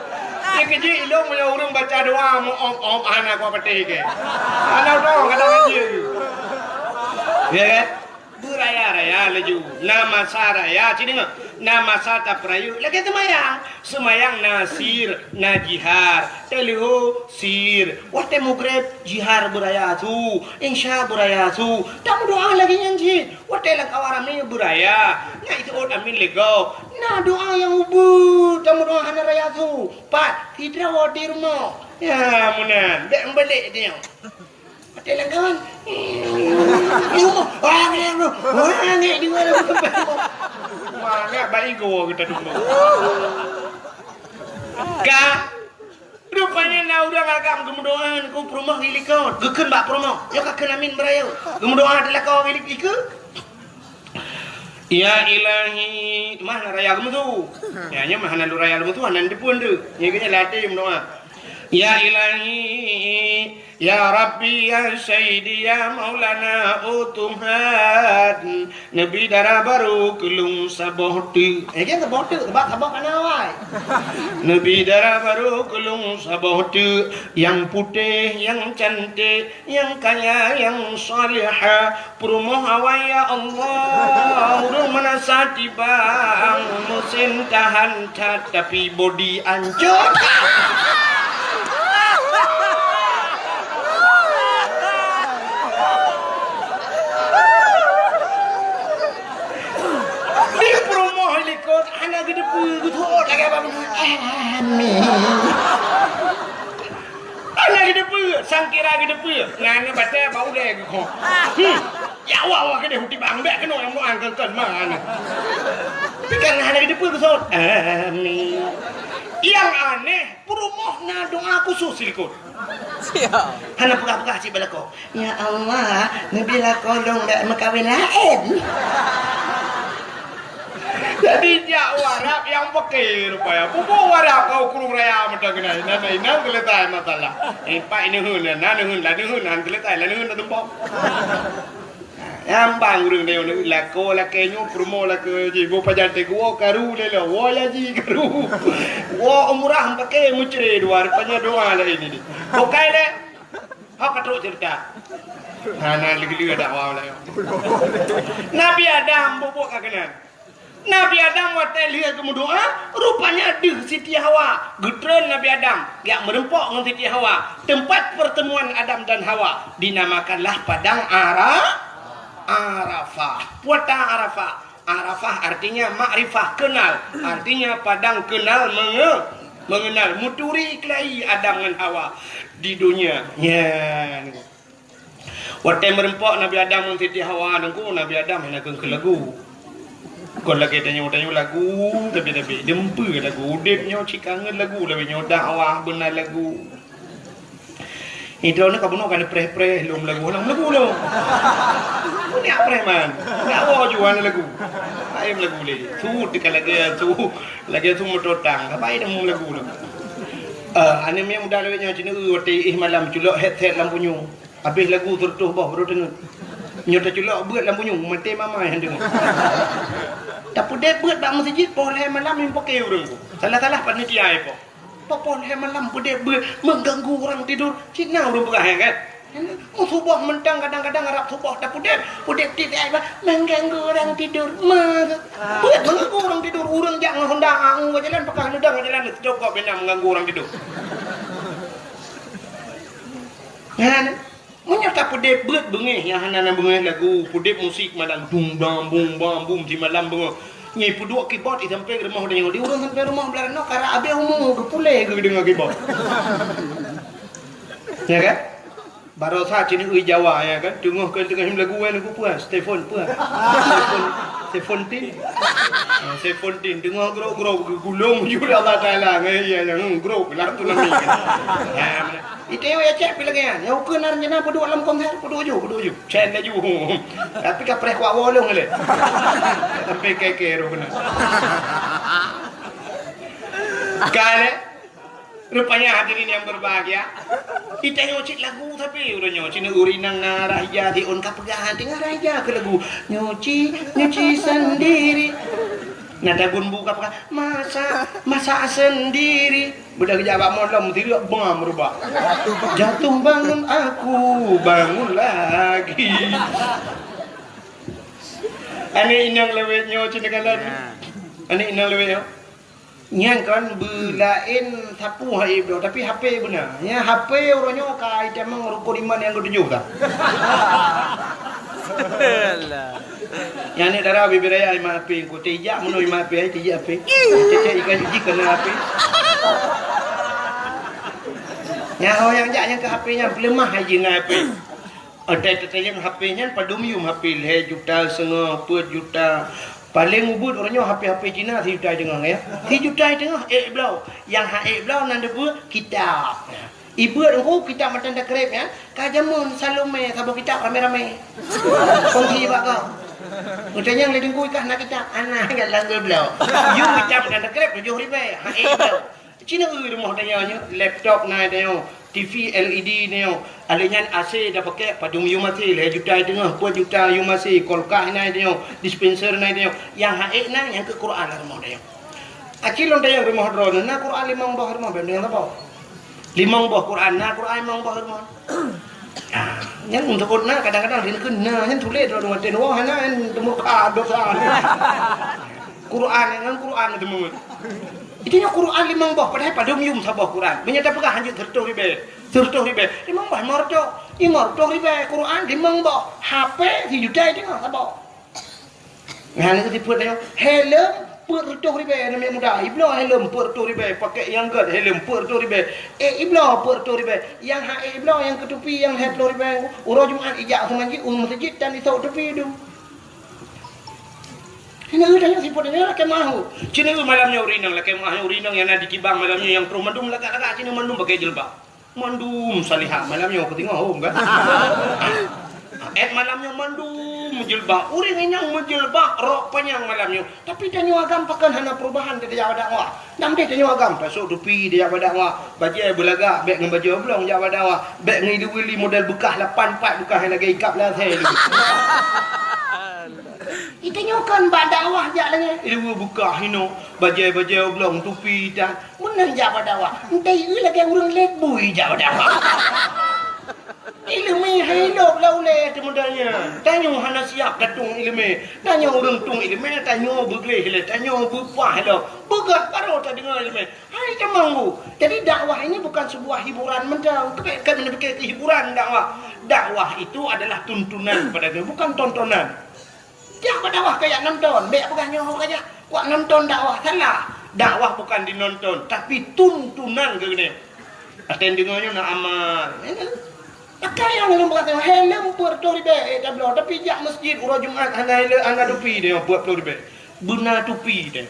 Dia kejik ilong punya ureuëng baca doa mu om om hana kuat petik ke. Hana doa kata ngaji. Ya kan? Beuraya-raya laju. Na masa raya, ci deungoe. Na masa tapeurayeuk lagée seumayang. Seumayang na sir, na jihar. Teuleuho sir. Watée mugreb jihar beuraya su, insya beuraya su. Tameudoa lagée nyan cit. Watée lam kawan ramé beuraya, na iseuôt amin lé gob. Na doa nyang ubeut tameudoa hana raya su. Pat sidroe di rumoh. Ya meunan, bék meubeulek dia. Watée lam kawan. Di rumoh. Wah, angék, bro. Wah, angék di mana? Mana baik gua kita dulu. Ka Rupanya na ureuëng agam geumeudoa keu peurumoh di likot. Geukheun bak peurumoh, nyoe ka kheun amin beuraya. Geumeudoa di lakoe di likot. Ya Ilahi, mah na raya geumeusu. Ya, nyoe mah hana lôn raya geumeusu, hana deupeue deuh. Nyoe geunya latih meudoa. Ya Ilahi, ya Rabbi, ya Sayyidi, ya Maulana, oh Tuhan. Neubi dara barô keu lôn saboh teuk. Eh, jangan saboh teuk, sebab saboh kana awai. Neubi dara barô keu lôn saboh teuk, nyang putéh, nyang cantik, nyang kaya, nyang salihah. Peurumoh awai, ya Allah, ureuëng meunasah tibang, meusén tahan that, tapi bodi ancôt. Di peurumoh likot hana geuteupeue, geuthot lagée bak bunoe. Amin. Hana geuteupeue, sangkira geuteupeue. Nyan batée bak ulée geukhok. Hmm. Ya Allah, Allah keudeh uti bang bék keunoe nyang meudoa keun-keun mana. Tapi kan hana geuteupeue geuthot. Amin. Nyang aneh, peurumoh na doa khusos likot. Siap. Hana peugah-peugah cit bak lakoe. Ya Allah, neubi lakoe lôn bék meukawen laén. Jadi jak u Arab nyang peuke rupanya. Pupu u Arab keu u Krueng Raya mantong keunan. Inan, inan geuleutai masalah. Eh, pak ineuen, na neuheun, la neuheun, han geuleutai, la neuheun tatumpok. Nyang bang ureuëng nyoe lakoe lakée nyoe peurumoh lakée jih, boh pajan teuh woe karu lé lo, woe haji karu. Woe umrah meupaké meucre dua, rupanya doa laén ini. Bukai lé. Hok ka trok ceurita. Hana lé-lé dakwah laén. Nabi Adam bubuk ka keunan. Nabi Adam watée lheueh geumeudoa, rupanya deuh Siti Hawa. Geutreun Nabi Adam, jak meureumpok ngon Siti Hawa. Teumpat pertemuan Adam dan Hawa dinamakanlah Padang Ara-, Arafah. Puata Arafah. Arafah artinya makrifah, kenal. Artinya padang kenal menge-, mengenal. Meuturi keulayi Adam ngon Hawa di donya. Nyan. Watée meureumpok Nabi Adam ngon Siti Hawa teungku, Nabi Adam hana kheun-kheun lagu. Kon lagée tanyoe-tanyoe lagu, tapi-tapi deumpeu lagu. Udeb nyoe cit kangen lagu, lagée nyoe dakwah beuna lagu. Idroe nyoe ka bunoe ka neupreh-preh lom lagu, lom lagu lom. Nyak preh man. Nyak woe juan lagu. Laén lagu lé. Su teuka lagée su, lagée su meutotang. Apa idem lagu lom. Eh, aneuk miet muda lawét nyoe cit neu watée éh malam culok headset lam punyueng. Habéh lagu seureutôh boh baru deungoe. Nyoe teuculok beuet lam punyueng, maté mama nyang deungoe. Tapeudeh beuet bak meuseujid poh lhée malam nyang poke ureuëng ku. Salah-salah panitia ipoh. Poh lhée malam peudeh beuet mengganggu orang tidur. Cit na ureuëng peugah nyan kan? Meusuboh mantong kadang-kadang rab suboh tapudeb, pudeb tieb ai bah, mengganggu orang tidur. Meusuboh mengganggu orang tidur, ureuëng jak ngon honda angu jalan, pakah leudang jalan, stop kok bina mengganggu orang tidur. Nyan, meunyoe tapudeb beuet beungéh nyang hana na beungéh lagu, pudeb musik malam dung dang bung bang bum di malam beungoh. Nyi peuduek keyboard di sampéng rumoh tanyoe, di ureuëng sampéng rumoh blah noe karap abéh umu geupuléh geudeungoe keyboard. Ya kan? Barosa cini ui Jawa ya kan, teungoh ke teungoh lagu wan lagu puan, Stefan puan. Stefan, Seventeen. Ha, Seventeen teungoh grok-grok geugulong jula Allah Taala ngai ya yang grok lah tu nami. Ha, itu yang ya cek pilihan. Yang ukeun rencana peuduek lam konser, peuduek ju, peuduek ju. Cen laju. Tapi ka preh kuat wolong le. Tapi keke roh kena. Kale. Rupanya hadirin yang berbahagia, kita nyoe cit lagu tapi udah nyoe cit ureuëng nyang na raja di on ka peugah hati ngan raja ke lagu nyuci nyuci sendiri. Nah dagun bu ka peugah masak masak sendiri. Budak kejak bak molom tirak bang berubah. Jatuh bangun aku bangun lagi. Aneuk inong lewet nyoe cit kalan. Aneuk inong lewet nyoe. Nyan kan beulaén sapu hai bloe, tapi H P beuna. Nya H P uroe nyoe ka itamong rukon iman nyang ketujoh dah. Alah. Nyan ni dara bibir raya iman H P, ku tijak meunoe iman H P, ai tijak H P. Cecek ikan jiji kena H P. Nya ho nyang jak nyang ke H P nyan peuleumah hai jih ngon H P. Atai tatanyong H P nyan padum yum H P lhèe juta seungoh, peuet juta. Paleng ubeuet uroe nyoe H P-H P Cina sijuta teungoh ya. Sijuta teungoh ék bloe. Nyang han ék bloe nan deubeuet kitab. Ibeuet engku kitab matan takreb ya. Ka jameun Salome saboh kitab ramé-ramé. Kongsi bak kau. Mutanyong lé teungku ikah na kitab. Ana nyan langgur bloe. Yum kitab matan takreb tujoh ribèe. Han ék bloe. Cina eu rumoh tanyoe nyoe, laptop na tanyoe, T V L E D tanyoe, alèh nyan A C tapakèk padum yum A C, lhèe juta teungoh, peuet juta yum A C, kulkas na tanyoe, dispenser na tanyoe, nyang han ék na nyang keu Quran lam rumoh tanyoe. Aci lôn tanyoe rumoh droeneuh na Quran limong boh rumoh, bèk neueng saboh. Limong boh Quran, na Quran limong boh rumoh. Ah, nyan untuk na kadang-kadang rin keu na nyan tuléh droeneuh watèe nyoe hana nyan teumurka dosa. Quran nyan Quran teumeuet. Itu nyoe Quran limong boh, padahai padum yum saboh Quran. Meunyoe tapeugah hanjeuet seureutôh ribèe, seureutôh ribèe, limong boh lima reutôh, lima reutôh ribèe Quran limong boh. H P sijuta teungoh saboh. Nyan keu sifeuet nyoe, helm peuet reutôh ribèe aneuk muda. Ibloe helm peuet reutôh ribèe, pakèk nyang gèt helm peuet reutôh ribèe. Eh, ibloe peuet reutôh ribèe. Nyang han ék ibloe nyang keu tupi nyang lhèe ploh ribèe. Uroe Jumat ijak u masjid, u masjid dan isok tupi tu. Hana eu tanyoe sifeuet nyoe lakèe meu'ah. Cit nyoe malam nyoe ureueng inong lakèe meu'ah nyoe ureueng inong nyang na di kibang malam nyoe nyang troh mandum lagak-lagak cit nyoe mandum pakai jilbab. Mandum salihah malam nyoe keu teungoh hom kan. Eh malam nyoe mandum jilbab. Ureueng inong meujilbab rok panyang malam nyoe. Tapi tanyoe agam pakon hana perubahan tajak bak dakwah. Nam deh tanyoe agam tasok tupi tajak bak dakwah. Bajèe beulagak bèk ngon bajèe oblong jak bak dakwah. Bèk ngon ileue-ileue model beukah lapan pat beukah nyang lagèe ikab lam asèe tu. Itanyoe kan bak dakwah jak lagèe ileue beukah hinoe, bajèe-bajèe oblong tupi tan. Meunan jak bak dakwah. Entah ieu lagèe ureueng lét bui jak bak dakwah. Ileumèe hai lôb lam ulèe teuh model nyan. Tanyoe hana siap tatueng ileumèe. Tanyoe ureueng tueng ileumèe, tanyoe beugleh lé, tanyoe beupah lom. Beugöt barô tadeungö ileumèe. Hai tamong bu. Jadi dakwah ini bukan sebuah hiburan mantong. Keubiet ka meuneupike keu hiburan dakwah. Dakwah itu adalah tuntunan kepada dunia, bukan tontonan. Jak bak dakwah kajak nonton, bèk peugah nyoe ho kajak. Kuat nonton dakwah salah. Dakwah bukan dinonton, tapi tuntunan keu geutanyoe. Até deungö nyoe na amal. Pakai nyang lôn peugah helm peuet reutôh ribèe, eh, tabloe, tapi jak masjid uroe Jumat hana helm, hana tupi nyoe peuet ploh ribèe. Beuna tupi teuh.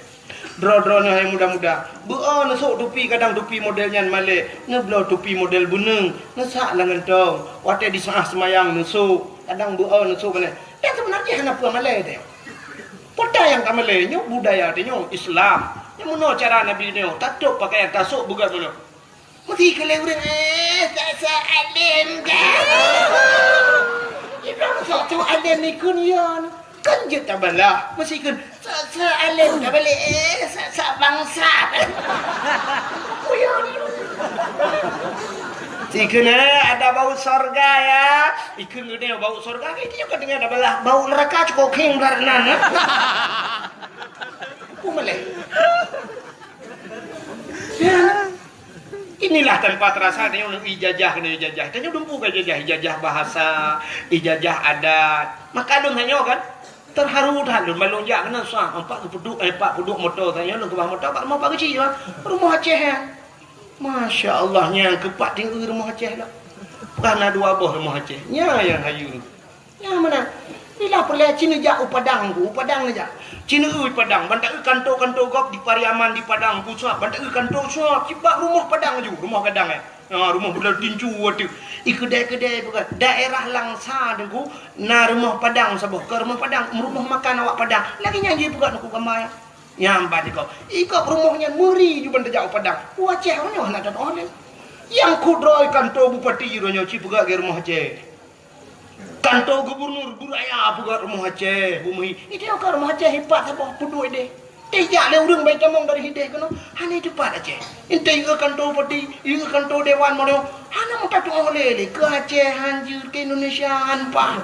Droe-droe nyoe hai muda-muda, beu-o neusok tupi kadang tupi model nyan malèe, neubloe tupi model beuneueng, neusak lam gantong. Watèe di saat seumayang neusok, kadang beu-o neusok malèe. Nyan seubeuna jih hana peue malèe teuh. Peue nyang ka malèe nyoe budaya teuh nyoe Islam. Nyoe meunoe cara Nabi nyoe, tatôp pakaian tasok beugöt meunoe. Meusti keu lé ureueng, eh, sa-sa além dah. Ibrahim sok tu além ikun yon. Kan jeuet tabalah. Meusti keu sa-sa além dah balik, eh, sa-sa bangsa. Kuyon. Ikheun, "Eh, ada bau sorga ya." Ikheun geude bau sorga, itu juga dengan ada belah bau neraka cukup king belah nan, ya. Aku meleh. Ya. Inilah tanpa terasa tanyoe ijazah kena ijazah. Tanyoe dumpu ka ijazah, ijazah bahasa, ijazah adat. Maka lôn tanyoe kan terharu that lôn, ban lôn jak keunan sah, empat geupeuduk, eh, empat peuduk moto tanyoe lôn keubah moto bak rumoh Pak Geuchik, bak rumoh Aceh, ya. Masya Allah, nyang keupat tinggi rumoh Aceh lah. Peugah na dua boh rumoh Aceh. Nya nyang hayeue. Nyang meunan. Bila peureulèe ci neujak u Padang, u Padang neujak. Ci neueu Padang, ban taeu kanto-kanto gob di Pariaman di Padang, pusat, ban taeu kanto suap, cit bak rumoh Padang ju, rumoh gadang, eh. Ha, rumoh beudôh tincu ateueh. I keudè-keudè peugah, daerah Langsa Teungku, na rumoh Padang saboh, keu rumoh Padang, rumoh makan awak Padang. Lagèe nyan jipeugah Teungku gamba nyan. Nyan ban ikob. Ikob rumoh nyan meuri ju ban tajak u Padang. U Aceh nyoe hana tatu'oh lé. Nyang kudroe kanto bupati uroe nyoe ci peugah lagèe rumoh Aceh. Kanto gubernur, bu raya peugah rumoh Aceh, bu meuhi. Itu ka rumoh Aceh ipat saboh peuduek deh. Teuh jak lé ureueng bai tamong dari hideh keunoe, hana teupat Aceh. Entah ieu kanto bupati, ieu kanto dewan mono, hana meutatu'oh lé, lé keu Aceh hanjeuet, keu Indonesia han paih.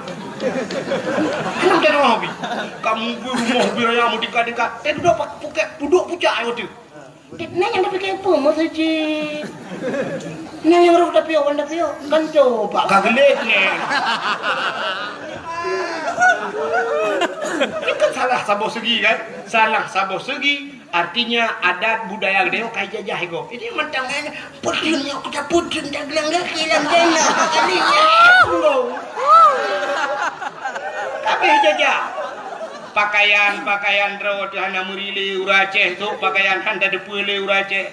Hana meutatu'oh bih. Kamu bu rumoh bu raya meutingkat-tingkat, teuh dudoe pak puket, peuduek pucak ayô teuh. Nyan nyang tapike peue meuseujid? Nyan nyang roh tapiôh, wan tapiôh. Kan coba ka geulet nyan. Itu kan salah saboh segi kan? Salah saboh segi, artinya adat budaya geutanyoe ka ijajah iko. Jadi mantong nyan, putreun nyoe kuta putreun dak gelang gaki lam jana kali nyan. Kabeh jajah. Pakaian-pakaian droe teuh hana meuri lé ureueng Aceh, sôk pakaian han tateupeue lé ureueng Aceh.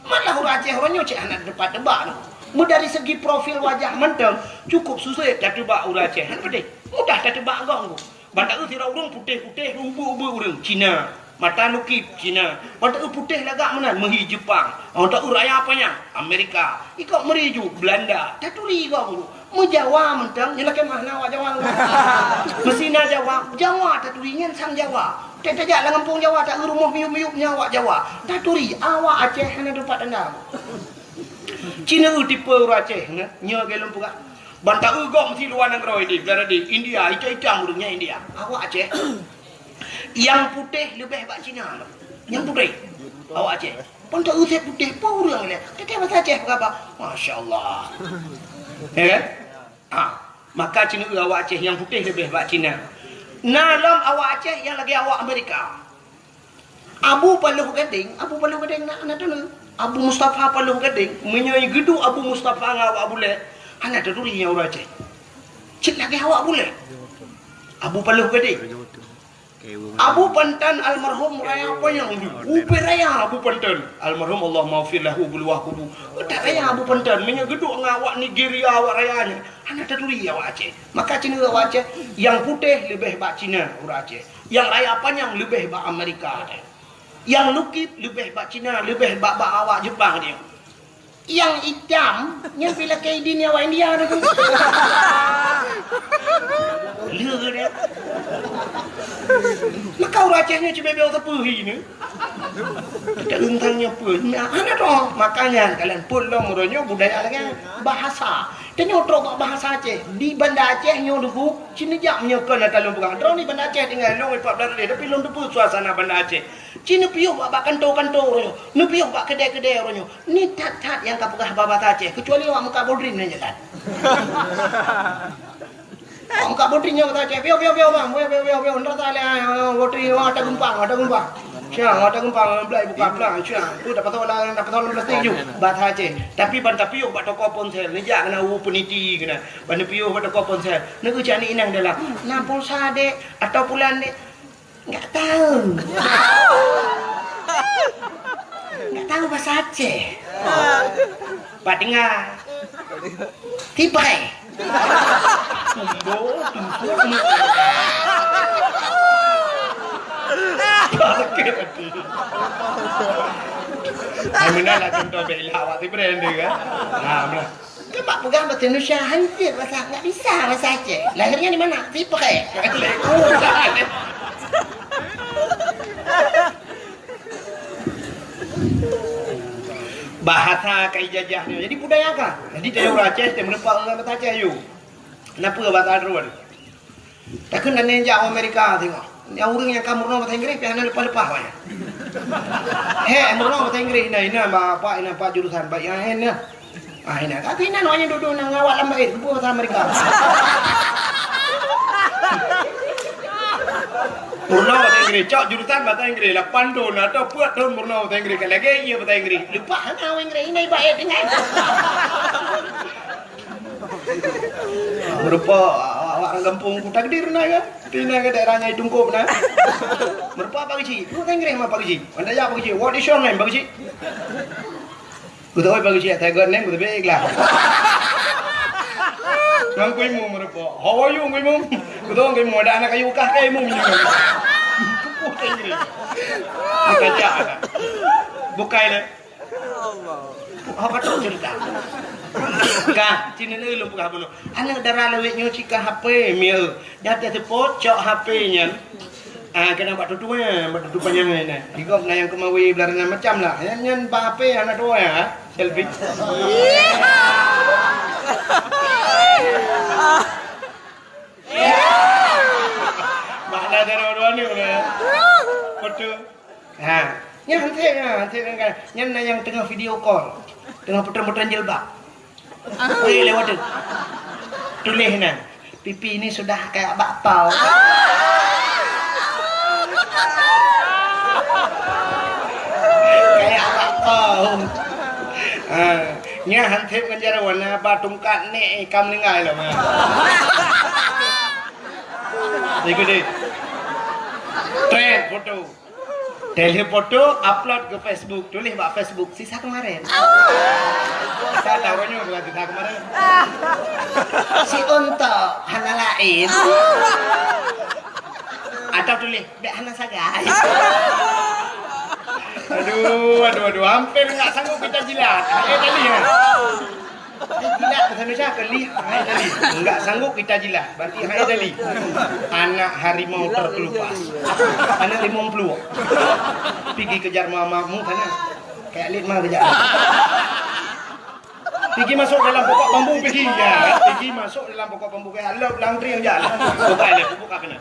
Malah ureueng Aceh uroe nyoe cit hana teupat teuba noh. Meudari segi profil wajah mantong cukup susah tateuba ureueng Aceh. Hana peudeh. Mudah tateuba gong. Ban taeu sidroe ureueng putéh-putéh, ubeuek-ubeuek ureueng Cina. Mata lukip Cina. Ban taeu putéh lagak meunan meuhi Jepang. Ban taeu raya panyang Amerika. Iko meuri ju Belanda. Taturi gong. Meujawa mantong, nyoe lakèe meuh na awak Jawa. Meusina Jawa, Jawa taturi nyan sang Jawa. Teuh tajak lam gampông Jawa, taeu rumoh miyup-miyup nyan awak Jawa. Taturi, awak Aceh hana teupat tanda. Cina eu tipe ureueng Aceh, nyoe, nyoe lagèe lôn peugah. Ban taeu gong meusi luwa nanggroe di, di India, itam-itam ureueng nyan India. Awak Aceh. Nyang putéh leubeh bak Cina. Nyang putéh. Awak Aceh. Ban taeu sép putéh, peue ureueng lé. Teuh basa Aceh peugah bah. Masya Allah. Ya kan? Ha, maka Cina eu awak Aceh nyang putéh leubeh bak Cina. Na lom awak Aceh nyang lagèe awak Amerika. Abu Paloh Gadeng, Abu Paloh Gadeng na, na teuh. Abu Mustafa Paloh Gadeng, meunyoe geuduek Abu Mustafa ngon awak bulèe, hana taturi nyan ureueng Aceh. Cit lagèe awak bulèe. Abu Paloh Gadeng. Abu Pantan almarhum raya panyang ju. Ubé raya Abu Pantan. Almarhum Allah maghfir lahu buluwah kubu. Utak raya Abu Pantan. Meunyoe geuduek ngon awak Nigeria awak raya nyan. Hana taturi awak Aceh. Maka Cina awak Aceh. Nyang putéh leubeh bak Cina ureueng Aceh. Nyang raya panyang leubeh bak Amerika teuh. Nyang lukip leubeh bak Cina, leubeh bak, bak awak Jepang teuh. Nyang itam, nyan pih lakèe idin awak India teuh. Lé dia. Maka ureueng Aceh nyoe cibèe-bèe teupeu hi ni. Kita rentang nyoe pun. Nah, hana toh. Makanya kalian pun lom uroe nyoe budaya lagèe bahasa. Tanyoe trok bak bahasa Aceh. Di Banda Aceh nyoe Teungku, ci neujak meunyoe kon ata lôn peugah. Droeneuh di Banda Aceh tinggai lôn empat belas lé, tapi lôn teupeu suasana Banda Aceh. Ci neupiôh bak, bak kanto-kanto uroe nyoe, neupiôh bak keudè-keudè uroe nyoe. Ni that-that nyang ka peugah bahasa Aceh, kecuali awak meukat bodrin nyan jalan. Awak meukat bodrin nyan bahasa Aceh, piôh, piôh, piôh, bang, piôh, piôh, piôh, piôh, ndak salah, ah, bodrin, wah, ata geumpang, ata geumpang. Siang, ata geumpang, belai buka pelang, siang. Tu dapat tahu lah, dapat tahu dalam plastik ju, bahasa Aceh. Tapi ban tapiôh bak toko ponsel, neujak keunan u peniti keunan. Ban neupiôh bak toko ponsel, neugeucak ni inong dalam. Na pulsa, Dek, atau pulan, Dek? Enggak tahu. Enggak tahu bahasa Aceh. Pak dengar. Tipai. Tumbo, tumbo, tumbo. Sakit hati. Ai, meunan lah contoh bela awak si brand dia kan. Ha, meunan. Kan bak peugah bahasa Indonesia, hancur bahasa, enggak bisa bahasa Aceh. Lahirnya di mana? Tipai. Bahasa ka ijajah nyoe. Jadi budaya ka. Jadi tayue ureueng Aceh, teumeureumpok ngon bahasa Aceh yue. Kenapa bahasa droe? Takheun aneuk jak u Amerika tengok. Nyang ureueng nyang ka meurunoe bahasa Inggris, pih hana leupah-leupah awaknyan. He, meurunoe bahasa Inggris, ina, ina, bapak, ina, pak jurusan, baik, ina, ina. Ah, ina. Tapi ina, awaknyan dudoe na ngawat lam bait, keupeue bahasa Amerika. Meurunoe bahasa Inggris, cok jurusan bahasa Inggris, lapan thon atau peuet thon meurunoe bahasa Inggris, ka lagèe ie bahasa Inggris. Leupah hana awak Inggris, ina ibarat dengan. Meureumpok awak, awak ureueng gampông Kuta Gede na kan? Tina ke daerah Nyai Tungkop na. Meureumpok Pak Geuchik. Lu Inggris mah Pak Geuchik. Anda ya Pak Geuchik. What is your name, Pak Geuchik? Beutôi Pak Geuchik, saya got name, beutôi ikhlas. Nang kui mu meureumpok. How are you, kui mu? Beutôi kui mu, ada anak kayu kah kai mu minyak. Kupu Inggris. Kita cak. Bukai deh. Ha, patut ceurita. Ka, cina lôn peugah bunoe. Aneuk dara lawét nyoe cit ka H P, mieu. Dah teuseupôt, cok H P nyan. Ah, keunan bak tutoe, bak tutoe panyang nyan. Di gob na nyang keumawe blah ranan macam lah. Nyan, nyan bak H P hana tutoe, ha? Selfie. Bak na dara dua ni, ya. Foto. Ha, nyan hanté, ha, hanté nyan kan. Nyan na nyang teungoh video call. Teungoh putreun-putreun jilbab. Weh, lewat tu. Tuléh nyan. Pipi ini sudah kayak bakpao. Kayak bakpao. Ha, nyan hanté ngon jaroe na ba tungkat nek ka meuninggai lom, ha. Ikut deh. Trend foto. Tuléh foto, upload ke Facebook. Tuléh bak Facebook, sisa kemarin. Sisa tahun nyoe bukan sisa kemarin. Si Untok, hana lain. Atau tuléh, bek hana sagai. Aduh, aduh, aduh. Hampir nggak sanggup kita jilat. Eh, tadi ya. Eh, jilat bahasa Indonesia apa? Lih, hai tadi. Enggak sanggup kita jilat. Berarti hai tadi. Anak harimau terkelupas. Anak limong puluh. Pigi kejar mama mu sana. Kayak lit mah kejar. Pigi masuk dalam pokok bambu pigi. Ya, pigi masuk dalam pokok bambu kayak lop langtring aja. Buka aja, buka kena.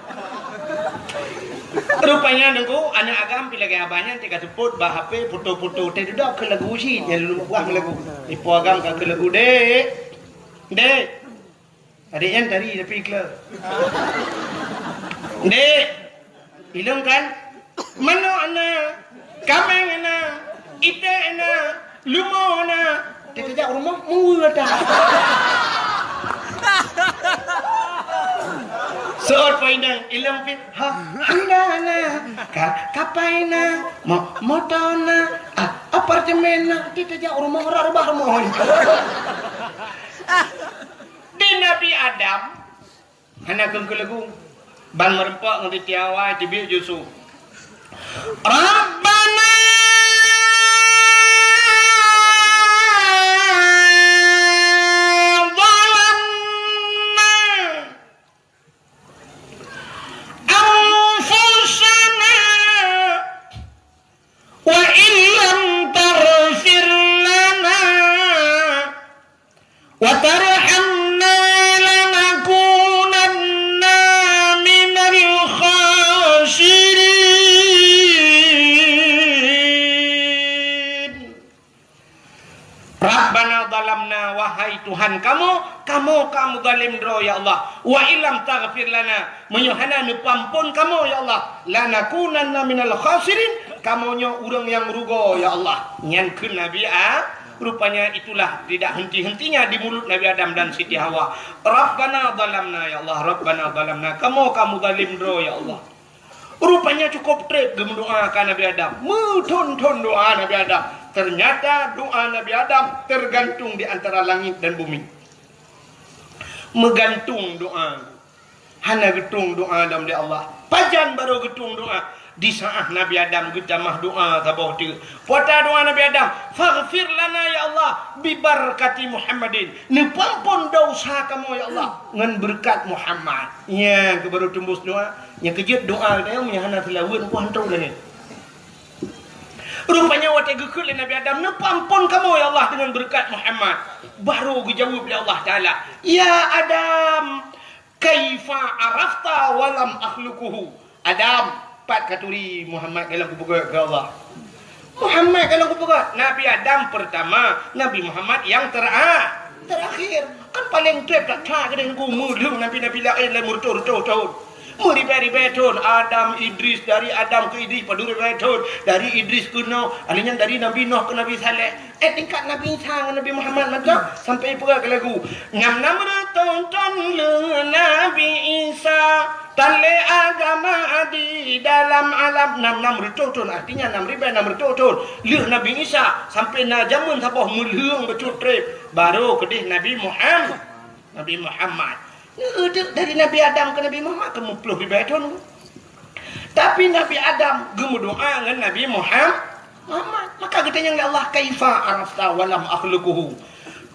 Rupanya nunggu aneuk agam pi lagèe abah nyan teuka seupôt bak H P foto-foto teuh dudoe keu lagu cit nyang lôn buah lagu. Ipo agam ka keu lagu, "Dek. Dek." Adik nyan tari tapi ikla. "Dek. Ilong kan? Manok na, kameng na, iték na, lumo na." Teuka jak rumoh, muwe dah. Seuôt poh inong, ilong pih, ha, handa na, ka, kapai na, mo-, moto na, a-, apartemen na, teuka jak rumoh, rot rubah rumoh. Di Nabi Adam, hana keuneuk keu lagu. Ban meureumpok ngon Siti Hawa, teubiet Yusuf. Rabbana zalamna anfusana wa illam taghfir lana wa tarhamna lanakunanna minal khasirin. Rabbana zalamna, wahai Tuhan kamoe, kamoe ka meuzalim droe, ya Allah. Wa illam taghfir lana, meunyoe hana neupeuampon kamoe, ya Allah, lanakunanna minal khasirin, kamoe nyoe ureuëng nyang rugoe, ya Allah. Nyan kheun Nabi A-, rupanya itulah tidak henti-hentinya di mulut Nabi Adam dan Siti Hawa. Rabbana zalamna, ya Allah, Rabbana zalamna, kamoe ka meuzalim droe, ya Allah. Rupanya cukup treb geumeudoa ka Nabi Adam. Meuthon-thon doa Nabi Adam. Ternyata doa Nabi Adam tergantung di antara langit dan bumi. Meugantung doa. Hana geutueng doa lom lé Allah. Pajan barô geutueng doa? Di saát Nabi Adam geutamah doa saboh teuk. Peue doa Nabi Adam? "Faghfir lana ya Allah, bi barakati Muhammadin." Neupeuampon desya kamoe ya Allah ngon beureukat Muhammad. Nyan keuh barô teumbus doa. Nyang keujeuet doa geutanyoe meunyo hana seulaweuet, nyan hantom lagée. Rupanya watée geukheun lé Nabi Adam, "Neupeuamphon kamoe ya Allah deungon beureukat Muhammad." Baru geujaweueb lé Allah Taala, "Ya Adam, kaifa arafta wa lam akhluquhu?" Adam, pat katuri Muhammad ka lôn kupeugét keu Allah? Muhammad ka lôn kupeugét. Nabi Adam pertama, Nabi Muhammad nyang tera-, terakhir. Kan paleng treb that-that keudeh Teungku, meulheueng nabi-nabi laén lé meureutoh-reutoh thon. Meuribèe-ribèe thon, Adam, Idris, dari Adam keu Idris padum ribèe thon, dari Idris keu Noh, alheuh nyan dari Nabi Noh keu Nabi Saleh. Eh, tingkat Nabi Isa ngon Nabi Muhammad mantong sampai peugah keu lagu, "Nam-nam reutôh thon lheueh Nabi Isa, tan lé agama di dalam alam." Nam-nam reutôh thon, artinya nam ribèe nam reutôh thon lheueh Nabi Isa, sampai na jameun saboh meulheueng bacut treb, baru keudeh Nabi Muhammad. Nabi Muhammad. Neudeuk dari Nabi Adam keu Nabi Muhammad ka meuploh ribèe thon. Tapi Nabi Adam geumeudoa ngon Nabi Muham-, Muhammad. Maka geutanyong lé Allah, "Kaifa arafta wa lam akhluquhu?"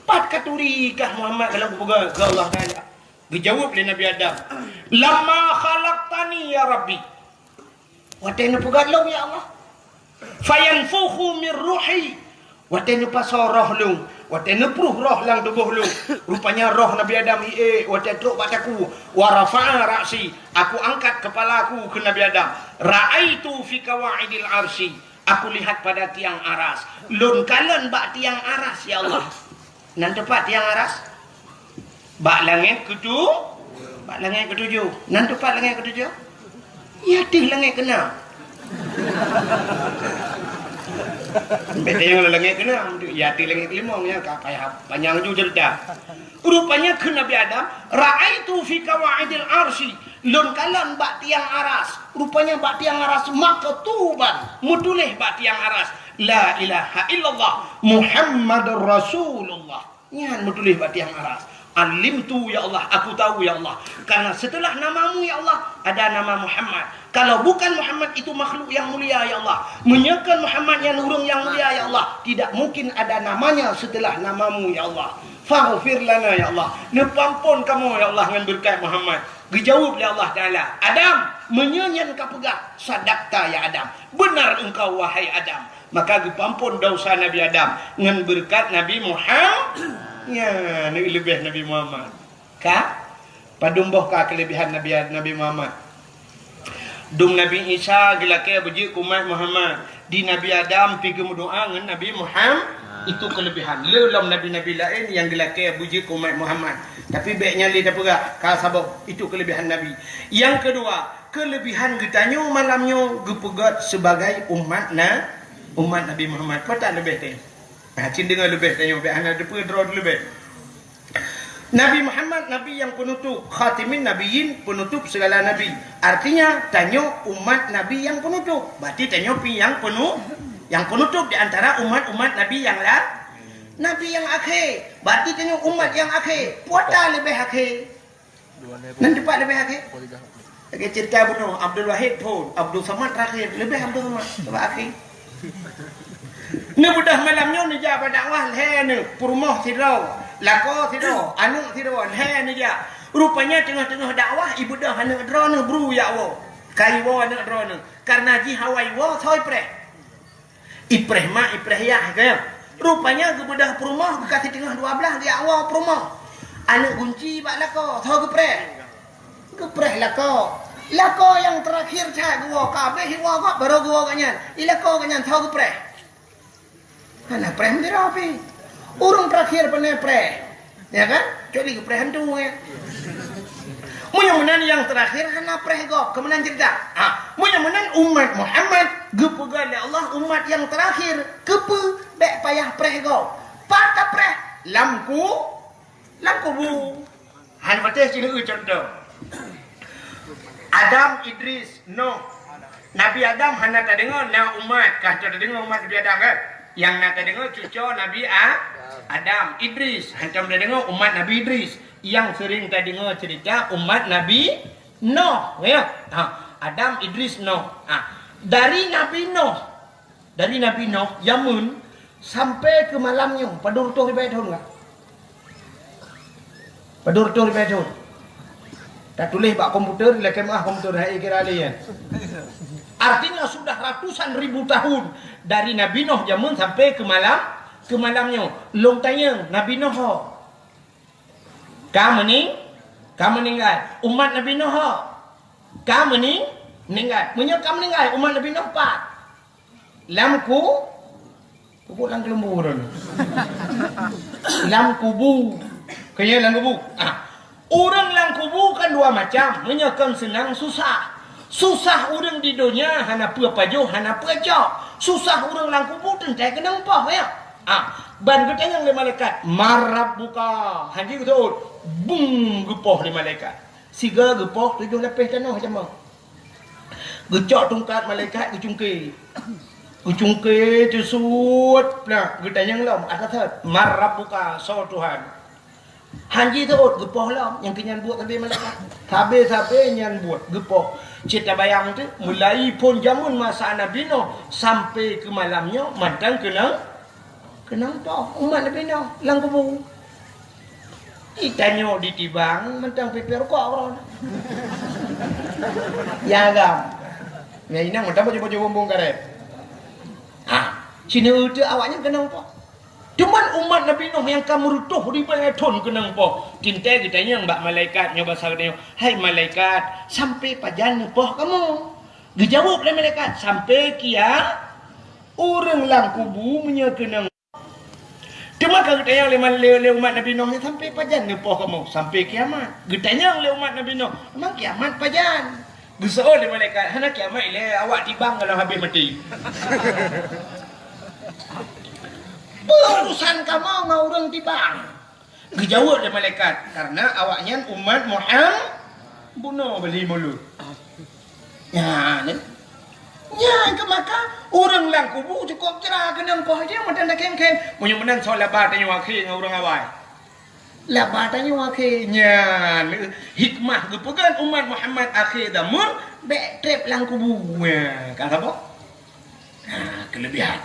Pat katuri kah Muhammad ka lôn kupeugét keu Allah Taala? Geujaweueb lé Nabi Adam, "Lamma khalaqtani ya Rabbi." Watée neupeugét lôn, ya Allah. "Fayanfukhu min ruhi." Watée neupasoe roh lôn, watée neupruh roh lam tuboh lôn. Rupanya roh Nabi Adam iék watée trok bak takue. "Wa rafa'a ra'si." Aku angkat kepala aku keu Nabi Adam. "Ra'aitu fi qawaidil arsy." Aku lihat pada tiang aras. Lôn kalon bak tiang aras, ya Allah. Nan teupat tiang aras? Bak langét keutu-, bak langét keutujoh. Nan teupat langét keutujoh? Ya teuh langét keunam. Beda nyang langét keunam, ya teuh langét keulimong, ya ka payah panyang ju cerita. Rupanya kheun Nabi Adam, "Ra'aitu fi qawaidil arsy." Lôn kalon bak tiang aras. Rupanya bak tiang aras maktuban, meutuléh bak tiang aras, "La ilaha illallah Muhammadur Rasulullah." Nyan meutuléh bak tiang aras. "Alimtu, ya Allah, aku tahu, ya Allah. Karena setelah namamu, ya Allah, ada nama Muhammad. Kalau bukan Muhammad, itu makhluk yang mulia, ya Allah. Meunyoe kon Muhammad nyan ureuëng nyang mulia, ya Allah, tidak mungkin ada namanya setelah namamu, ya Allah. Faghfir lana, ya Allah. Neupeuamphon kamoe, ya Allah, ngon beureukat Muhammad." Geujaweueb lé Allah Taala, "Adam, meunyoe nyan kapeugah, sadaqta, ya Adam. Beunar engkau, wahai Adam." Maka geupeuamphon desya Nabi Adam ngon beureukat Nabi Muhammad. Nyan, leubeh Nabi Muhammad. Ka? Padum boh ka keuleubehan Nabi, Nabi Muhammad? Dum Nabi Isa geulakée beujeuet keu umat Muhammad. Di Nabi Adam pi geumeudoá ngon Nabi Muhammad. Itu keuleubehan. Le lom nabi-nabi laén nyang geulakée beujeuet keu umat Muhammad. Tapi bék nyan lé tapeugah, ka saboh. Itu keuleubehan Nabi. Nyang keudua, keuleubehan geutanyoe malam nyoe geupeugét sibagai umat na-, umat Nabi Muhammad. Peue that leubeh teuh? Nah, cit deungoe leubeh tanyoe, bék hana teupeue droe leubeh. Nabi Muhammad, Nabi nyang peunutôp, khatimin nabiyyin, peunutôp segala nabi. Artinya, tanyoe umat Nabi nyang peunutôp. Berarti tanyoe pi nyang peunu-, nyang peunutôp di antara umat-umat Nabi nyang la-, Nabi nyang akhé. Berarti tanyoe umat nyang akhé. Peue that leubeh akhé? Nan teupat leubeh akhé? Lagée cerita bunoe, Abdul Wahid phon, Abdul Samad terakhir, leubeh Abdul Samad, sabab akhé. Neubeudoh malam nyoe neujak bak dakwah lhée neuh, peurumoh sidroe, lakoe sidroe, aneuëk sidroe, lhée neujak. Rupanya teungoh-teungoh dakwah, ibeudôh aneuëk droeneuh bru jak woe. Ka iwoe aneuëk droeneuh, kareuna jih hawa iwoe soe ipreh. Ipreh mak, ipreh yah, ka. Rupanya geubeudôh peurumoh, geukasih teungoh dua blaih, geujak woe peurumoh. Aneuëk gunci bak lakoe, soe geupreh? Geupreh lakoe. Lakoe nyang terakhir that geuwoe, ka habéh iwoe gob, barô geuwoe gobnyan. I lakoe gobnyan, soe geupreh? Hana preh meudroe pih. Ureuëng terakhir pane preh. Ya kan? Kecuali geupreh hantu, ya. Meunyoe meunan nyang terakhir hana preh gob, keu meunan cerita. Ha, meunyoe meunan umat Muhammad geupeugah lé Allah umat nyang terakhir, keupeue bék payah preh gob? Pat tapreh? Lam ku-, lam kubu. Hana patéh sineuk contoh. Adam, Idris, Noh. Nabi Adam hana tadeungoe na umat, ka tadeungoe umat Nabi Adam kan? Nyang na tadeungoe cucoe Nabi A-, Adam, Idris. Hantom tadeungoe umat Nabi Idris. Nyang seuring tadeungoe cerita umat Nabi Noh, ya. Ha, Adam, Idris, Noh. Ha, dari Nabi Noh Dari Nabi Noh jameun sampai keu malam nyoe, padum reutôh ribèe thon ka? Padum reutôh ribèe thon. Tatuléh bak komputer, lakèe meu'ah komputer, hai kira lé nyan. Artinya sudah ratusan ribu tahun dari Nabi Nuh jameun sampai ke malam, ke malam nyoe. Lôn tanyong, Nabi Nuh ho? Ka meuning-, ka meuninggai. Umat Nabi Nuh ho? Ka meuning-, ninggai. Meunyoe ka meuninggai, umat Nabi Nuh pat? Lam ku-, Peubuet lam keuleumbur. Lam kubu. Keu nyan lam kubu. Ah. Ureuëng lam kubu kan dua macam. Meunyoe kon seunang susah. Susah ureuëng di donya hana peue pajoh, hana peue cok. Susah ureuëng lam kubu teuntèe keunong poh, ya. Ah, ban geutanyong lé malaikat, "Man rabbuka?" Hanji geuseuôt, bung geupoh lé malaikat. Sigoe geupoh tujoh lapéh tanoh jameun. Geucok tungkat malaikat geucungké. Geucungké teusut plak geutanyong lom, "Atasot, man rabbuka, soe Tuhan?" Hanji teuôt geupoh lom, nyang keu nyan buet sabe malaikat. Sabe-sabe nyan buet geupoh. Cit tabayang teuh, mulai phon jameun masa Nabi Nuh sampai keu malam nyoe mantong keunong Keunong poh umat Nabi Nuh lam kubu. Itanyoe ditibang mantong pipée rukok uroe nyoe. Ya agam. Ya inong mantong baju-baju bumbong karet. Ha, sineuk teuh awaknyan keunong poh. Cuman umat Nabi Nuh nyang ka meurutoh ribée thon keunong poh. Teuntèe geutanyong bak malaikat nyoe basa geutanyoe, "Hai malaikat, sampai pajan neupoh kamoe?" Geujaweueb lé malaikat, "Sampai kia-, ureuëng lam kubu meunyoe keunong." Teuma ka geutanyong lé, lé, lé umat Nabi Nuh nyan, "Sampai pajan neupoh kamoe?" "Sampai kiamat." Geutanyong lé umat Nabi Nuh, "Memang kiamat pajan?" Geuseuôt lé malaikat, "Hana kiamat ilée, awak tibang ka lheueh habéh maté." Peue urusan kamoe ngon ureuëng tibang? Geujaweueb lé malaikat, "Karena awaknyan umat Muham-, bunoe bali mulut." Nyan, nyan keuh maka ureuëng lam kubu cukôp cra keunong poh jih mantong takhém-khém. Meunyoe meunan soe laba tanyoe akhé ngon ureuëng awai. Laba tanyoe akhé nyan hikmah geupeugét umat Muhammad akhé zameun bék treb lam kubu. Nyan, ka saboh. Nah, keulebihan.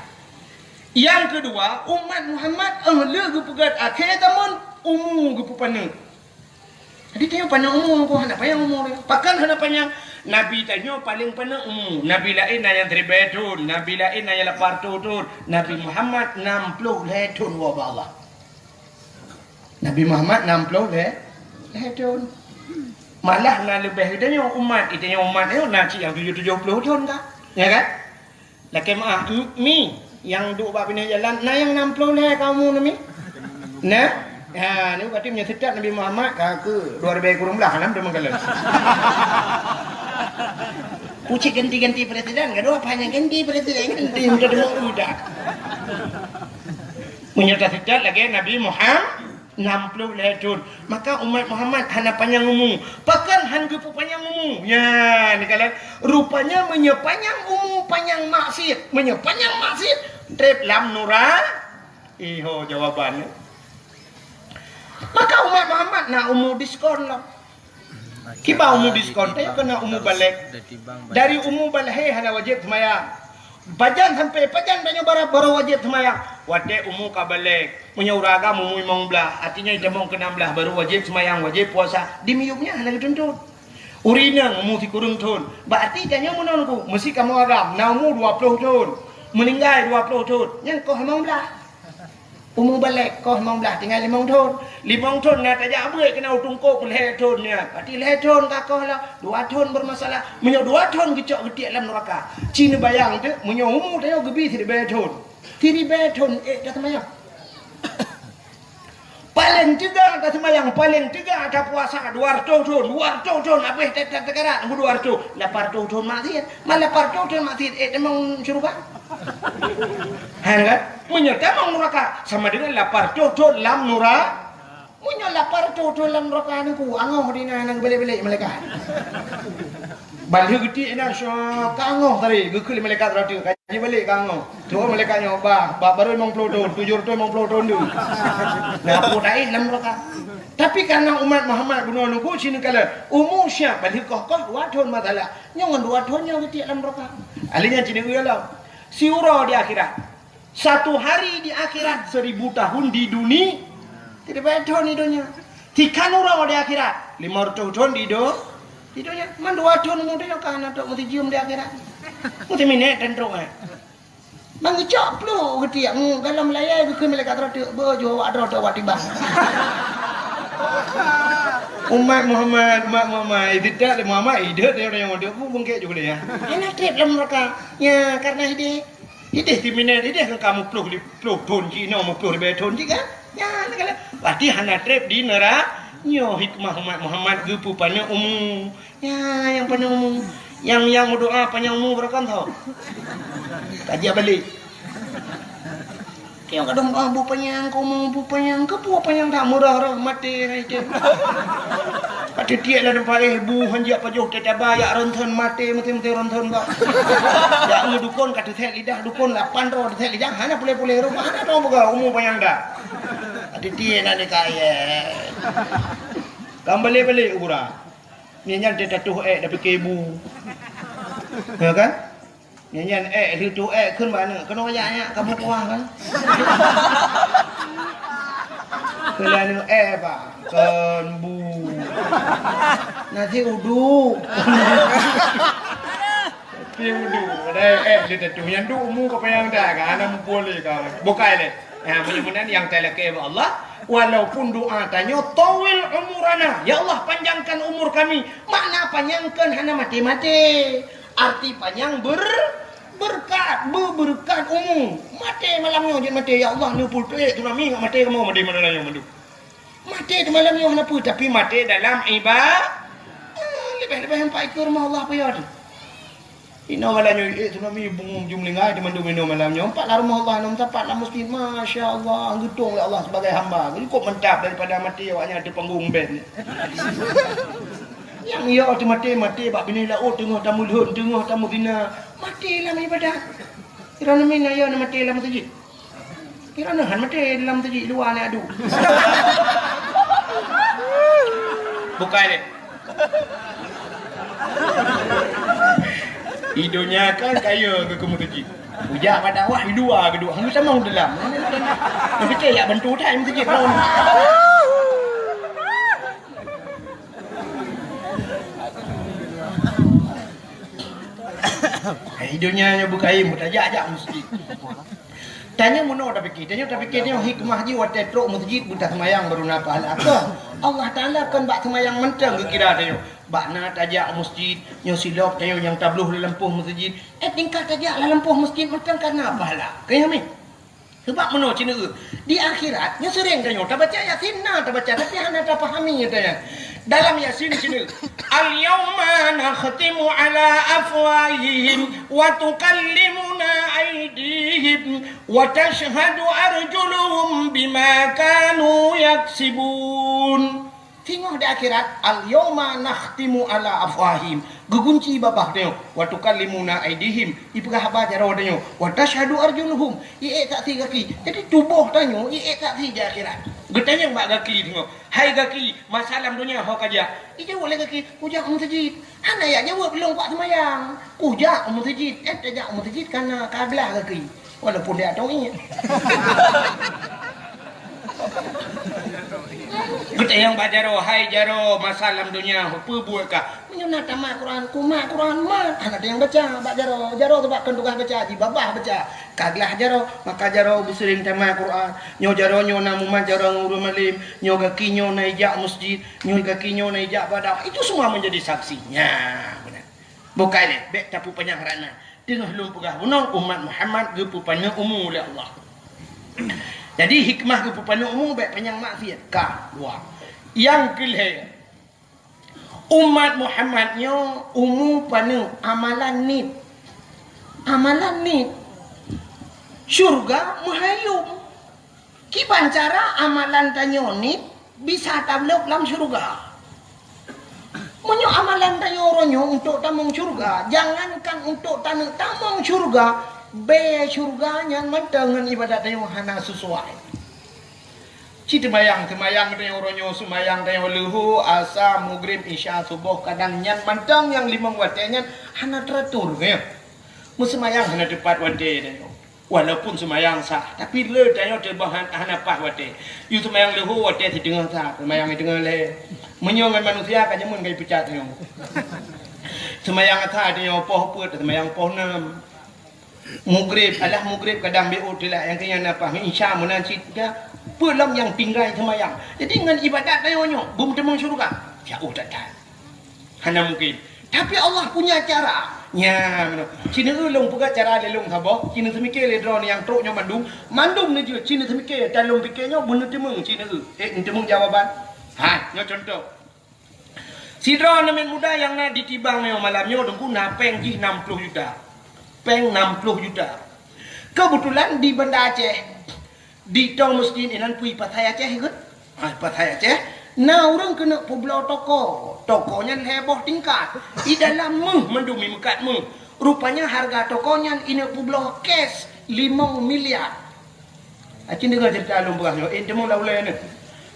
Nyang keudua, umat Muhammad, eh, le geupeugét akhé zameun, umu geupeupaneuk. Jadi, tanyoe paneuk umu, hana panyang umu. Pakon hana panyang? Nabi tanyoe paleng paneuk umu. Nabi laén na nyang siribée thon, nabi laén na nyang lapan reutôh thon. Nabi Muhammad nam ploh lhée thon woe bak Allah. Nabi Muhammad nam ploh lhée, lhée thon. Malah na leubeh geutanyoe umat, geutanyoe umat nyoe na cit nyang tujoh, tujoh ploh thon ka. Ya kan? Lakée meu'ah, m-, mi nyang duek bak binéh jalan, na nyang nam ploh lhée ka umu na mi? Na? Ha, ni berarti meunyoe seutôt Nabi Muhammad ka keu dua ribée kureueng blah, nam teuma kalon. Kucik ganti-ganti presiden, gadoh apa hana ganti presiden, ganti udah dua udah. Meunyoe taseutôt lagée Nabi Muham-, nam ploh lhée thon, maka umat Muhammad hana panyang umu. Pakon han geupeupanyang umu? Nyan, kalon. Rupanya meunyoe panyang umu, panyang maksiet. Meunyoe panyang maksiet, treb lam nura-, iho jawaban. Maka umat Muhammad na umu diskon lom. Kiban umu diskon, tanyoe keunoe umu balek. Dari umu balek hana wajéb seumayang. Pajan sampai pajan tanyoe bara-, baru wajéb seumayang? Watée umu ka balek. Meunyoe ureuëng agam umu limong blaih, artinya itamong keu enam blaih baru wajéb seumayang, wajéb puasa. Di miyueb nyan hana geutuntut. Ureuëng inong umu sikureueng thon. Berarti tanyoe meunan ku, meusi kamoe agam na umu dua ploh thon. Meuninggai dua ploh thon. Nyan koh limong blaih. Umu balek koh limong blaih tinggai limong thon. Limong thon na tajak beuet keunoe u tungkôk lhée thon nyan. Berarti lhée thon ka koh lah, dua thon bermasalah. Meunyoe dua thon geucok geutiek lam nuraka. Ci neubayang teuk, meunyoe umu tanyoe geubi siribée thon. Siribée thon ék taseumayang. Paleng teuga taseumayang, paleng teuga tapuasa dua reutôh thon, dua reutôh thon habéh tet-tet teukarat, dua reutôh, lapan reutôh thon maksiet. Man lapan reutôh thon maksiet, ék tamong syeuruga? Hana kan? Meunyoe tamong nuraka, sama dengan lapan reutôh thon lam nura-, meunyoe lapan reutôh thon lam nuraka nyan ku, angoh di na, na geubalek-balek malaikat. Ban lheueh geutiek inan, syok, ka angoh tadi, geukheun lé malaikat rot, ka jibalek ka angoh. Troh malaikat nyoe, bah, bah, baru limong ploh thon, tujoh reutôh limong ploh thon deuh. Na peue taéh lam nuraka. Tapi karena umat Muhammad bunoe nunggu sineuk kalon, umu siap, ban lheueh koh-koh dua thon masalah. Nyoe ngon dua thon nyoe geutiek lam nuraka. Ahli nyan sineuk lom. Siuroe di akhirat. Satu hari di akhirat, seribu tahun di duni-, tidak payah thon di donya. Tikan uroe di akhirat, lima ratus thon di do-, di donya. Man dua thon umu donya ka hana trok meusijeuem di akhirat. Meuti minèt dan trok, eh. Bang geucok pluh geutiek, ngu, galom layai geukheun malaikat droe teuk, beuh, jeuet awak droe teuk awak tibang. Umat Muhammad, umat Muhammad, tidak lé Muhammad, ideh dia orang yang ada, bu bengkek juga dia. Hana treb lam neraka. Ya, karena ideh, ideh ti minèt, ideh kan kamu pluh li-, pluh thon cik, inoe meupuloh ribèe thon cik kan? Ya, nak kala. Berarti hana treb di neraka. Nyoe hikmah umat Muhammad geupeupaneuk umu. Ya, nyang paneuk umu. Nyang, nyang meudoa panyang umu beureukan tho. Kaji balek. Nyang kadang doa bu panyang, keu umu bu panyang, keu peue panyang that murah roh maté ngai teuh. Ka teutiek lam teumpat éh bu hanjeuet pajoh teuh taba jak ronson maté meuté-meuté ronson bak. Jak ngon dukon ka teuthèk lidah dukon lapan droe teuthèk lidah hana puléh-puléh roh hana droe peugah umu panyang dah. Ka teutiek na nikah yé. Kan balek-balek u gura. Nyan nyan teuh tatuh ék dah pike bu. Ya kan? Nyan nyan ék lheueh tuh ék kheun bak aneuk keunoe jak nyak kabu kuah kan. Keulah aneuk ék bah kon bu. Nasi uduk. Nasi uduk. Dai ék lheueh tatuh nyan duek umu ka panyang dah kan hana muphom lé kan. Bukai lé. Nah, meunyoe meunan nyang talakée bak Allah, walaupun doa tanyoe, "Tawil umurana," ya Allah, panjangkan umur kami. Makna panyang kan hana maté-maté. Arti panyang ber-, berkat, be-, berkat umu. Maté malam nyoe jeuet maté, ya Allah, nyoe peutrek tsunami ngat maté kamoe maté malam nyoe mandum. Maté di malam nyoe hana peue, tapi maté dalam iba-, ah, leubeh-leubeh empat ikeu rumoh Allah peue ya tu. Inoe malam nyoe, eh, tsunami bungong jumlinggai di mandum inoe malam nyoe. Empat lah rumoh Allah, enam sapat lah masjid. Masya Allah, geutong lé Allah sebagai hamba. Cukup mantap daripada maté awak nyan di panggung band. Nyang iya tu maté, maté bak binéh laôt teungoh tameulhon, teungoh tamezina. Maté lam ibadat. Kira nami na iya na maté lam masjid. Kira neuhan maté dalam teujik luwa aneuk adu. Bukai deh. Di donya kan kaya keu keumeuteujik. Ujak bak dakwah di luwa geuduek, hana tamong dalam. Neupike jak bantu that meuteujik lom. Hai donya nyoe bukai meutajak-jak meuseujid. Tanyoe meunoe tapike, tanyoe tapike nyoe hikmah jih watée trok meuseujid beutaseumayang baru na pahala. Keu Allah Taala kon bak seumayang mantong geukira tanyoe. Bak na tajak meuseujid, nyoe silop tanyoe nyang tabloh lam lampôh meuseujid. Eh tingkat tajak lam lampôh meuseujid mantong ka na pahala. Keu nyoe mi. Sebab meunoe ceuneuk di akhirat nyoe sering tanyoe tabaca Yasin na tabaca tapi hana tapahami tanyoe. Dalam Yasin ceuneuk, "Al-yauma nakhtimu ala afwahihim wa tukallimuna aidihim wa tashhadu arjuluhum bima kanu yaksibun." Singoh di akhirat, "Al-yauma nakhtimu ala afwahihim." Geugunci babah tanyoe, "Wa tukallimuna aidihim." Ipeugah haba jaroe tanyoe, "Wa tashhadu arjuluhum." Iék saksi gaki. Jadi tuboh tanyoe iék saksi di akhirat. Geutanyong bak gaki tanyoe, "Hai gaki, masa lam donya ho kajak?" Ijaweueb lé gaki, "Kujak u meuseujid." Hana jak jaweueb lôn kuat seumayang. "Kujak u meuseujid." Eh tajak u meuseujid kana ka glah gaki. Walaupun dia tahu ingat. Geutanyong bak jaroe, "Hai jaroe, masa lam donya ho peue buet kah?" "Meunyoe na tamat Quran, kumat Quran mat." Hana teunyang baca bak jaroe. Jaroe teuh bak kon tugaih baca, jibabah baca. Ka glah jaroe, maka jaroe beuseuring tamat Quran. Nyoe jaroe nyoe na mumat jaroe ngon ureuëng malem. Nyoe gaki nyoe na ijak meuseujid. Nyoe gaki nyoe na ijak bak dakwah. Itu semua menjadi saksi. Nya, beuna. Bukai lé, bék tapeupanyang rana. Teungoh lôn peugah bunoe, umat Muhammad geupeupaneuk umu lé Allah. Jadi hikmah geupeupaneuk umu bék panyang maksiat. Ka, dua. Nyang keulhée, umat Muhammad nyoe umu paneuk amalan nit. Amalan nit. Syurga meuhayom. Kiban cara amalan tanyoe nit bisa tablok lam syurga. Meunyoe amalan tanyoe uroe nyoe untuk tamong syurga, jangankan untuk taneuk tamong syurga, bée syurga nyan mantong ngon ibadat tanyoe hana sesuai. Ci teumayang, teumayang tanyoe uroe nyoe, seumayang tanyoe leuhô, asa, mugrib, isya, suboh, kadang nyan mantong nyang limong watée nyan hana teratur, ya. Meuseumayang hana teupat watée tanyoe. Walaupun seumayang sah, tapi le tanyoe teuboh han-, hana paih watée. Yue seumayang leuhô watée siteungoh sah, seumayang siteungoh lhée. Meunyoe ngon manusia ka jameun ka jipecat tanyoe. Seumayang asai tanyoe poh peuet, seumayang poh nam. Mugrib, alah mugrib kadang B O telat, nyang keu nyan na paih, isya meunan cit ka. Peue lom nyang tinggai seumayang. Jadi ngon ibadat tanyoe nyoe, beumeuteumong syeuruga. Jauh that-that. Hana mungkin. Tapi Allah punya cara. Nya, meunoe. Ci neueu lôn peugah cara lé lôn saboh, ci neuseumiké lé droeneuh nyang trok nyoe mandum. Mandum neujeuet, ci neuseumiké, dan lôn piké nyoe beuneuteumong ci neueu. Eh, neuteumong jawaban. Ha, nyoe contoh. Sidroe aneuk muda nyang na di Tibang nyoe malam nyoe teungku na péng jih nam ploh juta. Péng nam ploh juta. Keubeutulan di Banda Aceh, di tong meusjid inan peue pasai Aceh ikot. Ah, pasai Aceh, na ureuëng keuneuk peubloe toko. Toko nyan lhée boh tingkat. I dalam méuh mandum i meukat méuh. Rupanya hareuga toko nyan ineuk peubloe cash limong miliar. Aci deungoe ceurita lôn peugah nyoe, eh, teumong lam ulée nyoe.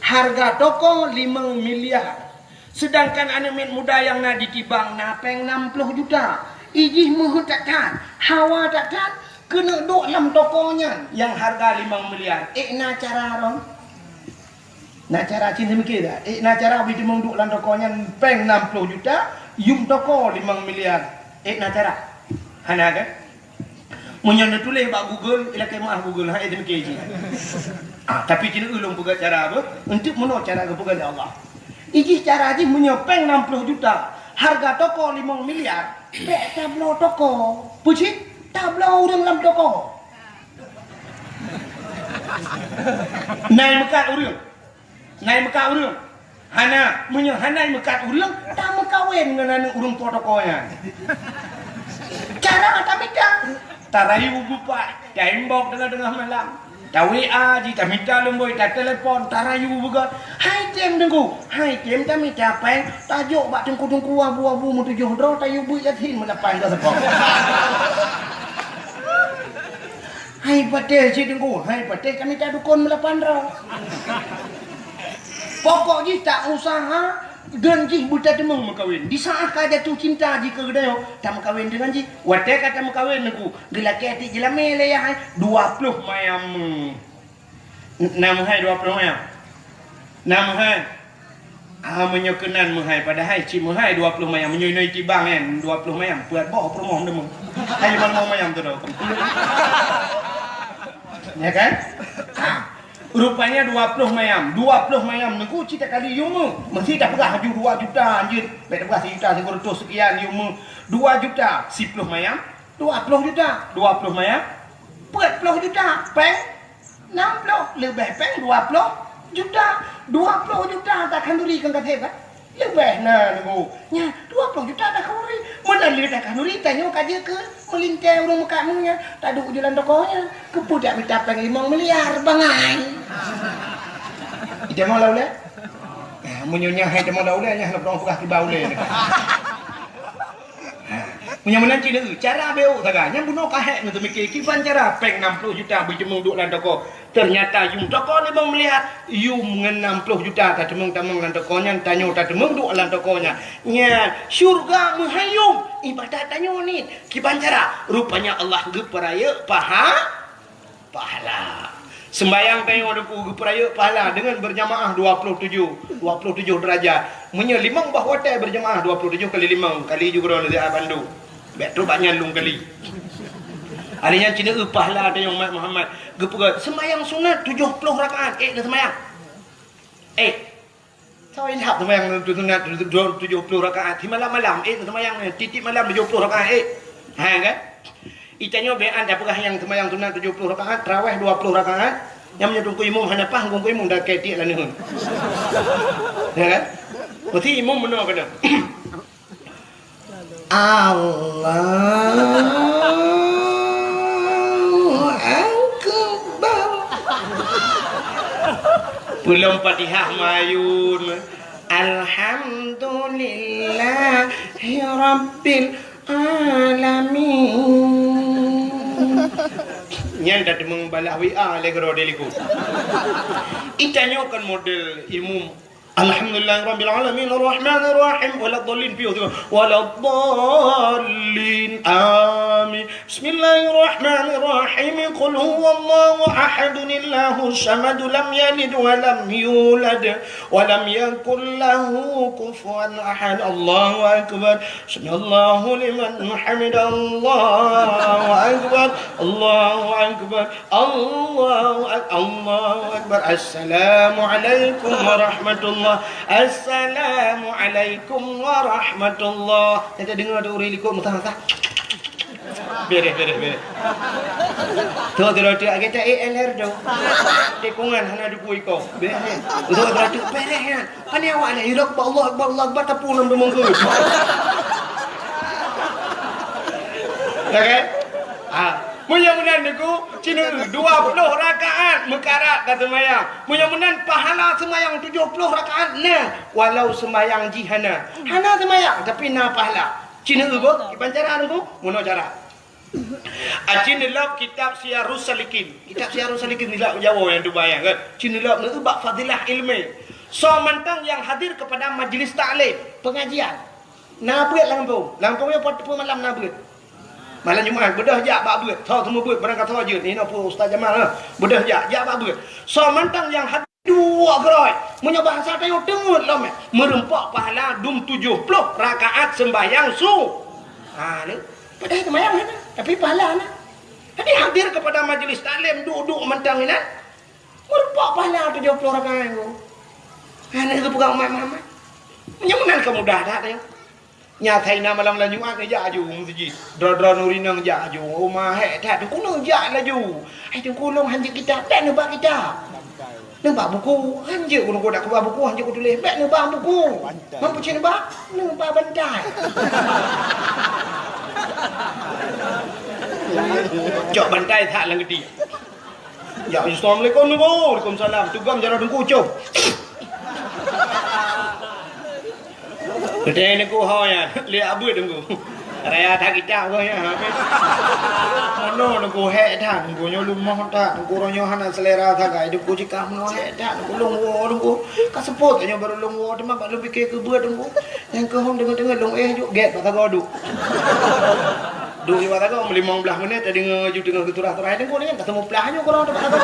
Hareuga toko limong miliar. Seudangkan aneuk miet muda nyang na di Tibang na péng nam ploh juta. I jih meuheuet that-that, hawa that-that, keuneuk duek lam toko nyan nyang hareuga limong miliar. Eh, na cara droe? Na cara cit neumikir dak? Eh, na cara beuteumong duek lam toko nyan péng nam ploh juta, yum toko limong miliar. Eh, na cara? Hana kan? Meunyoe neutuléh bak Google, ilakée meu'ah Google, hai teumikir cit. Ah, tapi cit ulôn peugah cara apa? Untuk meunoe cara geupeugah lé Allah. I jih cara jih meunyoe péng nam ploh juta, hareuga toko limong miliar, bék tabloe toko. Peue cit? Tabloe ureuëng lam toko. Nai meukat ureuëng. Nai meukat ureuëng. Hana, meunyoe hana meukat ureuëng, tameukawen ngon aneuk ureuëng po toko nyan. Cara tamita. Tarayu bupat, taimbok teungoh-teungoh malam. Ta-W A jih, tamita lumboi, tatelepon, tarayu beugöt. Hai tem teungku, hai tem tamita péng, tajok bak teungku-teungku abu-abu meutujoh droe, tayue beuet Yasin meulapan droe seupôt. Hai patéh cit teungku, hai patéh tamita dukon meulapan droe. Pokok jih ta usaha, dan jih beutateumong meukawen. Di saat ka jatuh cinta jih keu geutanyoe, tameukawen deungon jih. Watée ka tameukawen teungku, geulakée tiek jeulamé lé yah hai, dua ploh mayam. Na meuhai dua ploh mayam? Na meuhai? Ah, meunyoe keunan meuhai, padahai cit meuhai dua ploh mayam. Meunyoe inoe Tibang nyan, dua ploh mayam, peuet boh peurumoh teumong. Hai lima mayam tu dah. Ya kan? Ha. Rupanya dua ploh mayam. Dua ploh mayam teungku cit takali yum meuh. Meusti tapeugah laju dua juta anjeut. Bék tapeugah sijuta sikureueng reutôh seukian yum meuh. Dua juta siploh mayam, dua ploh juta. Dua ploh mayam, peuet ploh juta. Péng nam ploh, leubeh péng dua ploh juta. Dua ploh juta takhanduri keu gasép, kan? Leubeh na teungku. Nya, dua ploh juta takhanduri. Meunan lé takhanduri, tanyoe ka jeuet keu meulintée ureuëng meukat méuh nyan. Taduek ju lam toko nyan. Keupeue dak mita péng limong miliar, bangai. Ita mau lam ulée? Ah, meunyoe nyan hai ita mau lam ulée, nyan hana peudong peugah kiban ulée. Ha, meunyoe meunan cit, cara B O sagai. Nyan bunoe ka hék ngon teumikir kiban cara péng nam ploh juta beuteumong duek lam toko. Teunyata yum toko limong miliar, yum ngon nam ploh juta tateumong-teumong lam toko nyan, tanyoe tateumong duek lam toko nyan. Nyan, syurga meuhai yum, ibadat tanyoe niet. Kiban cara? Rupanya Allah geupeurayeuk paha- Pahala. Seumbayang tanyoe teungku geupeurayeuk pahala deungon beurjamaah dua ploh tujoh, dua ploh tujoh deurajat. Meunyoe limong boh watée beurjamaah dua ploh tujoh kali limong, kali ju keudroe neusiat bandum. Bék trok bak nyan lôn kali. Hari nyan cit neueu pahala tanyoe umat Muhammad. Geupeugah seumbayang sunat tujoh ploh rakaat, ék neuseumayang. Ék. Soe ilham seumayang tu sunat tu, tu, tujoh ploh rakaat. Simalam-malam, eh, seumayang, eh, tiep-tiep malam tujoh ploh rakaat, eh. Ha, kan? Itanyoe bean tapeugah nyang seumayang sunat tujoh ploh rakaat, tarawih dua ploh rakaat. Nyang meunyoe teungku imum hana paih, teungku imum dah ketiek lah neuheun. Ya, kan? Mesti imum meunoe keunoe. Allahu Akbar. Peulom Fatihah mayun. Alhamdulillahi Rabbil Alamin. Nyan dah teumong balah W A lé keudroe di likot. Itanyoe kan model imum. Alhamdulillahirabbil alamin, arrahmanirrahim, waladdallin, piôh tu. Waladdallin. Amin. Bismillahirrahmanirrahim. Qul huwallahu ahadun, Allahus samad, lam yalid wa lam yulad, wa lam yakul lahu kufuwan ahad. Allahu akbar. Sami'allahu liman hamidah. Allahu akbar. Allahu akbar. Allahu ak-, Allahu akbar. Assalamualaikum warahmatullah. Assalamualaikum warahmatullah. Kita dengar tu ureueng likot meuthah-meuthah. Bereh, bereh, bereh. Tu, tu, tu, agak tak A L R tu. Tikungan hana duku iko. Bereh. Tu, tu, tu, bereh, ya. Pane awak ni, Allahu Akbar, Allahu Akbar, Allahu Akbar, tapi ulôn tu mungkin. Ya kan? Ah, meunyoe meunan Teungku, cina dua puluh rakaat meukarat ka seumayang. Meunyoe meunan pahala seumayang tujoh ploh rakaat na, walau seumayang jih hana. Hana seumayang, tapi na pahala. Cina beuh, kiban cara Teungku? Meunoe cara. Aci neulok kitab Siyarus Salikin. Kitab Siyarus Salikin nilak Jawa nyang tubai kan. Ci neulok neu bak fadilah ilmu. Soe mantong nyang hadir kepada majlis taklim, pengajian. Na beuet lam gampông. Lam gampông nyoe pat teupeu malam na beuet. Malam Jumat beudôh jak bak beuet. Soe teumeu beuet barangkasoe jeuet. Inoe peue Ustaz Jamal, ha. Beudôh jak, jak bak beuet. Soe mantong nyang hadir Duek keurôi. Meunyoe bahasa tanyoe teungeut lom, eh, meureumpok pahala dum tujoh ploh rakaat seumbahyang su-, ha, ni. Padahai seumayang hana, tapi pahala na. Jadi hadir kepada majlis taklim, duek-duek mantong inan. Meureumpok pahala tujoh ploh rakaat tu. Ha, na geupeugah umat Muhammad. Meunyoe meunan ka mudah that, eh. Nyan asai na malam-malam Jumat neujak aju u meuseujid. Droe-droe nuri nang jak aju. Uma hék that, Teungku neujak laju. Hai Teungku, lôn hanjeuet kitab, bèk neubak kitab. Neubak buku, hanjeuet ku Teungku dak keubah buku, hanjeuet ku tuléh, bèk neubak buku. Bantai. Mampu cit neubak? Neubak bantai. Cok bantai that lam geuti. Ya, assalamualaikum, Teungku. Waalaikumsalam. Tugam jaroe Teungku, com. Geutanyoe Teungku ho nyan, lé abeuet Teungku. Raya that kitab keuh nyan, habéh. Meunoe Teungku hék that, Teungku nyoe leumoh that, Teungku uroe nyoe hana seulera sagai, Teungku jikah meunoe hék that, Teungku lôn woe Teungku. Ka seupôt nyoe barô lôn woe, teuma bak lôn pike keu beuet Teungku. Nyang keuhom deungon-deungon lôn éh juk gét bak sagoe duek. Duek bak sagoe limong blaih menit, tadeungoe ju teungoh geuturah-turah, Teungku nyan ka seumeuplah nyoe keudroe bak sagoe.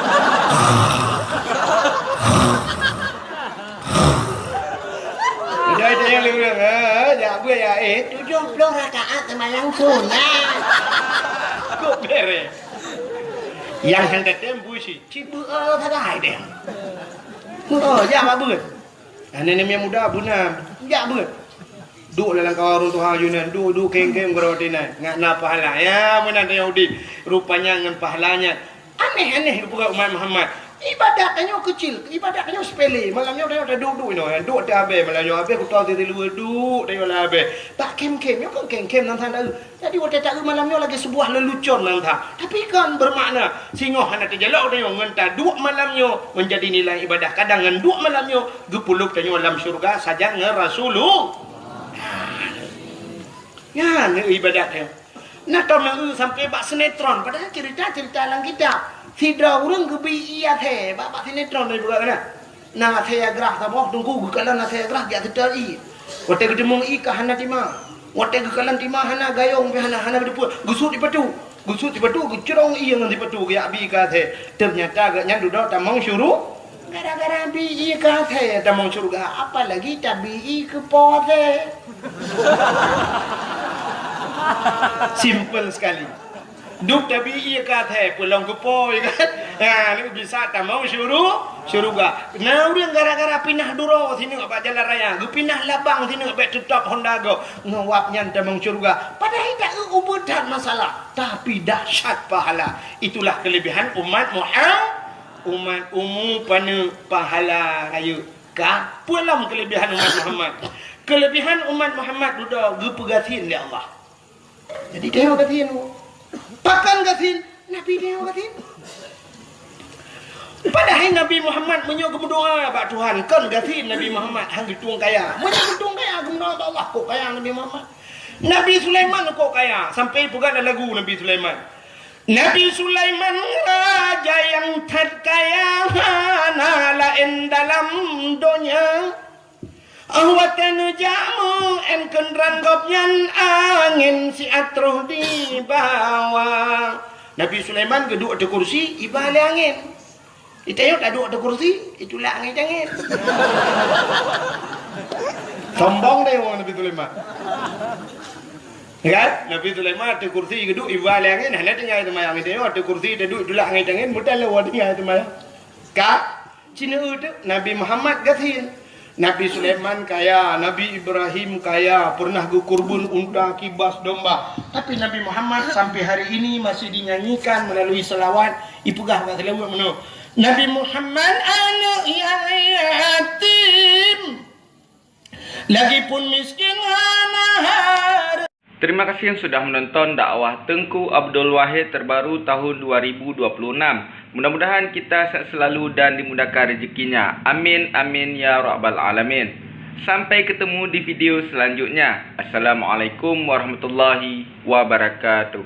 Udah itu yang lima, eh, jak beuet ya, eh. Tujoh ploh rakaat seumayang sunat. Kok bereh? Yang hang katem bui si, ci beuet sagai deh. Oh, jak bak beuet. Aneuk-aneuk muda beuna, jak beuet. Duek lam kawan ureueng tuha yunan, duek-duek keng-keng geuroe tinan, ngat na pahala. Ya, meunan tanyoe udép. Rupanya ngon pahala nyan. Aneh-aneh geupeugah umat Muhammad. Ibadat tanyoe keucil, ibadat tanyoe sepele. Malam nyoe tanyoe taduek-duek inoe, duek teuh abée, malam nyoe abée kutoe teuh siluweue duek tanyoe lam abée. Bak kem-kem, nyoe kon kem-kem nan sana. Jadi watée taeu malam nyoe lagée seubuah leulucon nan that. Tapi kon beumakna singoh hana teujalok tanyoe ngon taduek malam nyoe menjadi nilai ibadah. Kadang ngon duek malam nyoe geupeuleub tanyoe lam syeuruga sajan ngon Rasulullah. Nyan ibadat nyoe. Na tom neu sampai bak sinetron, padahai cerita-cerita lam kitab. Sidroe ureuëng geubi ié asée bak, bak sinetron dari buka kana. Na asée grah saboh, Teungku geukalon asée grah jak seutôt ié. Watée geuteumeung ié ka hana tima. Watée geukalon tima hana gayong pih hana, hana beuteupeue. Geusut sipatu. Geusut sipatu, geucrong ié ngon sipatu geujak bi ié keu asée. Teunyata gobnyan dudoe tamong syuru-, gara-gara bi ié keu asée tamong syeuruga, apalagi tabi ié keu po asée. Simple sekali. Dum tabi ié keu asée, peulong keu po, kan? Ha, lé bisa tamong syuru-, syeuruga. Na ureuëng gara-gara pinah duroe sineuk bak jalan raya, geupinah labang sineuk bak teutap Honda gob, ngon wab nyan tamong syeuruga. Padahai taeu ubeut that masalah, tapi dahsyat pahala. Itulah kelebihan umat Muhammad, umat umu paneuk pahala rayeuk. Ka peue lom kelebihan umat Muhammad? Kelebihan umat Muhammad dudoe geupeugasien lé Allah. Jadi tanyoe gasien. Pakon gasien? Nabi tanyoe gasien. Padahai Nabi Muhammad meunyoe geumeudoá bak Tuhan, kon gasien Nabi Muhammad, han geutueng kaya. Meunyoe geutueng kaya, geumeudoá bak Allah, kok kaya Nabi Muhammad. Nabi Sulaiman kok kaya, sampai peugah lam lagu Nabi Sulaiman. Nabi Sulaiman raja nyang that kaya, hana laén dalam donya. Oh watée neujak meu, 'en keudroe gobnyan angén siat troh dibawa. Nabi Sulaiman geuduek ateueh kursi, iba lé angén. Di tanyoe taduek ateueh kursi, itulak angén cangén. Sombong deh wong Nabi Sulaiman. Kan? Nabi Sulaiman ateueh kursi geuduek, iba lé angén, hana tinggai seumayang. Di tanyoe ateueh kursi taduek, itulak angén cangén, meutan lé wong tinggai seumayang. Ka? Cina tu Nabi Muhammad gasien. Nabi Sulaiman kaya, Nabi Ibrahim kaya, pernah geukurban unta, kibas, domba. Tapi Nabi Muhammad sampai hari ini masih dinyanyikan melalui selawat. Ipeugah bak selawat meunoe, Nabi Muhammad aneuk nyang yatim, lagipun miskin hana hareuta. Terima kasih yang sudah menonton dakwah Teungku Abdul Wahid terbaru tahun dua ribu dua puluh enam. Mudah-mudahan kita sehat selalu dan dimudahkan rezekinya. Amin, amin, ya rabbal alamin. Sampai ketemu di video selanjutnya. Assalamualaikum warahmatullahi wabarakatuh.